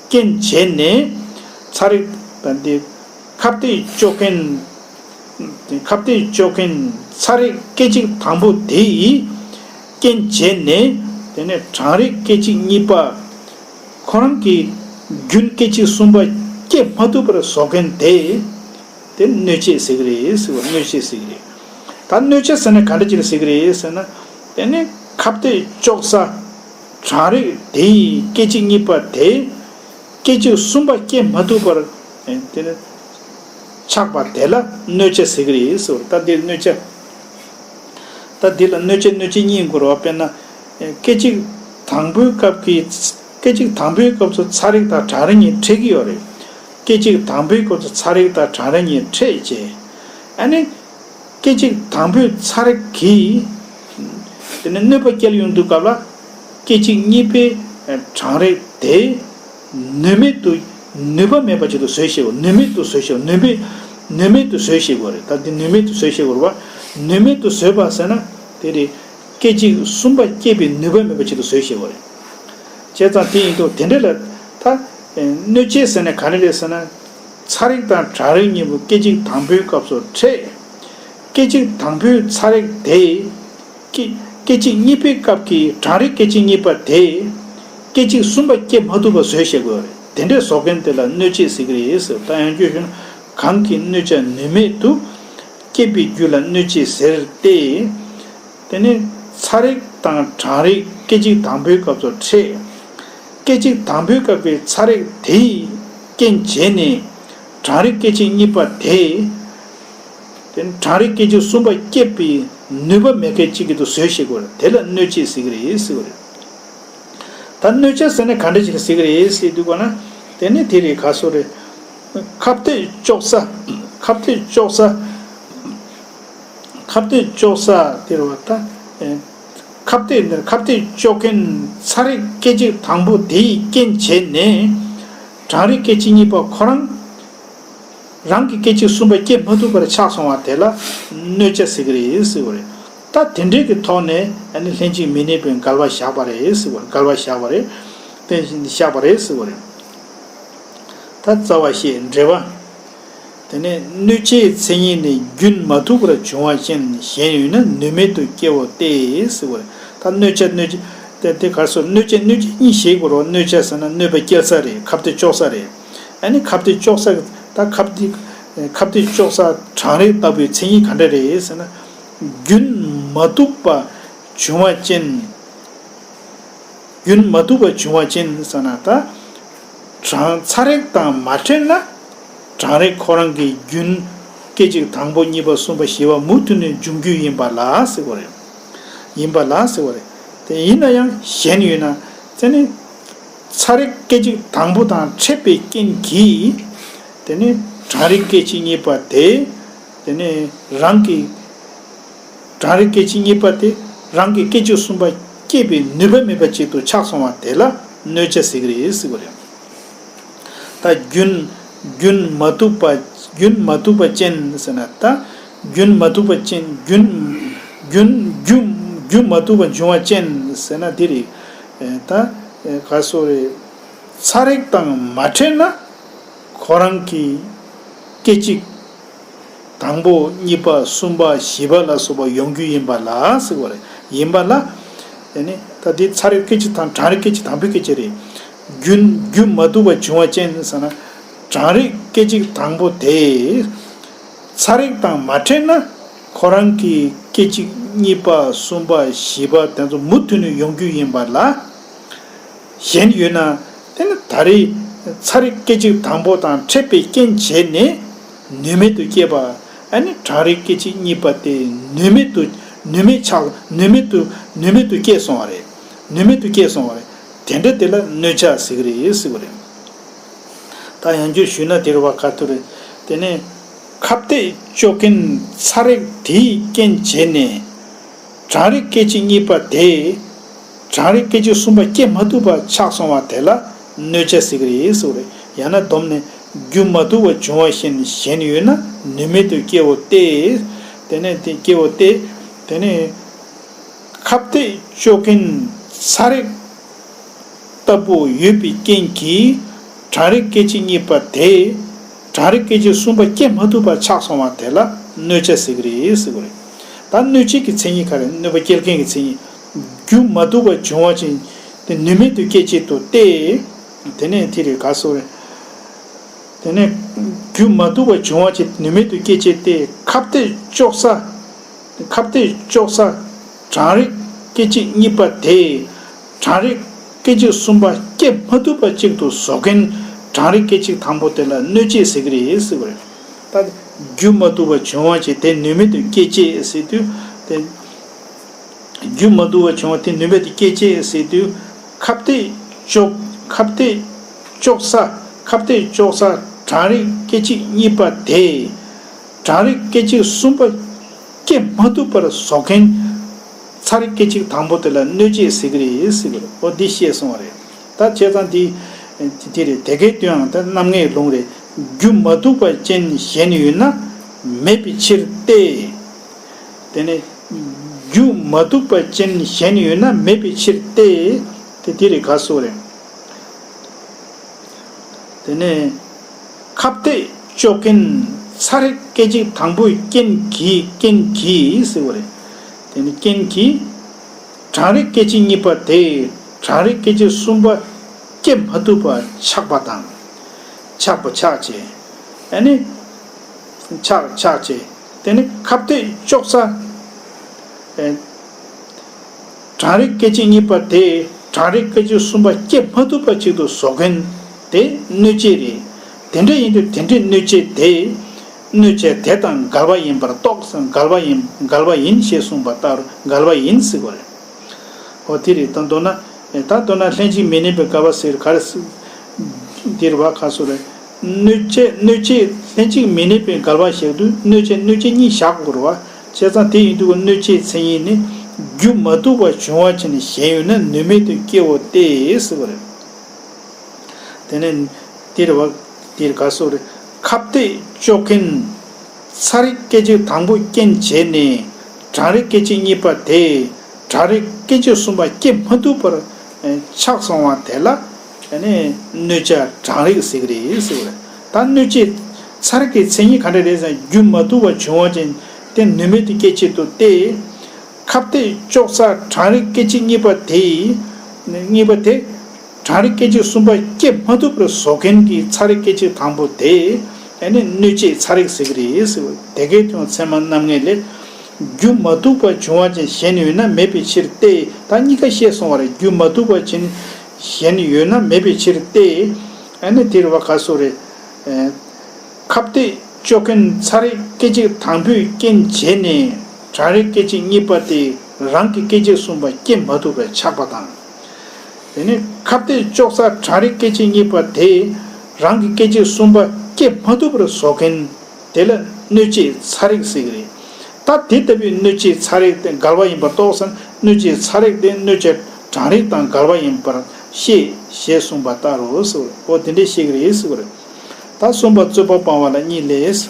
རྐྱེན་བྱས་ནས། ཚ་རེག་ད་འདི་ཁ་གཏད་གཅོག་མཁན། ཁ་གཏད་གཅོག་མཁན་ཚ་རེག་སྐད་ཅིག་དང་པོ་དེ་ཡིས་རྐྱེན་བྱས་ནས། དེ་ནས་གྲང་རེག་སྐད་ཅིག་གཉིས་པ། ཁོ་རང་གིས་རྒྱུན་སྐད་ཅིག་གསུམ་པ་སྐྱེད་མ་ཐུབ་པར་བཟོ་མཁན་དེ། དེ་གནོད་བྱེད་ཟེར་གི་རེད་ཟེར་བ། གནོད་བྱེད་ཟེར་གི་རེད། ད་གནོད་བྱེད་ཟེར་ན་ག་འདྲ་ཅིག་ལ་ཟེར་གི་རེད་ཟེར་ན། དེ་ནི་ཁ་གཏད་གཅོག་ས་གྲང་རེག་དེ་ཡི་སྐད་ཅིག་གཉིས་པ་དེ། སྐད་ཅིག་གསུམ་པ་སྐྱེད་མ་ཐུབ་པར། དེ་ནི་ཆགས་པ་དེ་ལ་གནོད་བྱ་ཟེར་གི་རེད་ཟེར་བ། ད་འདིར་གནོད་བྱ། ད་འདི་ལ་གནོད་བྱེད་གནོད་བྱེད་གཉིས་དགོས་རེད་བ། དཔེར་ན། སྐད་ཅིག་དང་པོའི་སྐབས་ཀྱི། སྐད་ཅིག་དང་པོའི་སྐབས་སུ་ཚ་རེག་དང་གྲང་རེག་གཉིས་འཕྲད་ཀྱི་ཡོད་རེད། སྐད་ཅིག་དང་པོའི་སྐབས་སུ་ཚ་རེག་དང་གྲང་རེག་གཉིས་འཕྲད་བྱས། ཨ་ནི། སྐད་ཅིག་དང་པོའི་ཚ་རེག་གིས། དེ་ནི་གནོད་པ་སྐྱེལ་ཡོང་དུས་སྐབས་ལ། སྐད་ཅིག་གཉིས་པའི་གྲང་རེག་དེ། ནུས་མེད་དུ། ནུས་པ་མེད་པ་ཅིག་ཏུ་བཟོས་ཤེས་དགོས། ནུས་མེད་དུ་བཟོས་ཤེས་དགོས། ནུས་མེད། ནུས་མེད་དུ་བཟོས་ཤེས་དགོས་རེད། ད་འདི་ནུས་མེད་དུ་བཟོས་ཤེས་དགོས་རེད་བ། ནུས་མེད་དུ་བཟོས་པ་ཟེར་ན། དེ་རེད། སྐད་ཅིག་གསུམ་པ་སྐྱེད་པའི་ནུས་པ་མེད་པ་ཅིག་ཏུ་བཟོས་ཤེས་དགོས་རེད། བྱས་ཙང་དེ་ཡིན་དུས་དེ་འདྲ་ལ། ད་གནོད་བྱེད་ཟེར་ན་ག་རེ་རེད་ཟེར་ན། ཚ་རེག་དང་གྲང་རེག་གཉིས་པོ་སྐད་ཅིག་དང་པོའི་སྐབས་སུ་འཕྲད། སྐད་ཅིག་དང་པོའི་ཚ་རེག་དེ། སྐད། སྐད་ཅིག་གཉིས་པའི་སྐབས་ཀྱི་གྲང་རེག་སྐད་ཅིག་གཉིས་པ་དེ། སྐད་ཅིག་གསུམ་པ་སྐྱེད་མ་ཐུབ་པ་བཟོས་བཞག་དགོས་རེད། དེ་འདྲའི་བཟོ་མཁན་དེ་ལ་གནོད་བྱེད་ཟེར་གྱི་རེད་ཟེར། ད་ཡང་བསྐྱར་ཞུ་ན། གང་གིས་གནོད་བྱ་ནུས་མེད་དུ། སྐྱེད་པའི་རྒྱུ་ལ་གནོད་བྱེད་ཟེར་ཏེ། དེ་ནི་ཚ་རེག་དང་གྲང་རེག་སྐད་ཅིག་དང་པོའི་སྐབས་སུ་འཕྲད། སྐད་ཅིག་དང་པོའི་སྐབས་ཀྱི་ཚ་རེག་དེ་ཡིས་རྐྱེན་བྱས་ནས། གྲང་རེག་སྐད་ཅིག་གཉིས་པ་དེ། དེ་ནི་གྲང་རེག་སྐད་ཅིག་གསུམ་པ་སྐྱེད་པའི་ནུས་པ་མེད་མཁན་གཅིག་གི་དུ་བཟོས་ཤིག་གོ། དེ་ལ་གནོད་བྱེད་ཟེར་གི་རེད་ཟེར་གི་རེད། ད་གནོད་བྱ་ཟེར་ན་ག་འདྲ་ཞིག་ལ་ཟེར་གི་རེད་ཟེར་དུས་གོ་ན། དེ་ནི་དེ་རེད། ག་སོ་རེད། ཁ་གཏད་གཅོག་ས། ཁ་གཏད་གཅོག་ས། ཁ་གཏད་གཅོག་ས་དེ་རེད་བ་ད། ཨེ། ཁ་གཏད་འདིར་ཁ་གཏད་གཅོག་མཁན་ཚ་རེག་སྐད་ཅིག་དང་པོ་དེའི་རྐྱེན་བྱས་ནས། གྲང་རེག་སྐད་ཅིག་གཉིས་པ་ཁོ་རང་རང་གི་སྐད་ཅིག་གསུམ་པ་སྐྱེ་མ་ཐུབ་པར་ཆགས་སོང་བ་དེ་ལ་གནོད་བྱ་ཟེར་གྱི་རེད་ཟེར་བ་རེད། ད་དེ་འདྲའི་གི་ཐོག་ནས་ཨ་ནི་ལྷན་ཅིག་མི་གནས་པའི་འགལ་བ་བཞག་པ་རེད་ཟེར་བ་རེད། འགལ་བ་བཞག་པ་རེད། བསྟན་བཞག་པ་རེད་ཟེར་བ་རེད། ད་རྩ་བ་བཤད་འགྲེལ་པ། དེ་ནས་གནོད་བྱའི་མཚན་ཉིད་ནི་རྒྱུན་མ་ཐུག་པར་འབྱུང་བ་ཅན་གཞན་ཡོད་ན་ནུས་མེད་དུ་སྐྱེའོ་སྟེ་ཟེར་བ་རེད། ད་གནོད་བྱ་གནོད་བྱ་དེ་དེ་ག་རེ་ཟེར། གནོད་བྱ་གནོད་བྱེད་གཉིས་བཤད་དགོས་རེད། གནོད་བྱ་ཟེར་ན་གནོད་པ་སྐྱེལ་ས་རེད། ཁ་གཏད་གཅོག་ས་རེད། ཨ་ནི་ཁ་གཏད་གཅོག་ས་ད་ཁ་གཏད་ཁ་གཏད་གཅོག་ས་གྲང་རེག་ལྟ་བུའི་མཚན་ཉིད་ག་འདྲ་རེད་ཟེར་ན། རྒྱུན་མ་ཐུག་པ་འབྱུང་བ་ཅན། རྒྱུན་མ་ཐུག་པ་འབྱུང་བ་ཅན་ཟེར་ན་ད། གྲང་ཚ་རེག་དང་མ་འཕྲད་ན། གྲང་རེག་ཁོ་རང་གི་རྒྱུན་སྐད་ཅིག་དང་པོ་གཉིས་པ་གསུམ་པ་བཞི་པ་མུ་མཐུད་ནས་འབྱུང་རྒྱུ་ཡིན་པ་ལ་ཟེར་བ་རེད། ཡིན་པ་ལ་ཟེར་བ་རེད། དེ་ཡིན་ན་ཡང་གཞན་ཡོད་ན། དེ་ནི་ཚ་རེག་སྐད་ཅིག་དང་པོ་དང་འཕྲད་པའི་རྐྱེན་གྱིས། དེ་ནི་གྲང་རེག་སྐད་ཅིག་གཉིས་པ་དེ། དེ་ནི་རང་གི་གྲང་རེག་སྐད་ཅིག་གཉིས་པ་དེ་རང་གི་སྐད་ཅིག་གསུམ་པ་སྐྱེད་པའི་ནུས་པ་མེད་པ་ཅིག་ཏུ་ཆགས་སོང་བ་དེ་ལ་གནོད་བྱ་ཟེར་གྱི་རེད་ཟེར་བ་རེད། ད་རྒྱུན། རྒྱུན་མ་ཐུག་པ། རྒྱུན་མ་ཐུག་པ་ཅན་ཟེར་ན་ད། རྒྱུན་མ་ཐུག་པ་ཅན། རྒྱུན། རྒྱུན། རྒྱུ། རྒྱུ་མ་ཐུག་པ་འབྱུང་བ་ཅན་ཟེར་ན་དེ་རེད། ད་ག་སོ་རེད། ཚ་རེག་དང་མ་འཕྲད་ན་ཁོ་རང་གི་སྐད་ཅིག་དང་པོ་གཉིས་པ་གསུམ་པ་བཞི་པ་ལ་སོགས་པ་ཡོང་རྒྱུ་ཡིན་པ་ལ་ཟེར་བ་རེད། ཡིན་པ་ལ། དེ་ནི་ད་འདི་ཚ་རེག་སྐད་ཅིག་དང་གྲང་རེག་སྐད་ཅིག་དང་པོའི་སྐད་ཅིག་རེད། རྒྱུན། རྒྱུ་མ་ཐུག་པ་འབྱུང་བ་ཅན་ཟེར་ན། གྲང་རེག་སྐད་ཅིག་དང་པོ་དེ་ཚ་རེག་དང་མ་འཕྲད་ན་ཁོ་རང་གི་སྐད་ཅིག་གཉིས་པ་གསུམ་པ་བཞི་པ་དེ་ཚོ་མུ་མཐུད་ནས་ཡོང་རྒྱུ་ཡིན་པ་ལ། གཞན་ཡོད་ན། དེ་ནི་ད་རེས་ཚ་རེག་སྐད་ཅིག་དང་པོ་དང་འཕྲད་པའི་རྐྱེན་བྱས་ནས་ནུས་མེད་དུ་སྐྱེས་པ། ཨ་ནི་གྲང་རེག་སྐད་ཅིག་གཉིས་པ་དེ་ནུས་མེད་དུ། ནུས་མེད་ཆགས། ནུས་མེད་དུ། ནུས་མེད་དུ་སྐྱེས་སོང་བ་རེད། ནུས་མེད་དུ་སྐྱེས་སོང་བ་རེད། དེ་འདྲ་དེ་ལ་གནོད་བྱ་ཟེར་གྱི་རེད་ཟེར་བ་རེད། ད་ཡང་བསྐྱར་ཞུས་ན་དེ་རུ་བ་ཁ་ཐུར་རེད། དེ་ནས་ཁ་གཏད་གཅོག་མཁན་ཚ་རེག་དེའི་རྐྱེན་བྱས་ནས། གྲང་རེག་སྐད་ཅིག་གཉིས་པ་དེ། གྲང་རེག་སྐད་ཅིག་གསུམ་པ་སྐྱེ་མ་ཐུབ་པ་ཆགས་སོང་བ་དེ་ལ་གནོད་བྱ་ཟེར་གྱི་རེད་ཟེར་བ་རེད། ཡང་ན་སྡོམ་ནས་རྒྱུ་མ་ཐུག་པ་འབྱུང་བ་བཞིན་གཞན་ཡོད་ན་ནུས་མེད་དུ་སྐྱེའོ་སྟེ། དེ་ནས་དེ་སྐྱེའོ་སྟེ། དེ་ནས་ཁ་གཏད་གཅོག་མཁན་ཚ་རེག་ལྟ་བུ་ཡོད་པའི་རྐྱེན་གྱིས། གྲང་རེག་སྐད་ཅིག་གཉིས་པ་དེ། གྲང་རེག་སྐད་ཅིག་གསུམ་པ་སྐྱེ་མ་ཐུབ་པ་ཆགས་སོང་བ་དེ་ལ་གནོད་བྱ་ཟེར་གྱི་རེད་ཟེར་བ་རེད། ད་གནོད་བྱེད་ཀྱི་མཚན་ཉིད་ག་རེ། གནོད་པ་སྐྱེལ་མཁན་གྱི་མཚན་ཉིད། རྒྱུ་མ་ཐུག་པ་འབྱུང་བ་ཅན། དེ་ནུས་མེད་དུ་སྐྱེད་བྱེད་དུ་སྟེ། དེ་ནས་དེ་རེད་ག་སོ་རེད། དེ་ནས་རྒྱུ་མ་ཐུག་པ་འབྱུང་བ་ཅན་ནུས་མེད་དུ་སྐྱེད་བྱེད་དེ་ཁ་གཏད་གཅོག་ས། ཁ་གཏད་གཅོག་ས། གྲང་རེག་སྐད་ཅིག་གཉིས་པ་དེ། གྲང་རེག་སྐད་ཅིག་གསུམ་པ་སྐྱེ་མ་ཐུབ་པ་ཅིག་ཏུ་བཟོ་མཁན། གྲང་རེག་སྐད་ཅིག་དང་པོ་དེ་ལ་གནོད་བྱེད་ཟེར་གྱི་རེད་ཟེར་བ་རེད། ད་རྒྱུ་མ་ཐུག་པ་འབྱུང་བ་ཅན་དེ་ནུས་མེད་དུ་སྐྱེད་བྱེད་ཟེར་དུས་དེ། རྒྱུ་མ་ཐུག་པ་བྱུང་བ་དེ་ནུས་མེད་དུ་སྐྱེད་བྱེད་ཟེར་དུས། ཁ་གཏད་གཅོག་ཁ་གཏད་གཅོག་ས། ཁ་གཏད་གཅོག་ས་གྲང་རེག་སྐད་ཅིག་གཉིས་པ་དེ། གྲང་རེག་སྐད་ཅིག་གསུམ་པ་སྐྱེ་མ་ཐུབ་པར་བཟོ་མཁན། ཚ་རེག་སྐད་ཅིག་དང་པོ་དེ་ལ་གནོད་བྱེད་ཟེར་གྱི་རེད་ཟེར་གྱི་རེད། འོ་འདི་བཤད་སོང་བ་རེད། ད་བྱས་ཙང་འདི། དེ་རེད། དེ་གའི་དོན་ཡང་ད་རྣམ་ངེས་ལུང་རེད། རྒྱུ་མ་ཐུག་པ་ཅན་གཞན་ཡོད་ན་མེད་པའི་ཕྱིར་ཏེ། དེ་ནས་རྒྱུ་མ་ཐུག་པ་ཅན་གཞན་ཡོད་ན་མེད་པའི་ཕྱིར་ཏེ། དེ་དེ་རེད་ག་སོ་རེད། དེ་ནས་ཁ་གཏད་གཅོག་མཁན་ཚ་རེག་སྐད་ཅིག་དང་པོའི་རྐྱེན་གྱིས། རྐྱེན་གྱིས་ཟེར་བ་རེད། དེ་ནས་རྐྱེན་གྱིས་གྲང་རེག་སྐད་ཅིག་གཉིས་པ་དེ་གྲང་རེག་སྐད་ཅིག་གསུམ་པ་སྐྱེ་མ་ཐུབ་པ་ཆགས་པ་དང་། ཆགས་པ་ཆགས་བྱས། ཨ་ནི། ཆགས་ཆགས་བྱས། དེ་ནི་ཁ་གཏད་གཅོག་ས། ཨེ། གྲང་རེག་སྐད་ཅིག་གཉིས་པ་དེ་གྲང་རེག་སྐད་ཅིག་གསུམ་པ་སྐྱེ་མ་ཐུབ་པ་ཅིག་ཏུ་བཟོ་མཁན་དེ་གནོད་བྱེད་རེད། དེ་འདྲ་ཡིན་དུས་དེ་འདྲའི་གནོད་བྱེད་དེ། གནོད་བྱེད་དེ་དང་འགལ་བ་ཡིན་པར་རྟོགས། འགལ་བ་ཡིན། འགལ་བ་ཡིན་ཞེས་གསུངས་པ་ལྟར་འགལ་བ་ཡིན་ཟེར་བ་རེད། འོ་དེ་རེད། ད་མདོར་ན། ད་མདོར་ན་ལྷན་ཅིག་མི་གནས་པའི་འགལ་བ་ཟེར་ག་རེ་ཟེར། འདིར་བ་ཁ་སོ་རེད། གནོད་བྱེད་གནོད་བྱེད་ལྷན་ཅིག་མི་གནས་པའི་འགལ་བ་བཞག་དུས་གནོད་བྱེད་གནོད་བྱེད་གཉིས་བཞག་དགོས་རེད་བ། བྱས་ཙང་དེ་ཡིན་དུས་གནོད་བྱེད་མཚན་ཉིད་ནི། རྒྱུ་མ་ཐུག་པ་བྱུང་བ་ཅན་གཞན་ཡོད་ན་ནུས་མེད་དུ་སྐྱེའོ་སྟེ་ཟེར་བ་རེད། དེ་ནས་འདིར་བ་འདིར་ག་སོགས་རེད། ཁ་གཏད་གཅོག་མཁན་ཚ་རེག་སྐད་ཅིག་དང་པོ་རྐྱེན་བྱས་ནས་གྲང་རེག་སྐད་ཅིག་གཉིས་པ་དེ་གྲང་རེག་སྐད་ཅིག་གསུམ་པ་སྐྱེ་མ་ཐུབ་པར་ཆགས་སོང་བ་དེ་ལ་གནོད་བྱ་གྲང་རེག་ཟེར་གི་རེད་ཟེར་བ་རེད། ད་གནོད་བྱེད་ཚ་རེག་གི་མཚན་ཉིད་ག་འདྲ་རེད་ཟེར་ན་རྒྱུ་མ་ཐུག་པ་བྱུང་བ་ཅན་དེ་ནུས་མེད་དུ་སྐྱེ་ཆེད་དུ་སྟེ། ཁ་གཏད་གཅོག་ས་གྲང་རེག་སྐད་ཅིག་གཉིས་པ་དེ་གཉིས་པ་དེ། གྲང་རེག་སྐད་ཅིག་གསུམ་པ་སྐྱེ་མ་ཐུབ་པར་བཟོ་མཁན་གྱི་ཚ་རེག་སྐད་ཅིག་དང་པོ་དེ་ཨ་ནི་གནོད་བྱེད་ཚ་རེག་ཟེར་གི་རེད་ཟེར་བ། དེ་གའི་དོན་ཚད་མ་རྣམ་ངེས་ལས། རྒྱུ་མ་ཐུག་པ་བྱུང་བ་ཅན་གཞན་ཡོད་ན་མེད་པའི་ཕྱིར་ཏེ། ད་གཉིས་ཀ་བཤད་སོང་བ་རེད། རྒྱུ་མ་ཐུག་པ་ཅན་གཞན་ཡོད་ན་མེད་པའི་ཕྱིར་ཏེ། ཨ་ནི་དེ་རེད་བ། ག་སོགས་རེད། ཁ་གཏད་གཅོག་མཁན་ཚ་རེག་སྐད་ཅིག་དང་པོས་རྐྱེན་བྱས་ནས་གྲང་རེག་སྐད་ཅིག་གཉིས་པ་དེ་རང་གི་སྐད་ཅིག་གསུམ་པ་སྐྱེ་མ་ཐུབ་པར་ཆགས་པ་དང་། དེ་ནས་ཁ་གཏད་གཅོག་ས་གྲང་རེག་སྐད་ཅིག་གཉིས་པ་དེ་རང་གི་སྐད་ཅིག་གསུམ་པ་སྐྱེ་མ་ཐུབ་པར་བཟོ་མཁན་དེ་ལ་གནོད་བྱེད་ཚ་རེག་ཟེར་གི་རེད། ད་དེ་ལྟ་བུའི་གནོད་བྱེད་ཚ་རེག་དེ་འགལ་བ་ཡིན་པར་རྟོགས་ཟིན། གནོད་བྱེད་ཚ་རེག་དེ་གནོད་བྱེད་གྲང་རེག་དང་འགལ་བ་ཡིན་པར་ཤེས་ཞེས་གསུངས་པ་ལྟར་རོ་ཟེར་བ་རེད། འོ་དེ་འདྲས་ཤེས་གི་རེད་ཟེར་བ་རེད། ད་གསུམ་པ་རྩོད་པ་སྤང་བ་ལ་གཉིས་ལས།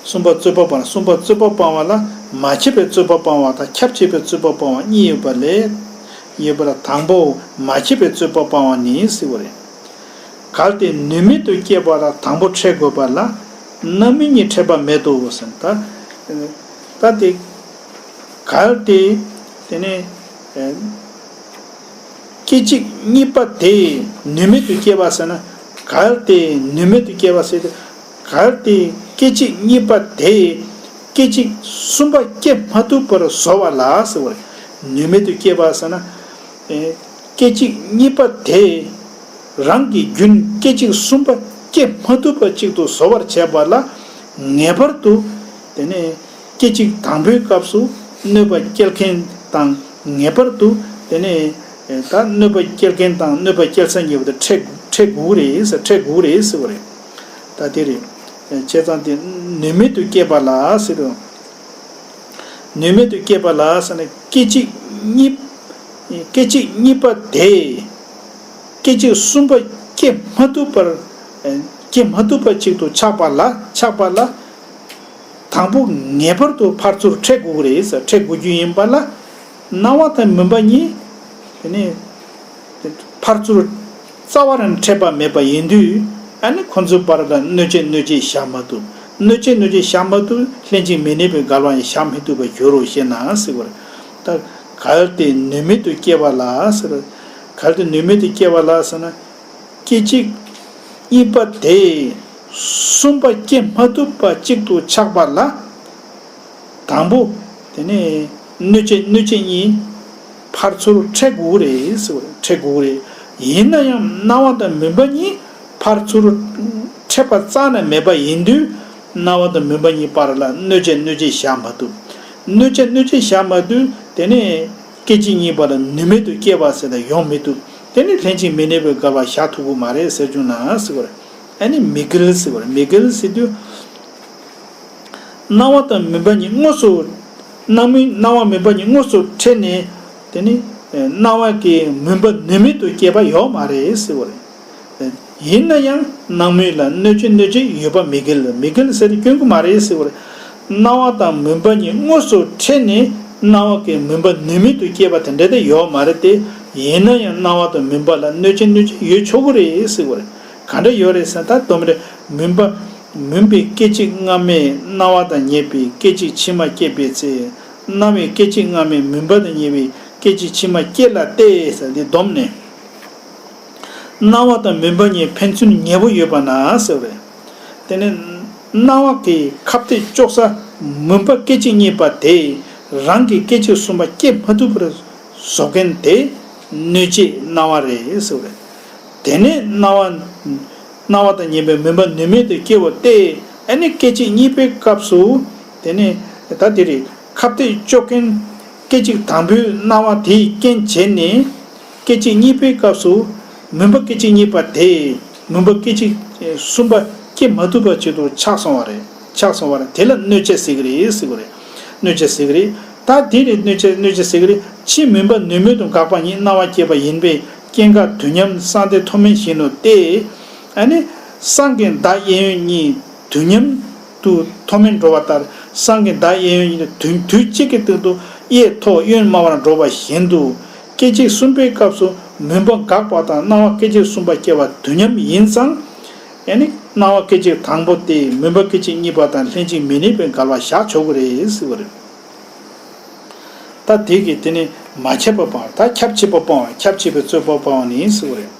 གསུམ་པ་རྩོད་པ་སྤང་། གསུམ་པ་རྩོད་པ་སྤང་བ་ལ་མ་ཁྱབ་པའི་རྩོད་པ་སྤང་བ་དང་ཁྱབ་ཆེས་པའི་རྩོད་པ་སྤང་བ་གཉིས་ཡོད་པ་ལས། ཡོད་པ་ལ་དང་པོ་མ་ཁྱབ་པའི་རྩོད་པ་སྤང་བ་ནི་ཟེར་བ་རེད། གལ་ཏེ་ནུས་མེད་དུ་སྐྱེས་པ་ལ་དང་པོ་འཕྲད་དགོས་པ་ལ་རྣམ་སྨིན་གཉིས་འཕྲད་པ་མེད་དོ་ཟེར་ན། ད་ད་དེ་གལ་ཏེ་དེ་ནས། སྐད་ཅིག་གཉིས་པ་དེ་ནུས་མེད་དུ་སྐྱེ་བ་ཟེར་ན། གལ་ཏེ་ནུས་མེད་དུ་སྐྱེ་བ་ཟེར་ཏེ། གལ་ཏེ་སྐད་ཅིག་གཉིས་པ་དེ་སྐད་ཅིག་གསུམ་པ་སྐྱེ་མ་ཐུབ་པར་བཟོ་བ་ལ་ཟེར་བ་རེད། ནུས་མེད་དུ་སྐྱེ་བ་ཟེར་ན། སྐད་ཅིག་གཉིས་པ་དེ་རང་གི་རྒྱུན་སྐད་ཅིག་གསུམ་པ་སྐྱེ་མ་ཐུབ་པ་ཅིག་ཏུ་བཟོ་བར་བྱེད་པ་ལ་ངེས་པར་དུ་དེ་ནས། སྐད་ཅིག་དང་པོའི་སྐབས་སུ་གནོད་པ་སྐྱེལ་མཁན་དང་ངེས་པར་དུ་དེ་ནས་ད་གནོད་པ་སྐྱེལ་མཁན་དང་གནོད་པ་སྐྱེལ་ས་གཉིས་པོ་དེ་འཕྲད་འཕྲད་དགོས་རེད་ཟེར། འཕྲད་དགོས་རེད་ཟེར་བ་རེད། ད་དེ་རེད། བྱས་ཙང་དེ་ནུས་མེད་དུ་སྐྱེས་པ་ལ་ཟེར་དུས། ནུས་མེད་དུ་སྐྱེས་པ་ལ་ཟེར་ན་སྐད་ཅིག་གཉིས། སྐད་ཅིག་གཉིས་པ་དེ་སྐད་ཅིག་གསུམ་པ་སྐྱེ་མ་ཐུབ་པར། སྐྱེ་མ་ཐུབ་པ་ཅིག་ཏུ་ཆགས་པ་ལ་ཆགས་པ་ལ། དང་པོ་ངེས་པར་དུ་ཕར་ཚུར་འཕྲད་དགོས་ཀྱི་རེད་ཟེར། འཕྲད་དགོས་རྒྱུ་ཡིན་པ་ལ། སྣང་བ་དང་མུན་པ་གཉིས། དེ་ནས་ཕར་ཚུར་རྩ་བ་རང་འཕྲད་པ་མེད་པ་ཡིན་དུས། ཨ་ནི་ཁོ་ཚོའི་བར་ལ་གནོད་བྱེད་གནོད་བྱེད་བཞག་མ་ཐུབ། གནོད་བྱེད་གནོད་བྱེད་བཞག་མ་ཐུབ། ལྷན་ཅིག་མི་གནས་པའི་འགལ་བ་ཡང་བཞག་མི་ཐུབ་པར་འགྱུར་རོ་ཞེ་ན་ཟེར་བ་རེད། ད་གལ་ཏེ་ནུས་མེད་དུ་སྐྱེ་བ་ལ་ཟེར། གལ་ཏེ་ནུས་མེད་དུ་སྐྱེ་བ་ལ་ཟེར་ན། སྐད་ཅིག་གཉིས་པ་དེ་གསུམ་པ་སྐྱེ་མ་ཐུབ་པ་གཅིག་ཏུ་ཆགས་པ་ལ། དང་པོ། དེ་ནས་གནོད་བྱེད་གནོད་བྱེད་གཉིས་ཕར་ཚུར་འཕྲད་དགོས་རེད་ཟེར་བ་རེད། འཕྲད་དགོས་རེད། ཡིན་ན་ཡང་སྣང་བ་དང་མུན་པ་གཉིས་ཕར་ཚུར་འཕྲད་པ་རྩ་ནས་མེད་པ་ཡིན་དུས། སྣང་བ་དང་མུན་པ་གཉིས་བར་ལ་གནོད་བྱེད་གནོད་བྱེད་བཞག་མ་ཐུབ། གནོད་བྱེད་གནོད་བྱེད་བཞག་མ་ཐུབ། དེ་ནས་སྐད་ཅིག་གཉིས་པ་ལ་ནུས་མེད་དུ་སྐྱེ་བ་ཟེར་ན་ཡོང་མི་ཐུབ། དེ་ནི་ལྷན་ཅིག་མི་གནས་པའི་འགལ་བ་བཞག་ཐུབ་ཀྱི་མ་རེད་ཟེར་བྱུང་ན་ཟེར་བ་རེད། ཨ་ནི་མི་འགལ་ཟེར་བ་རེད། མི་འགལ་ཟེར་དུས། སྣང་བ་དང་མུན་པ་གཉིས་དངོས་སུ། སྣང་མུན་སྣང་བ་མུན་པ་གཉིས་དངོས་སུ་འཕྲད་ནས། དེ་ནི་སྣང་བ་གི་མུན་པ་ནུས་མེད་དུ་སྐྱེས་པ་ཡོད་མ་རེད་ཟེར་བ་རེད། ཡིན་ན་ཡང་སྣང་མུན་ལ་གནོད་བྱེད་གནོད་བྱེད་ཡོད་པ་མི་འགལ། མི་འགལ་ཟེར་དེ་སྐྱོན་གྱི་མ་རེད་ཟེར་བ་རེད། སྣང་བ་དང་མུན་པ་གཉིས་དངོས་སུ་འཕྲད་ནས་སྣང་བ་གི་མུན་པ་ནུས་མེད་དུ་སྐྱེས་པ་དེ་འདྲ་དེ་ཡོད་མ་རེད་དེ། ཡིན་ན་ཡང་སྣང་བ་དང་མུན་པ་ལ་གནོད་བྱེད་གནོད་བྱེད་ཡོད་ཆོག་གི་རེད་ཟེར་བ་རེད། ག་འདྲ་ཡོད་རེད་ཟེར་ན། ད་དོན་རེད། མུན་པ། མུན་པའི་སྐད་ཅིག་སྔ་མས་སྣང་བ་དང་ཉེ་བའི་སྐད་ཅིག་ཕྱི་མ་སྐྱེས་པའི་ཚེ། སྣང་བའི་སྐད་ཅིག་སྔ་མས་མུན་པ་དང་ཉེ་བའི་སྐད་ཅིག་ཕྱི་མ་སྐྱེས་ལ་སྟེ་ཟེར་འདི་བསྡོམས་ནས། སྣང་བ་དང་མུན་པ་གཉིས་ཕན་ཚུན་ཉེ་བོ་ཡོད་པ་ན་ཟེར་བ་རེད། དེ་ནས་སྣང་བ་གི་ཁ་གཏད་གཅོག་ས་མུན་པ་སྐད་ཅིག་གཉིས་པ་དེ་རང་གི་སྐད་ཅིག་གསུམ་པ་སྐྱེ་མ་ཐུབ་པར་བཟོ་མཁན་དེ་གནོད་བྱེད་སྣང་བ་རེད་ཟེར་བ་རེད། དེ་ནས་སྣང་བ། སྣང་བ་དང་ཉེ་བའི་མུན་པ་ནུས་མེད་དུ་སྐྱེ་བ་སྟེ། ཨ་ནི་སྐད་ཅིག་གཉིས་པའི་སྐབས་སུ། དེ་ནས་ད་དེ་རེད། ཁ་གཏད་གཅོག་མཁན་སྐད་ཅིག་དང་པོའི་སྣང་བ་དེས་རྐྱེན་བྱས་ནས། སྐད་ཅིག་གཉིས་པའི་སྐབས་སུ་མུན་པ་སྐད་ཅིག་གཉིས་པ་དེས་ མུན་པ་སྐད་ཅིག་གསུམ་པ་སྐྱེ་མ་ཐུབ་པ་ཅིག་ཏུ་ཆགས་སོང་བ་རེད། ཆགས་སོང་བ་རེད། དེ་ལ་གནོད་བྱེད་ཟེར་གྱི་རེད་ཟེར་གྱི་རེད། གནོད་བྱེད་ཟེར་གྱི་རེད། ད་དེ་རེད། གནོད་བྱེད་གནོད་བྱེད་ཟེར་གྱི་རེད། ཕྱི་མུན་པ་ནུས་མེད་དུ་འགག་པ་ཉིད་སྣང་བ་སྐྱེས་པ་ཡིན་པས་སྐྱེ་འགག་དུས་མཉམ་སྲང་མདའི་མཐོ་དམན་བཞིན་ནོ་སྟེ། ཨ་ནི་སྲང་གི་མདའ་གཡས་གཡོན་གཉིས་དུས་མཉམ་དུ་མཐོ་དམན་འགྲོ་བ་ལྟར། སྲང་གི་མདའ་གཡས་གཡོན་གཉིས་དུས་དུས་གཅིག་གི་སྟེང་དུ་གཡས་མཐོ་གཡོན་དམའ་བར་འགྲོ་བ་བཞིན་དུ། སྐད་ཅིག་གསུམ་པའི་སྐབས་སུ་མུན་པ་འགག་པ་དང་སྣང་བ་སྐད་ཅིག་གསུམ་པ་སྐྱེ་བ་དུས་མཉམ་ཡིན་ཙང་། ཡང་ནི་སྣང་བ་སྐད་ཅིག་དང་པོ་སྟེ་མུན་པ་སྐད་ཅིག་གཉིས་པ་དང་ལྷན་ཅིག་མི་གནས་པའི་འགལ་བ་བཞག་ཆོག་གི་རེད་ཟེར་བ་རེད། ད་དེ་གིས་དེ་ནི་མ་ཁྱབ་པ་སྤང་བ། ད་ཁྱབ་ཆེས་པ་སྤང་བ། ཁྱབ་ཆེས་པའི་རྩོད་པ་སྤང་བ་ནི་ཟེར་བ་རེད།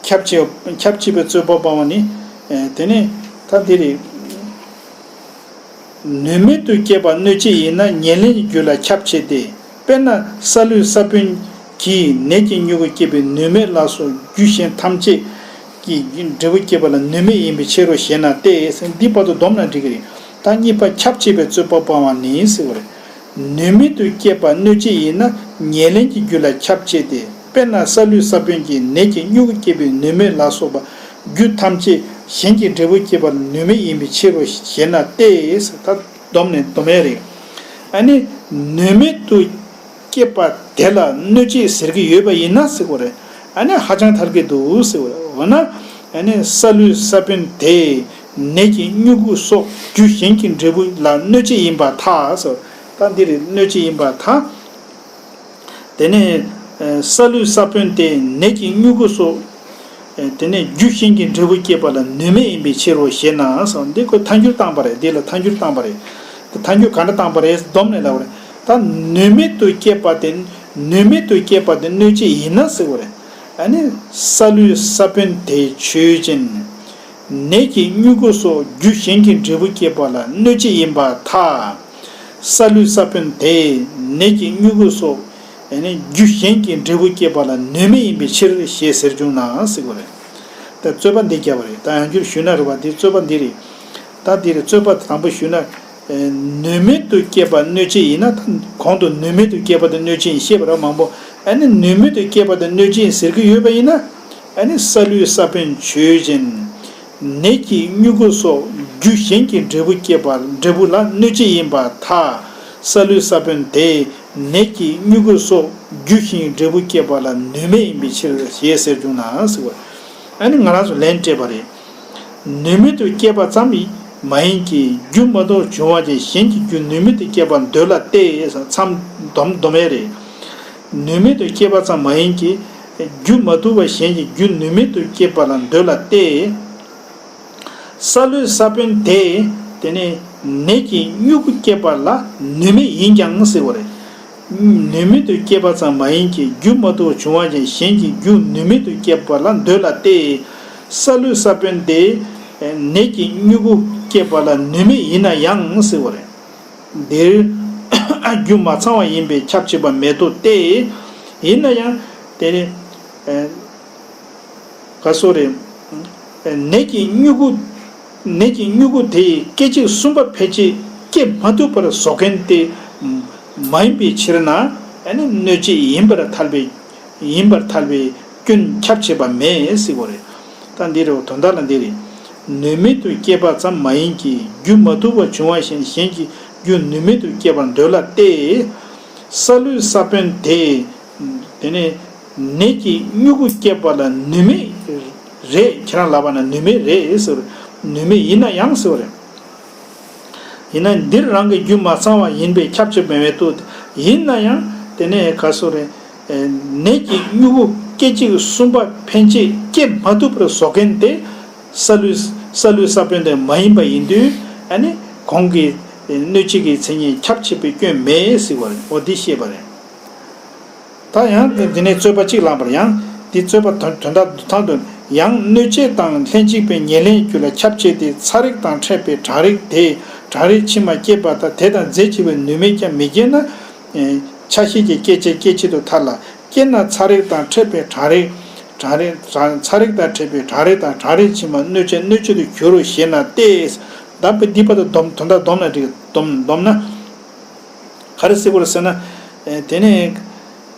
ཁྱབ་ཆེས་ཁྱབ་ཆེས་པའི་རྩོད་པ་སྤང་བ་ནི། ཨེ་དེ་ནི་ད་འདི་རེད། ནུས་མེད་དུ་སྐྱེས་པ་གནོད་བྱེད་ཡིན་ན་ཉེར་ལེན་གྱི་རྒྱུ་ལ་ཁྱབ་ཆེས་ཏེ། དཔེར་ན་སཱ་ལུའི་ས་བོན་གྱིས་ནད་ཀྱི་མྱུ་གུ་སྐྱེད་པའི་ནུས་མེད་ལ་སོགས་རྒྱུ་གཞན་ཐམས་ཅད་ཀྱི་འབྲས་བུ་སྐྱེད་པ་ལ་ནུས་མེད་ཡིན་པའི་ཕྱིར་རོ་ཞེ་ན་སྟེ། འདི་བར་དུ་བསྡོམས་ན་འགྲིག་གི་རེད། ད་གཉིས་པ་ཁྱབ་ཆེས་པའི་རྩོད་པ་སྤང་བ་ནི་ཟེར་བ་རེད། ནུས་མེད་དུ་སྐྱེས་པ་གནོད་བྱེད་ཡིན་ན་ཉེར་ལེན་གྱི་རྒྱུ་ལ་ཁྱབ་ཆེས་ཏེ། དཔེར་ན་སཱ་ལུའི་ས་བོན་གྱིས་ནད་ཀྱི་མྱུ་གུ་སྐྱེད་པའི་ནུས་མེད་ལ་སོགས་པ་རྒྱུ་ཐམས་ཅད་གཞན་གྱི་འབྲས་བུ་སྐྱེད་པར་ནུས་མེད་ཡིན་པའི་ཕྱིར་རོ་ཞེ་ན་སྟེ། ད་བསྡོམས་ནས་བསྡོམས་ཡས་རེད། ཨ་ནི་ནུས་མེད་དུ་སྐྱེས་པ་དེ་ལ་གནོད་བྱེད་ཟེར་གྱི་ཡོད་པ་ཡིན་ན་ཟེར་བ་རེད། ཨ་ནི་ཧ་ཅང་ཐལ་གྱི་འདུག་ཟེར་བ་རེད། འོ་ན་ཨ་ནི་སཱ་ལུའི་ས་བོན་དེ་ནད་ཀྱི་མྱུ་གུ་སོགས་རྒྱུ་གཞན་གྱི་འབྲས་བུ་ལ་གནོད་བྱེད་ཡིན་པར་ཐལ་ཟེར། ད་འདི་རེད། གནོད་བྱེད་ཡིན་པར་ཐལ། དེ་ནས་ཨ་སཱ་ལུའི་ས་བོན་དེ་ནད་ཀྱི་མྱུ་གུ་སོགས། ཨ་དེ་ནས་རྒྱུ་གཞན་གྱི་འབྲས་བུ་སྐྱེད་པ་ལ་ནུས་མེད་ཡིན་པའི་ཕྱིར་རོ་ཞེ་ན་ཟེར། འདི་ཁོས་ཐལ་འགྱུར་བཏང་པ་རེད། འདི་ལ་ཐལ་འགྱུར་བཏང་པ་རེད། དེ་ཐལ་འགྱུར་ག་འདྲ་བཏང་པ་རེད། བསྡོམས་ནས་ལབ་པ་རེད། ད་ནུས་མེད་དུ་སྐྱེས་པ་དེ་ནུས་མེད་དུ་སྐྱེས་པ་དེ་གནོད་བྱེད་ཡིན་ན་ཟེར་བ་རེད། ཨ་ནི་སཱ་ལུའི་ས་བོན་དེ་ཆོས་ཅན། ནད་ཀྱི་མྱུ་གུ་སོགས་རྒྱུ་གཞན་གྱི་འབྲས་བུ་སྐྱེད་པ་ལ་གནོད་བྱེད་ཡིན་པར་ཐལ། སཱ་ལུའི་ས་བོན་དེས་ནད་ཀྱི་མྱུ་གུ་སོགས་ནི་རྒྱུ་གཞན་གྱི་འབྲས་བུ་སྐྱེད་པ་ལ་ནུས་མེད་ཡིན་པའི་ཕྱིར་ཞེས་ཟེར་བྱུང་ན་ཟེར་བ་རེད། ད་རྩོད་པ་འདི་བརྒྱབ་པ་རེད། ད་ཡང་བསྐྱར་ཞུས་ན་རེད་པ། འདི་རྩོད་པ་འདི་རེད། ད་འདི་རེད། རྩོད་པ་དང་པོ་ཞུས་ན། ནུས་མེད་དུ་སྐྱེས་པ་གནོད་བྱེད་ཡིན་ན། ད་གོང་དུ་ནུས་མེད་དུ་སྐྱེས་པ་དེ་གནོད་བྱེད་ཡིན་ཞེས་པ་རེད་མང་པོ། ཨ་ནི་ནུས་མེད་དུ་སྐྱེས་པ་དེ་གནོད་བྱེད་ཡིན་ཟེར་གྱི་ཡོད་པ་ཡིན་ན། ཨ་ནི་སཱ་ལུའི་ས་བོན་ཆོས་ཅན། ནད་ཀྱི་མྱུ་གུ་སོགས་རྒྱུ་གཞན་གྱི་འབྲས་བུ་སྐྱེད་པ་འབྲས་བུ་ལ་གནོད་བྱེད་ཡིན་པར་ཐལ། སཱ་ལུའི་ས་བོན་དེས་ནད་ཀྱི་མྱུ་གུ་སོགས་རྒྱུ་གཞན་གྱི་འབྲས་བུ་སྐྱེད་པ་ལ་ནུས་མེད་ཡིན་པའི་ཕྱིར་ཞེས་ཟེར་བྱུང་ན་ཟེར་བ། ཨ་ནི་ང་རང་ཚོ་ལན་སྤྲད་པ་རེད། ནུས་མེད་དུ་སྐྱེས་པ་ཙམ་མ་ཡིན་གྱི་རྒྱུ་མ་དུ་བ་བྱུང་བ་ཅན་གཞན་གྱི་རྒྱུ་ནུས་མེད་དུ་སྐྱེད་པར་འདོད་ལ་སྟེ། མཚམས་བསྡོམས་བསྡོམས་ཡས་རེད། ནུས་མེད་དུ་སྐྱེས་པ་ཙམ་མ་ཡིན་གྱི་རྒྱུ་མ་དུ་བ་གཞན་གྱི་རྒྱུ་ནུས་མེད་དུ་སྐྱེད་པ་ལ་འདོད་ལ་སྟེ། སཱ་ལུའི་ས་བོན་དེ་དེ་ནི་ནད་ཀྱི་མྱུ་གུ་སྐྱེད་པ་ལ་ནུས་མེད་ཡིན་ཀྱང་ཟེར་བ་རེད། ནུས་མེད་དུ་སྐྱེས་པ་ཙམ་མ་ཡིན་གྱི་རྒྱུ་མ་དུ་བ་བྱུང་བ་ཅན་གཞན་གྱི་རྒྱུ་ནུས་མེད་དུ་སྐྱེད་པ་ལ་འདོད་ལ་སྟེ། སཱ་ལུའི་ས་བོན་དེ་ནད་ཀྱི་མྱུ་གུ་སྐྱེད་པ་ལ་ནུས་མེད་ཡིན་ན་ཡང་ཟེར་བ་རེད། འདིར་རྒྱུ་མ་ཚང་བ་ཡིན་པས་ཁྱབ་ཆེས་པ་མེད་དོ་སྟེ། ཡིན་ན་ཡང་དེ་ནི། ག་སོ་རེད། ནད་ཀྱི་མྱུ་གུ། ནད་ཀྱི་མྱུ་གུ་དེ་སྐད་ཅིག་གསུམ་པ་ཕལ་ཆེར་སྐྱེ་མ་ཐུབ་པར་བཟོ་མཁན་དེ་མ་ཡིན་པའི་ཕྱིར་ན། ཨ་ནི་གནོད་བྱེད་ཡིན་པར་ཐལ་བའི། ཡིན་པར་ཐལ་བའི་སྐྱོན་ཁྱབ་ཆེས་པ་མེད་ཟེར་བ་རེད། ད་འདི་རེད། དོན་དག་ལ་འདི་རེད། ནུས་མེད་དུ་སྐྱེས་པ་ཙམ་མ་ཡིན་གྱི་རྒྱུ་མ་དུ་བ་བྱུང་བ་བཞིན་གཞན་གྱི་རྒྱུ་ནུས་མེད་དུ་སྐྱེད་པར་འདོད་ལ་སྟེ། སཱ་ལུའི་ས་བོན་དེ། དེ་ནས། ནད་ཀྱི་མྱུ་གུ་སྐྱེད་པ་ལ་ནུས་མེད་རེད། ཁྱེད་རང་ལབ་པ་ན་ནུས་མེད་རེད་ཟེར། ནུས་མེད་ཡིན་ན་ཡང་ཟེར་བ་རེད། ཡིན་ན་འདིར་རང་གི་རྒྱུ་མ་ཚང་བ་ཡིན་པས་ཁྱབ་ཆེས་མེད་པའི་ལྟོས། ཡིན་ན་ཡང་དེ་ནས་ག་སོ་རེད། ནད་ཀྱི་མྱུ་གུ་སྐད་ཅིག་གསུམ་པ་ཕན་ཆད་སྐྱེ་མ་ཐུབ་པར་བཟོ་མཁན་དེ་སཱ་ལུའི། སཱ་ལུའི་ས་བོན་དེ་མ་ཡིན་པ་ཡིན་དུས། ཨ་ནི་གོང་གི་གནོད་བྱེད་ཀྱི་མཚན་ཉིད་ཁྱབ་ཆེས་པའི་སྐྱོན་མེད་ཟེར་བ་རེད། འོ་འདི་ཤེས་པ་རེད། ད་ཡང་དེ་ནས་རྩོད་པ་གཅིག་བླངས་པར་ཡང་། འདི་རྩོད་པ་དོན་དོན་དག་དང་དུ། ཡང་གནོད་བྱེད་དང་ལྷན་ཅིག་པའི་ཉེར་ལེན་རྒྱུ་ལ་ཁྱབ་ཆེས་ཏེ། ཚ་རེག་དང་འཕྲད་པའི་གྲང་རེག་དེས་གྲང་རེག་ཕྱི་མ་སྐྱེད་པ་དང་། དེ་དང་རྫས་གཅིག་པའི་ནུས་མེད་ཀྱང་མི་སྐྱེད་ན། ཆ་ཤས་ཀྱིས་སྐྱེད་བྱེད་སྐྱེད་བྱེད་དུ་ཐལ་ལ། སྐྱེད་ན་ཚ་རེག་དང་འཕྲད་པའི་གྲང་རེག་གྲང་རེག་ཚ་རེག་དང་འཕྲད་པའི་གྲང་རེག་དང་གྲང་རེག་ཕྱི་མ་གནོད་བྱེད་གནོད་བྱེད་དུ་འགྱུར་རོ་ཞེ་ན་སྟེ། ད་འདི་བར་དུ་སྡོམ་དོན་དག་སྡོམ་ན་འགྲིག་སྡོམ་སྡོམ་ན། ག་རེ་ཟེར་དགོས་རེད་ཟེར་ན། དེ་ནས་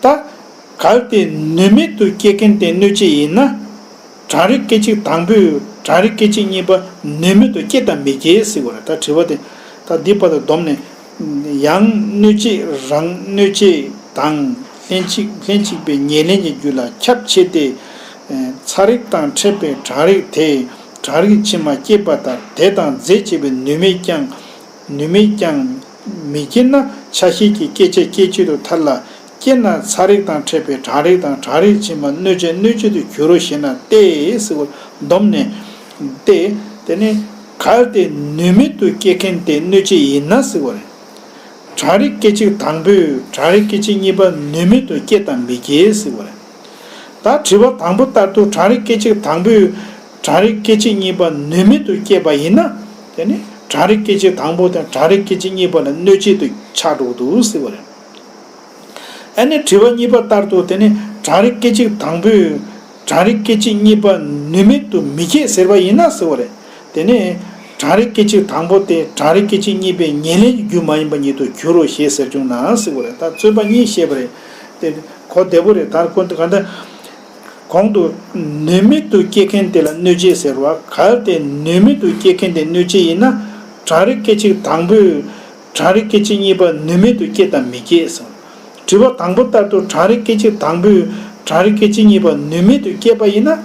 ད། གལ་ཏེ་ནུས་མེད་དུ་སྐྱེད་མཁན་དེ་གནོད་བྱེད་ཡིན་ན། གྲང་རེག་སྐད་ཅིག་དང་པོས་གྲང་རེག་སྐད་ཅིག་གཉིས་པ་ནུས་མེད་དུ་སྐྱེ་དང་མི་སྐྱེ་ཟེར་བ་རེད། ད་དྲི་བ་དེ་ད་འདི་བར་དུ་བསྡོམས་ནས། ཡང་སྣོད་བཅུད་རང་སྣོད་བཅུད་དང་ལྷན་ཅིག་ལྷན་ཅིག་པའི་ཉེར་ལེན་གྱི་རྒྱུ་ལ་ཁྱབ་ཆེ་སྟེ། ཚ་རེག་དང་འཕྲད་པའི་གྲང་རེག་དེས་གྲང་རེག་ཕྱི་མ་སྐྱེད་པ་ལྟར་དེ་དང་རྫས་བྱས་པའི་ནུས་མེད་ཀྱང་ནུས་མེད་ཀྱང་མི་སྐྱེ་ན་ཆ་ཤས་ཀྱི་སྐྱེད་བྱེད་སྐྱེད་བྱེད་དུ་ཐལ་ལ། སྐྱེས་ན་ཚ་རེག་དང་འཕྲད་པའི་གྲང་རེག་དང་གྲང་རེག་ཕྱི་མ་སྣོད་བཅུད་སྣོད་བཅུད་དུ་འགྱུར་རོ་ཞེ་ན་སྟེ་ཟེར་བ་བསྡོམས་ནས་ཏེ། དེ་ནི་གལ་ཏེ་ནུས་མེད་དུ་སྐྱེ་མཁན་དེ་སྣོད་བཅུད་ཡིན་ན་ཟེར་བ་རེད། གྲང་རེག་སྐད་ཅིག་དང་པོས་གྲང་རེག་སྐད་ཅིག་གཉིས་པ་ནུས་མེད་དུ་སྐྱེ་དང་མི་སྐྱེ་ཟེར་བ་རེད། ད་དྲི་བ་དང་པོ་ལྟར་དུ་གྲང་རེག་སྐད་ཅིག་དང་པོས་གྲང་རེག་སྐད་ཅིག་གཉིས་པ་ནུས་མེད་དུ་སྐྱེས་པ་ཡིན་ན། དེ་ནི་གྲང་རེག་སྐད་ཅིག་དང་པོ་དང་གྲང་རེག་སྐད་ཅིག་གཉིས་པ་ལ་སྣོད་བཅུད་དུ་ཆགས་འགྲོ་གི་འདུག་ཟེར་བ་རེད། ཨ་ནི་དྲི་བ་གཉིས་པ་ལྟར་དུ་དེ་ནི་གྲང་རེག་སྐད་ཅིག་དང་པོས་གྲང་རེག་སྐད་ཅིག་གཉིས་པ་ནུས་མེད་དུ་མི་སྐྱེ་ཟེར་བ་ཡིན་ན་ཟེར་བ་རེད། དེ་ནི་གྲང་རེག་སྐད་ཅིག་དང་པོ་དེ་གྲང་རེག་སྐད་ཅིག་གཉིས་པའི་ཉེར་ལེན་གྱི་རྒྱུ་མ་ཡིན་པ་ཉིད་དུ་འགྱུར་རོ་ཞེས་ཟེར་བྱུང་ན་ཟེར་བ་རེད། ད་རྩོད་པ་གཉིས་བཤད་པ་རེད། དེ་གོ་བདེ་པོ་རེད། ད་གོ་ག་འདྲ། གོང་དུ་ནུས་མེད་དུ་སྐྱེ་མཁན་དེ་ལ་སྣོད་བཅུད་ཟེར་བ། གལ་ཏེ་ནུས་མེད་དུ་སྐྱེ་མཁན་དེ་སྣོད་བཅུད་ཡིན་ན། གྲང་རེག་སྐད་ཅིག་དང་པོས་གྲང་རེག་སྐད་ཅིག་གཉིས་པ་ནུས་མེད་དུ་སྐྱེ་དང་མི་སྐྱེ་གསུངས། དྲི་བ་དང་པོ་ལྟར་དུ་གྲང་རེག་སྐད་ཅིག་དང་པོས་གྲང་རེག་སྐད་ཅིག་གཉིས་པ་ནུས་མེད་དུ་སྐྱེས་པ་ཡིན་ན།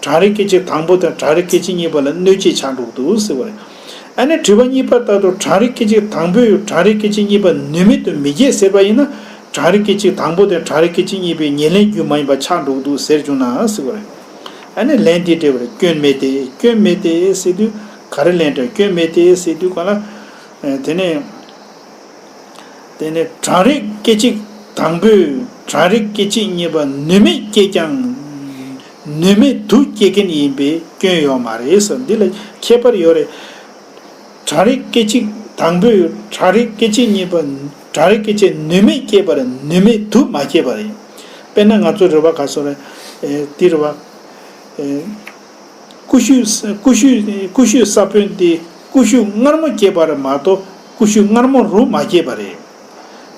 གྲང་རེག་སྐད་ཅིག་དང་པོ་དང་གྲང་རེག་སྐད་ཅིག་གཉིས་པ་ལ་སྣོད་བཅུད་ཆགས་འགྲོ་གི་འདུག་ཟེར་བ་རེད། ཨ་ནི་དྲི་བ་གཉིས་པ་ལྟར་དུ་གྲང་རེག་སྐད་ཅིག་དང་པོས་གྲང་རེག་སྐད་ཅིག་གཉིས་པ་ནུས་མེད་དུ་མི་སྐྱེ་ཟེར་བ་ཡིན་ན། གྲང་རེག་སྐད་ཅིག་དང་པོ་དེ་གྲང་རེག་སྐད་ཅིག་གཉིས་པའི་ཉེར་ལེན་རྒྱུ་མ་ཡིན་པ་ཆགས་འགྲོ་གི་འདུག་ཟེར་བྱུང་ན་ཟེར་བ་རེད། ཨ་ནི་ལན་འདི་སྤྲད་པ་རེད། སྐྱོན་མེད་དེ། སྐྱོན་མེད་དེ་ཟེར་དུས་ག་རེ་ལན་སྤྲད། སྐྱོན་མེད་དེ་ཟེར་དུས་ག་ལ། དེ་ནས་དེ་ནས་གྲང་རེག་སྐད་ཅིག་དང་པོས་གྲང་རེག་སྐད་ཅིག་གཉིས་པ་ནུས་མེད་སྐྱེས་ཀྱང་ནུས་མེད་དུ་སྐྱེ་མཁན་ཡིན་པས་སྐྱོན་ཡོད་མ་རེད་ཟེར། འདི་ལ་ཁྱད་པར་ཡོད་རེད། གྲང་རེག་སྐད་ཅིག་དང་པོས་གྲང་རེག་སྐད་ཅིག་གཉིས་པ། གྲང་རེག་སྐད་ཅིག་ནུས་མེད་སྐྱེས་པར་ནུས་མེད་དུ་མ་སྐྱེས་པ་རེད། དཔེར་ན་ང་ཚོ་རེ་བ་ག་སོ་རེད། ཨེ་འདི་རེ་བ། ཨེ་ཀུ་ཤུ་ཀུ་ཤུ་ཀུ་ཤུའི་ས་བོན་དེ་ཀུ་ཤུ་མངར་མོ་སྐྱེས་པ་རེད་མ་གཏོགས་ཀུ་ཤུ་མངར་མོ་རུ་མ་སྐྱེས་པ་རེད།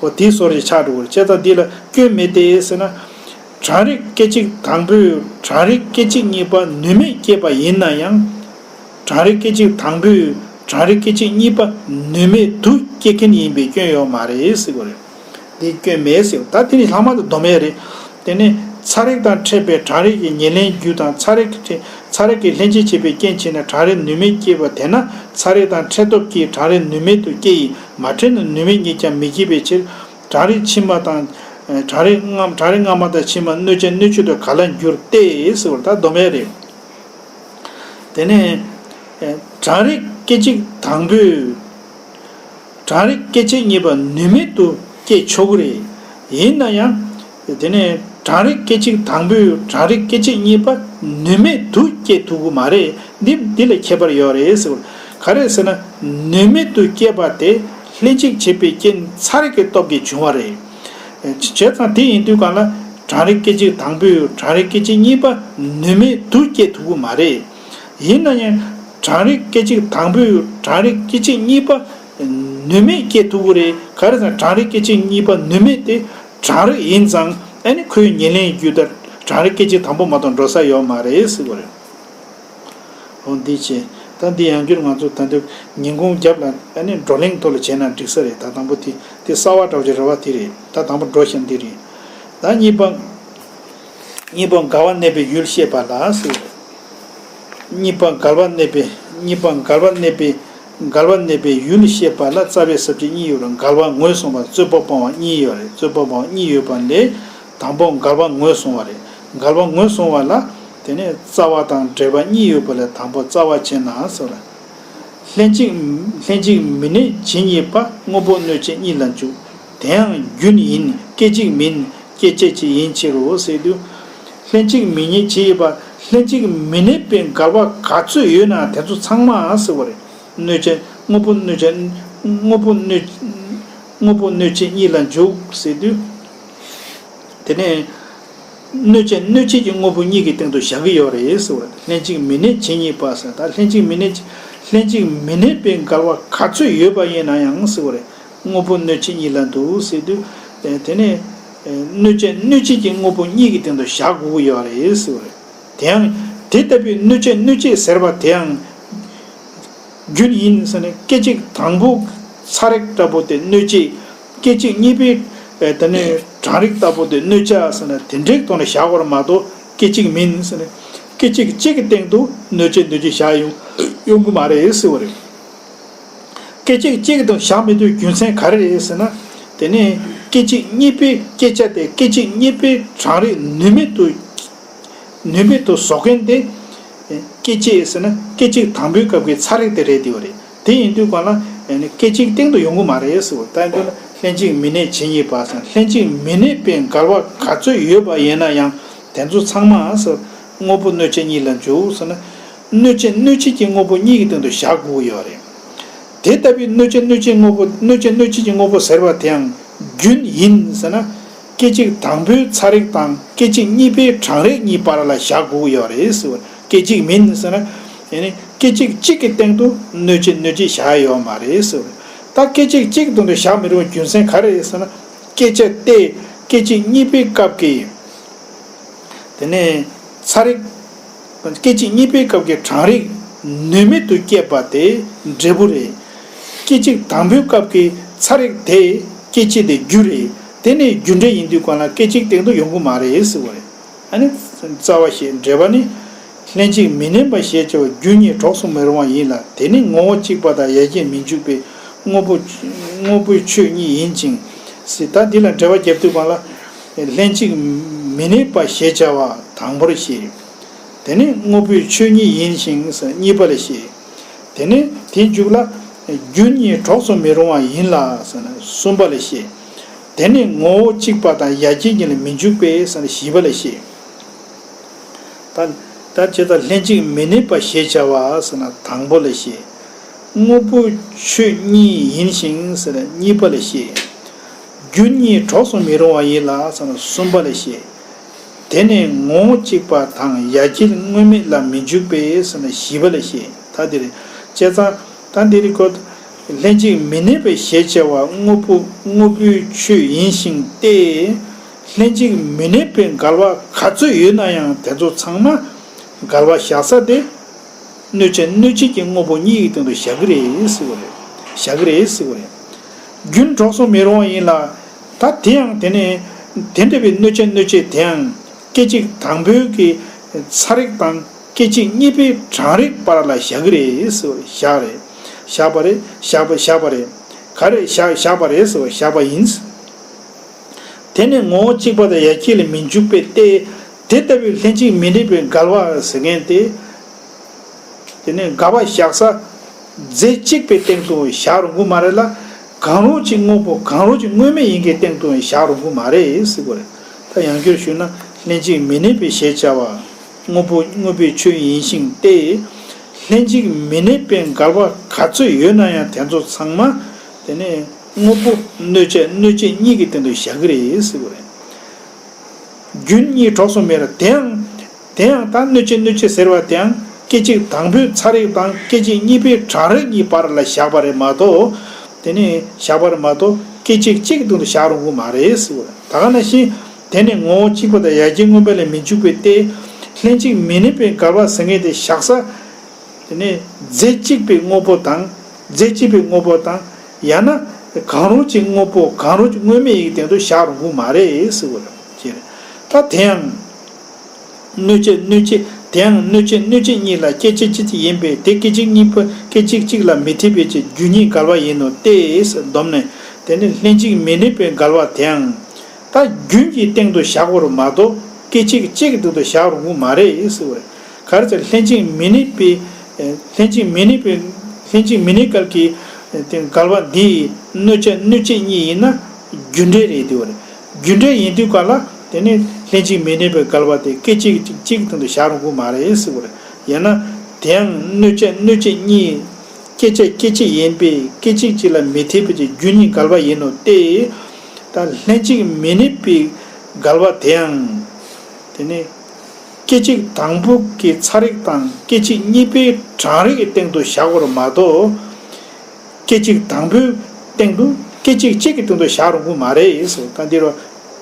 འོ་དེའི་བཟོ་འདྲ་ཆགས་འགྲོ་གི་རེད། བྱས་ཙང་འདི་ལ་སྐྱོན་མེད་དེ་ཟེར་ན། གྲང་རེག་སྐད་ཅིག་དང་པོས་གྲང་རེག་སྐད་ཅིག་གཉིས་པ་ནུས་མེད་སྐྱེས་པ་ཡིན་ན་ཡང་། གྲང་རེག་སྐད་ཅིག་དང་པོས་གྲང་རེག་སྐད་ཅིག་གཉིས་པ་ནུས་མེད་དུ་སྐྱེ་མཁན་ཡིན་པའི་སྐྱོན་ཡོད་མ་རེད་ཟེར་བ་རེད། འདི་སྐྱོན་མེད་ཟེར་བ། ད་དེ་ནི་ལྷག་མ་དུ་སྡོམ་ཡས་རེད། དེ་ནས་ཚ་རེག་དང་འཕྲད་པའི་གྲང་རེག་གི་ཉེར་ལེན་རྒྱུ་དང་ཚ་རེག་གི་ཚ་རེག་གི་ལྷན་ཅིག་བྱེད་པའི་རྐྱེན་བྱས་ནས་གྲང་རེག་ནུས་མེད་སྐྱེས་པ་དེས་ན། ཚ་རེག་དང་འཕྲད་སྟོབས་ཀྱིས་གྲང་རེག་ནུས་མེད་དུ་སྐྱེ་ཡི། མ་འཕྲད་ན་ནུས་མེད་ཉིད་ཀྱང་མི་སྐྱེ་བའི་ཕྱིར། གྲང་རེག་ཕྱི་མ་དང་། གྲང་རེག་སྔ་གྲང་རེག་སྔ་མ་དང་ཕྱི་མ་སྣོད་བཅུད་སྣོད་བཅུད་དུ་ག་ལ་འགྱུར་ཏེ་ཟེར་བར་ད་སྡོམ་ཡས་རེད། དེ་ནས་གྲང་རེག་སྐད་ཅིག་དང་པོས་གྲང་རེག་སྐད་ཅིག་གཉིས་པ་ནུས་མེད་དུ་སྐྱེ་ཆོག་གི་རེད། ཡིན་ན་ཡང་། དེ་ནས་གྲང་རེག་སྐད་ཅིག་དང་པོས་གྲང་རེག་སྐད་ཅིག་གཉིས་པ་ནུས་མེད་དུ་སྐྱེ་ཐུབ་ཀྱི་མ་རེད། འདི་འདི་ལ་ཁྱད་པར་ཡོད་རེད་ཟེར་བ། ག་རེ་ཟེར་ན། ནུས་མེད་དུ་སྐྱེས་པ་དེ་ལྷན་ཅིག་བྱེད་པའི་རྐྱེན་ཚ་རེག་གི་སྟོབས་ཀྱིས་བྱུང་བ་རེད། བྱས་ཙང་དེ་ཡིན་དུས་གང་ལ་གྲང་རེག་སྐད་ཅིག་དང་པོས་གྲང་རེག་སྐད་ཅིག་གཉིས་པ་ནུས་མེད་དུ་སྐྱེ་ཐུབ་ཀྱི་མ་རེད། ཡིན་ན་ཡང་གྲང་རེག་སྐད་ཅིག་དང་པོས་གྲང་རེག་སྐད་ཅིག་གཉིས་པ་ནུས་མེད་སྐྱེ་ཐུབ་ཀྱི་རེད། ག་རེ་ཟེར་ན་གྲང་རེག་སྐད་ཅིག་གཉིས་པ་ནུས་མེད་དེ་གྲང་རེག་ཡིན་ཙང་ཨ་ནི་ཁོའི་ཉེར་ལེན་རྒྱུ་ལྟར་གྲང་རེག་སྐད་ཅིག་དང་པོ་མ་གཏོགས་འགྲོ་ས་ཡོད་མ་རེད་ཟེར་བ་རེད། འོ་འདི་བྱས། ད་འདི་ཡང་བསྐྱར་ང་ཚོ་ད་དུང་ཉིན་གུང་རྒྱབ་ལ་ཨ་ནི་བགྲོ་གླེང་ཐོག་ལ་བྱས་ན་འགྲིག་ས་རེད། ད་དང་པོ་དེ་དེ་གསར་བ་འདྲ་བོ་ཅིག་རེད་བ། དེ་རེད། ད་དང་པོ་འགྲོ་བཞིན་འདི་རེད། ད་གཉིས་པ། གཉིས་པ་འགལ་བ་གནས་པའི་ཡུལ་བཤད་པ་ལ་ཟེར། གཉིས་པ་འགལ་བ་གནས་པའི་གཉིས་པ་འགལ་བ་གནས་པའི་འགལ་བ་གནས་པའི་ཡུལ་བཤད་པ་ལ་རྩ་བའི་ས་བཅད་གཉིས་ཡོད་རེད། འགལ་བ་ངོས་བཟུང་བ་རྩོད་པ་སྤོང་བ་གཉིས་ཡོད་རེད། རྩོད་པ་སྤོང་བ་གཉིས་ཡོད་པ་ལས། དང་པོ་འགལ་བ་ངོས་བཟུང་བ་རེད། འགལ་བ་ངོས་བཟུང་བ་ལ། དེ་ནས་རྩ་བ་དང་འབྲེལ་བ་གཉིས་ཡོད་པ་ལས་དང་པོ་རྩ་བ་བྱས་ན་ཟེར་བ་ལ། ལྷན་ཅིག་ལྷན་ཅིག་མི་གནས་ཇི་སྙེད་པ་དངོས་པོ་སྣོད་བཅུད་གཉིས་ལ་འཇུག་དེ་ཡང་རྒྱུན་ཡིན་སྐད་ཅིག་མིན་སྐྱེད་བྱེད་ཅིག་ཡིན་ཕྱིར་རོ་ཟེར་དུས། ལྷན་ཅིག་མི་གནས་ཇི་སྙེད་པ་ལྷན་ཅིག་མི་གནས་པའི་འགལ་བ་ག་ཚོད་ཡོད་ན་དེ་ཚོ་ཚང་མ་ཟེར་བ་རེད། སྣོད་བཅུད་དངོས་པོ་སྣོད་བཅུད་དངོས་པོ་སྣོད་དངོས་པོ་སྣོད་བཅུད་གཉིས་ལ་འཇུག་ཟེར་དུས། དེ་ནས་སྣོད་བཅུད་སྣོད་བཅུད་ཀྱི་དངོས་པོ་གཉིས་ཀྱི་སྟེང་དུ་བཞག་གི་ཡོད་རེད་ཟེར་བ། ལྷན་ཅིག་མི་གནས་ཇི་སྙེད་པ་ཟེར། ད་ལྷན་ཅིག་མི་གནས་ལྷན་ཅིག་མི་གནས་པའི་འགལ་བ་ག་ཚོད་ཡོད་པ་ཡིན་ན་ཡང་ཟེར་བ་རེད། དངོས་པོ་སྣོད་བཅུད་གཉིས་ལ་འདུ་ཟེར་དུས། དེ་ནས་སྣོད་བཅུད་སྣོད་བཅུད་ཀྱི་དངོས་པོ་གཉིས་ཀྱི་སྟེང་དུ་བཞག་དགོས་ཀྱི་ཡོད་རེད་ཟེར་བ་རེད། དེ་ཡང་ དེ་ལྟ་བུའི་སྣོད་བཅས་སྣོད་བྱེད་ཟེར་བ་དེའང་རྒྱུན་ཡིན་ཟེར་ནས། སྐད་ཅིག་དང་པོ་ཚ་རེག་ལྟ་བུ་དེ་སྣོད་བྱེད། སྐད་ཅིག་གཉིས་པའི་ཨེ་དེ་ནས་གྲང་རེག་ལྟ་བུ་དེ་སྣོད་བྱ་ཟེར་ནས་དེ་འདྲའི་ཐོག་ནས་བཞག་པར་མ་གཏོགས། སྐད་ཅིག་མིན་ཟེར་ནས། སྐད་ཅིག་གཅིག་གི་སྟེང་དུ་སྣོད་བྱེད་སྣོད་བྱེད་བཞག་ཡོང་ཡོང་གི་མ་རེད་ཟེར་བ་རེད། སྐད་ཅིག་གཅིག་གི་སྟེང་དུ་བཞག་མི་ཐུབ་རྒྱུ་མཚན་ག་རེ་རེད་ཟེར་ན། དེ་ནས་སྐད་ཅིག་གཉིས་པའི་སྐད་ཆ་དེ་སྐད་ཅིག་གཉིས་པའི་གྲང་རེག་ནུས་མེད་དུ་ནུས་མེད་དུ་བཟོ་མཁན་དེ། སྐད་ཅིག་ཟེར་ན་སྐད་ཅིག་དང་པོའི་སྐབས་ཀྱི་ཚ་རེག་དེ་རེད་དེ་བ་རེད། དེ་ཡིན་དུས་གང་ལ་སྐད་ཅིག་སྟེང་དུ་ཡོང་གི་མ་རེད་ཟེར་བ། ད་ཡིན་དུས་ན་ལྷན་ཅིག་མི་གནས་ཇི་སྙེད་པ་ཟེར། ལྷན་ཅིག་མི་གནས་པའི་འགལ་བ་ག་ཚོད་ཡོད་པ་ཡིན་ན་ཡང་དེ་ཚོ་ཚང་མ་ཟེར། དངོས་པོ་སྣོད་བྱེད་གཉིས་ལ་འཇུག་ཟེར་ན། སྣོད་བྱེད་སྣོད་བྱེད་ཀྱི་དངོས་པོ་གཉིས་ཀྱི་སྟེང་དུ་བཞག་དགོས་ཀྱི་ཡོད་རེད། དེ་ལྟ་བུའི་སྣོད་བྱེད་སྣོད་བྱེད་དངོས་པོ་སྣོད་བྱེད་སྣོད་བྱེད་ཀྱི་དངོས་པོ་ཟེར་བ་དེའང་རྒྱུན་ཡིན་ཟེར་ན། སྐད་ཅིག་དང་པོའི་ཚ་རེག་དང་སྐད་ཅིག་གཉིས་པའི་གྲང་རེག་གཉིས་བར་ལ་བཞག་དགོས་ཀྱི་ཡོད་རེད་ཟེར་བ། སྐད་ཅིག་མིན་ཟེར་ན། ཡང་ན་སྐད་ཅིག་གཅིག་གི་སྟེང་དུ་སྣོད་བྱེད་སྣོད་བྱེད་བཞག་ཡོད་མ་རེད་ཟེར་བ། ད་སྐད་ཅིག་གཅིག་གི་སྟེང་དུ་བཞག་མི་རུང་བའི་རྒྱུ་མཚན་ག་རེ་རེད་ཟེར་ན། སྐད་ཆ་སྟེ་སྐད་ཅིག་གཉིས་པའི་སྐབས་ཀྱི། དེ་ནས་ཚ་རེག་སྐད་ཅིག་གཉིས་པའི་སྐབས་ཀྱི་གྲང་རེག་ནུས་མེད་དུ་སྐྱེས་པ་དེ་འབྲས་བུ་རེད། སྐད་ཅིག་དང་པོའི་སྐབས་ཀྱི་ཚ་རེག་དེ་སྐད་ཅིག་དེ་རྒྱུ་རེད། དེ་ནས་རྒྱུ་འབྲས་ཡིན་དུས་གང་ལ་སྐད་ཅིག་སྟེང་དུ་ཡོང་གི་མ་རེད་ཟེར་བ་རེད། ཨ་ནི་རྩ་བ་ཤེས་འབྲེལ་བ་ནི། ལྷན་ཅིག་མི་གནས་པ་ཞེས་བྱ་བ་རྒྱུ་གཉིས་གྲོགས་སུ་མི་རུང་བ་ཡིན་ལ། དེ་ནི་ངོ་བོ་གཅིག་པ་དང་ཡ་གྱལ་མི་འཇུག་པའི་དངོས་པོ་དངོས་པོའི་ཆོས་གཉིས་ཡིན་ཅིང་། ཟེར། ད་འདི་ལ་འགྲེལ་པ་རྒྱབ་དུས་གང་ལ། ལྷན་ཅིག་མི་གནས་པ་ཞེས་བྱ་བ་དང་པོར་བཤད། དེ་ནི་དངོས་པོའི་ཆོས་གཉིས་ཡིན་ཞིང་གཉིས་པ་ལ་བཤད། དེ་ནི་དེའི་མཇུག་ལ། རྒྱུ་གཉིས་གྲོགས་སུ་མི་རུང་བ་ཡིན་ལ་ཟེར་ན་གསུམ་པ་ལ་བཤད། དེ་ནི་ངོ་བོ་གཅིག་པ་དང་ཡ་གྱལ་གཉིས་ལ་མི་འཇུག་པས་ཟེར་ན་བཞི་པ་ལ་བཤད། ད་ད་ཇི་ལྟར་ལྷན་ཅིག་མི་གནས་པ་ཞེས་བྱ་བ་ཟེར་ན་དང་པོ་ལ་བཤད། དངོས་པོའི་ཆོས་གཉིས་ཡིན་ཞིང་ཟེར་ན་གཉིས་པ་ལ་བཤད། རྒྱུ་གཉིས་གྲོགས་སུ་མི་རུང་བ་ཡིན་ལ་ཟེར་ན་གསུམ་པ་ལ་བཤད། དེ་ནི་ངོ་བོ་གཅིག་པ་དང་ཡ་གྱལ་དངོས་མེད་ལ་མི་འཇུག་པས་ཟེར་ན་བཞི་པ་ལ་བཤད། ད་འདིར་བྱས་ཙང་ད་འདིར་ཁོ་ལྷན་ཅིག་མི་གནས་པའི་ཞེས་བྱ་བ་དངོས་པོ་དངོས་པོའི་ཆོས་ཡིན་ཞིང་སྟེ། ལྷན་ཅིག་མི་གནས་པའི་འགལ་བ་ག་ཚོད་ཡོད་ན་ཡང་དེ་ཚོ་ཚང་མ་འགལ་བ་བཞག་ས་དེ། སྣོད་བྱེད་སྣོད་བྱེད་ཀྱི་དངོས་པོ་གཉིས་ཀྱི་སྟེང་དུ་བཞག་གི་རེད་ཟེར་བ་རེད། བཞག་གི་རེད་ཟེར་བ་རེད། རྒྱུན་གྲོགས་སུ་མི་རུང་བ་ཡིན་ལ། ད་དེ་ཡང་དེ་ནས་དེ་འདྲ་བའི་སྣོད་བྱེད་སྣོད་བྱེད་དེའང་སྐད་ཅིག་དང་པོའི་གི་ཚ་རེག་དང་སྐད་ཅིག་གཉིས་པའི་གྲང་རེག་བར་ལ་བཞག་གི་རེད་ཟེར་བ་རེད། བཞག་རེད། བཞག་པ་རེད། བཞག་པ་བཞག་པ་རེད། ག་རེ་བཞག་བཞག་པ་རེད་ཟེར་བ་བཞག་པ་ཡིན། དེ་ནི་ངོ་བོ་གཅིག་པ་དང་ཡ་གྱལ་ལ་མི་འཇུག་པས་ཏེ། དེ་ལྟ་བུའི་ལྷན་ཅིག་མི་གནས་པའི་འགལ་བ་ཟེར་མཁན་དེ། དེ་ནི་འགལ་བ་བཞག་ས་རྫས་གཅིག་པའི་སྟེང་དུ་བཞག་རུང་གི་མ་རེད་ལ། གང་རུང་གཅིག་དངོས་པོ་གང་རུང་གཅིག་དངོས་མེད་ཡིན་གྱི་སྟེང་དུ་བཞག་རུང་གི་མ་རེད་ཟེར་བ་རེད། ད་ཡང་བསྐྱར་ཞུས་ན་ལྷན་ཅིག་མི་གནས་པའི་ཞེས་བྱ་བ་དངོས་པོ་དངོས་པོའི་ཆོས་ཡིན་ཞིང་སྟེ། ལྷན་ཅིག་མི་གནས་པའི་འགལ་བ་ག་ཚོད་ཡོད་ན་ཡང་དེ་ཚོ་ཚང་མ་དེ་ནི། དངོས་པོ་སྣོད་བྱེད་སྣོད་བྱེད་གཉིས་ཀྱི་སྟེང་དུ་བཞག་གི་རེད་ཟེར་བ་རེད། རྒྱུན་གཉིས་གྲོགས་སུ་མེད་ལ། དེའང་དེའང་ད་སྣོད་བྱེད་སྣོད་བྱེད་ཟེར་བ་དེའང་སྐད་ཅིག་དང་པོའི་ཚ་རེག་དང་སྐད་ཅིག་གཉིས་པའི་གྲང་རེག་གཉིས་བར་ལ་བཞག་པ་རེད་མ་གཏོགས། དེ་ནི་བཞག་པ་རེད་མ་གཏོགས་སྐད་ཅིག་གཅིག་གི་སྟེང་དུ་བཞག་རུང་གི་མ་རེད་ཟེར་བ་རེད། ད་ག་ནང་བཞིན་དེ་ནི་ངོ་བོ་གཅིག་པ་དང་ཡ་གྱལ་དངོས་མེད་ལ་མི་འཇུག་པས་ཏེ། ལྷན་ཅིག་མི་གནས་པའི་འགལ་བ་ཟེར་མཁན་དེ་བཞག་ས། དེ་ནས་རྫས་གཅིག་པའི་དངོས་པོ་དང་། རྫས་གཅིག་པའི་དངོས་པོ་དང་། ཡང་ན་གང་རུང་གཅིག་དངོས་པོ་གང་རུང་གཅིག་དངོས་མེད་ཡིན་སྟེང་དུ་བཞག་རུང་གི་མ་རེད་ཟེར་བ་རེད། ད་དེ་ཡང་སྣོད་བྱེད་སྣོད་བྱེད་དེ་ཡང་སྣོད་བྱེད་སྣོད་བྱེད་གཉིས་ལ་སྐད་ཅིག་གཅིག་ཡིན་པས་དེ་སྐད་ཅིག་གཉིས་པོ་སྐད་ཅིག་གཅིག་ལ་མི་འཐད་པའི་ཕྱིར་རྒྱུ་གཉིས་འགལ་བ་ཡིན་ནོ་སྟེ་ཟེར་བསྡོམས་ནས། དེ་ནི་ལྷན་ཅིག་མི་གནས་པའི་འགལ་བ་དེ་ཡང་ད་རྒྱུན་གྱི་སྟེང་དུ་བཞག་པ་རུ་མ་གཏོགས་སྐད་ཅིག་གཅིག་གི་སྟེང་དུ་བཞག་རུང་གི་མ་རེད་ཟེར་བ་རེད། ག་རེ་ཟེར་ལྷན་ཅིག་མི་གནས་པའི། ལྷན་ཅིག་མི་གནས་པའི། ལྷན་ཅིག་མི་གནས་སྐབས་ཀྱི་དེ་འགལ་བ་འདི་སྣོད་བྱེད་སྣོད་བྱེད་གཉིས་ཡིན་ན་རྒྱུ་འབྲས་རེད་དེ་བ་རེད། རྒྱུ་འབྲས་ཡིན་དུས་ག་ལ་དེ་ནི་ལྷན་ཅིག་མི་གནས་པའི་འགལ་བ་དེ་སྐད་ཅིག་གཅིག་གཅིག་གི་སྟེང་དུ་བཞག་རུང་གི་མ་རེད་ཟེར་བ་རེད། ཡང་ན་དེ་ཡང་སྣོད་བྱེད་སྣོད་བྱེད་གཉིས་སྐད་ཅིག་སྐད་ཅིག་ཡིན་པས་སྐད་ཅིག་གཅིག་ལ་མི་འཐད་པའི་རྒྱུ་གཉིས་འགལ་བ་ཡིན་ནོ་སྟེ། ད་ལྷན་ཅིག་མི་གནས་པའི་འགལ་བ་དེ་ཡང་། དེ་ནི། སྐད་ཅིག་དང་པོ་གི་ཚ་རེག་དང་སྐད་ཅིག་གཉིས་པའི་གྲང་རེག་གི་སྟེང་དུ་བཞག་པར་མ་གཏོགས། སྐད་ཅིག་དང་པོའི་སྟེང་དུ་སྐད་ཅིག་གཅིག་གི་སྟེང་དུ་བཞག་རུང་གི་མ་རེད་ཟེར། ད་འདིར་བ།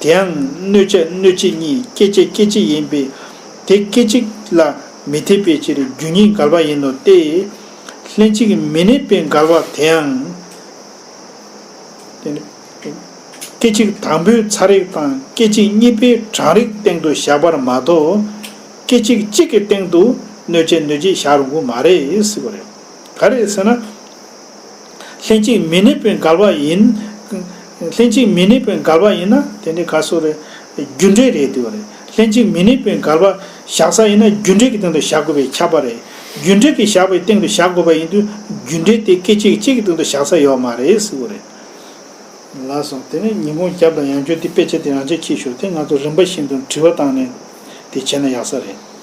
དེའང་སྣོད་བྱེད་སྣོད་བྱེད་གཉིས་སྐད་ཅིག་སྐད་ཅིག་ཡིན་པས་དེ་སྐད་ཅིག་ལ་ མི་འཐད་པའི་ཕྱིར་རྒྱུ་ཉིད་འགལ་བ་ཡིན་ནོ་སྟེ། ལྷན་ཅིག་མི་གནས་པའི་འགལ་བ་དེའང་། དེ་ནི་སྐད་ཅིག་དང་པོའི་ཚ་རེག་དང་སྐད་ཅིག་གཉིས་པའི་གྲང་རེག་སྟེང་དུ་བཞག་པར་མ་གཏོགས། སྐད་ཅིག་གཅིག་གི་སྟེང་དུ་གནོད་བྱེད་གནོད་བྱེད་བཞག་རུང་གི་མ་རེད་ཟེར་བ་རེད། ག་རེ་ཟེར་ན། ལྷན་ཅིག་མི་གནས་པའི་འགལ་བ་ཡིན། ལྷན་ཅིག་མི་གནས་པའི་འགལ་བ་ཡིན་ན་དེ་ནི་ག་སོ་རེད། རྒྱུ་འབྲས་རེད་དེ་བ་རེད། ལྷན་ཅིག་མི་གནས་པའི་འགལ་བ་བཞག་ས་ཡིན་ན་རྒྱུ་འབྲས་ཀྱི་སྟེང་དུ་བཞག་དགོས་པའི་ཁྱབ་པ་རེད། རྒྱུ་འབྲས་ཀྱི་བཞག་པའི་སྟེང་དུ་བཞག་དགོས་པ་ཡིན་དུས་རྒྱུ་འབྲས་དེ་སྐད་ཅིག་གཅིག་གི་སྟེང་དུ་བཞག་ས་ཡོད་མ་རེད་ཟེར་བ་རེད། ལགས་སོ། དེ་ནི་ཉིན་གུང་རྒྱབ་དང་ཡང་བསྐྱར་དེ་དཔེ་ཆ་དེ་རང་ཆ་ཁྱེར་ཤོག་དེ་ང་ཚོ་རིམ་པ་བཞིན་དུ་དྲི་བ་བཏང་ནས་དེ་བྱས་ན་ཡག་ས་རེད།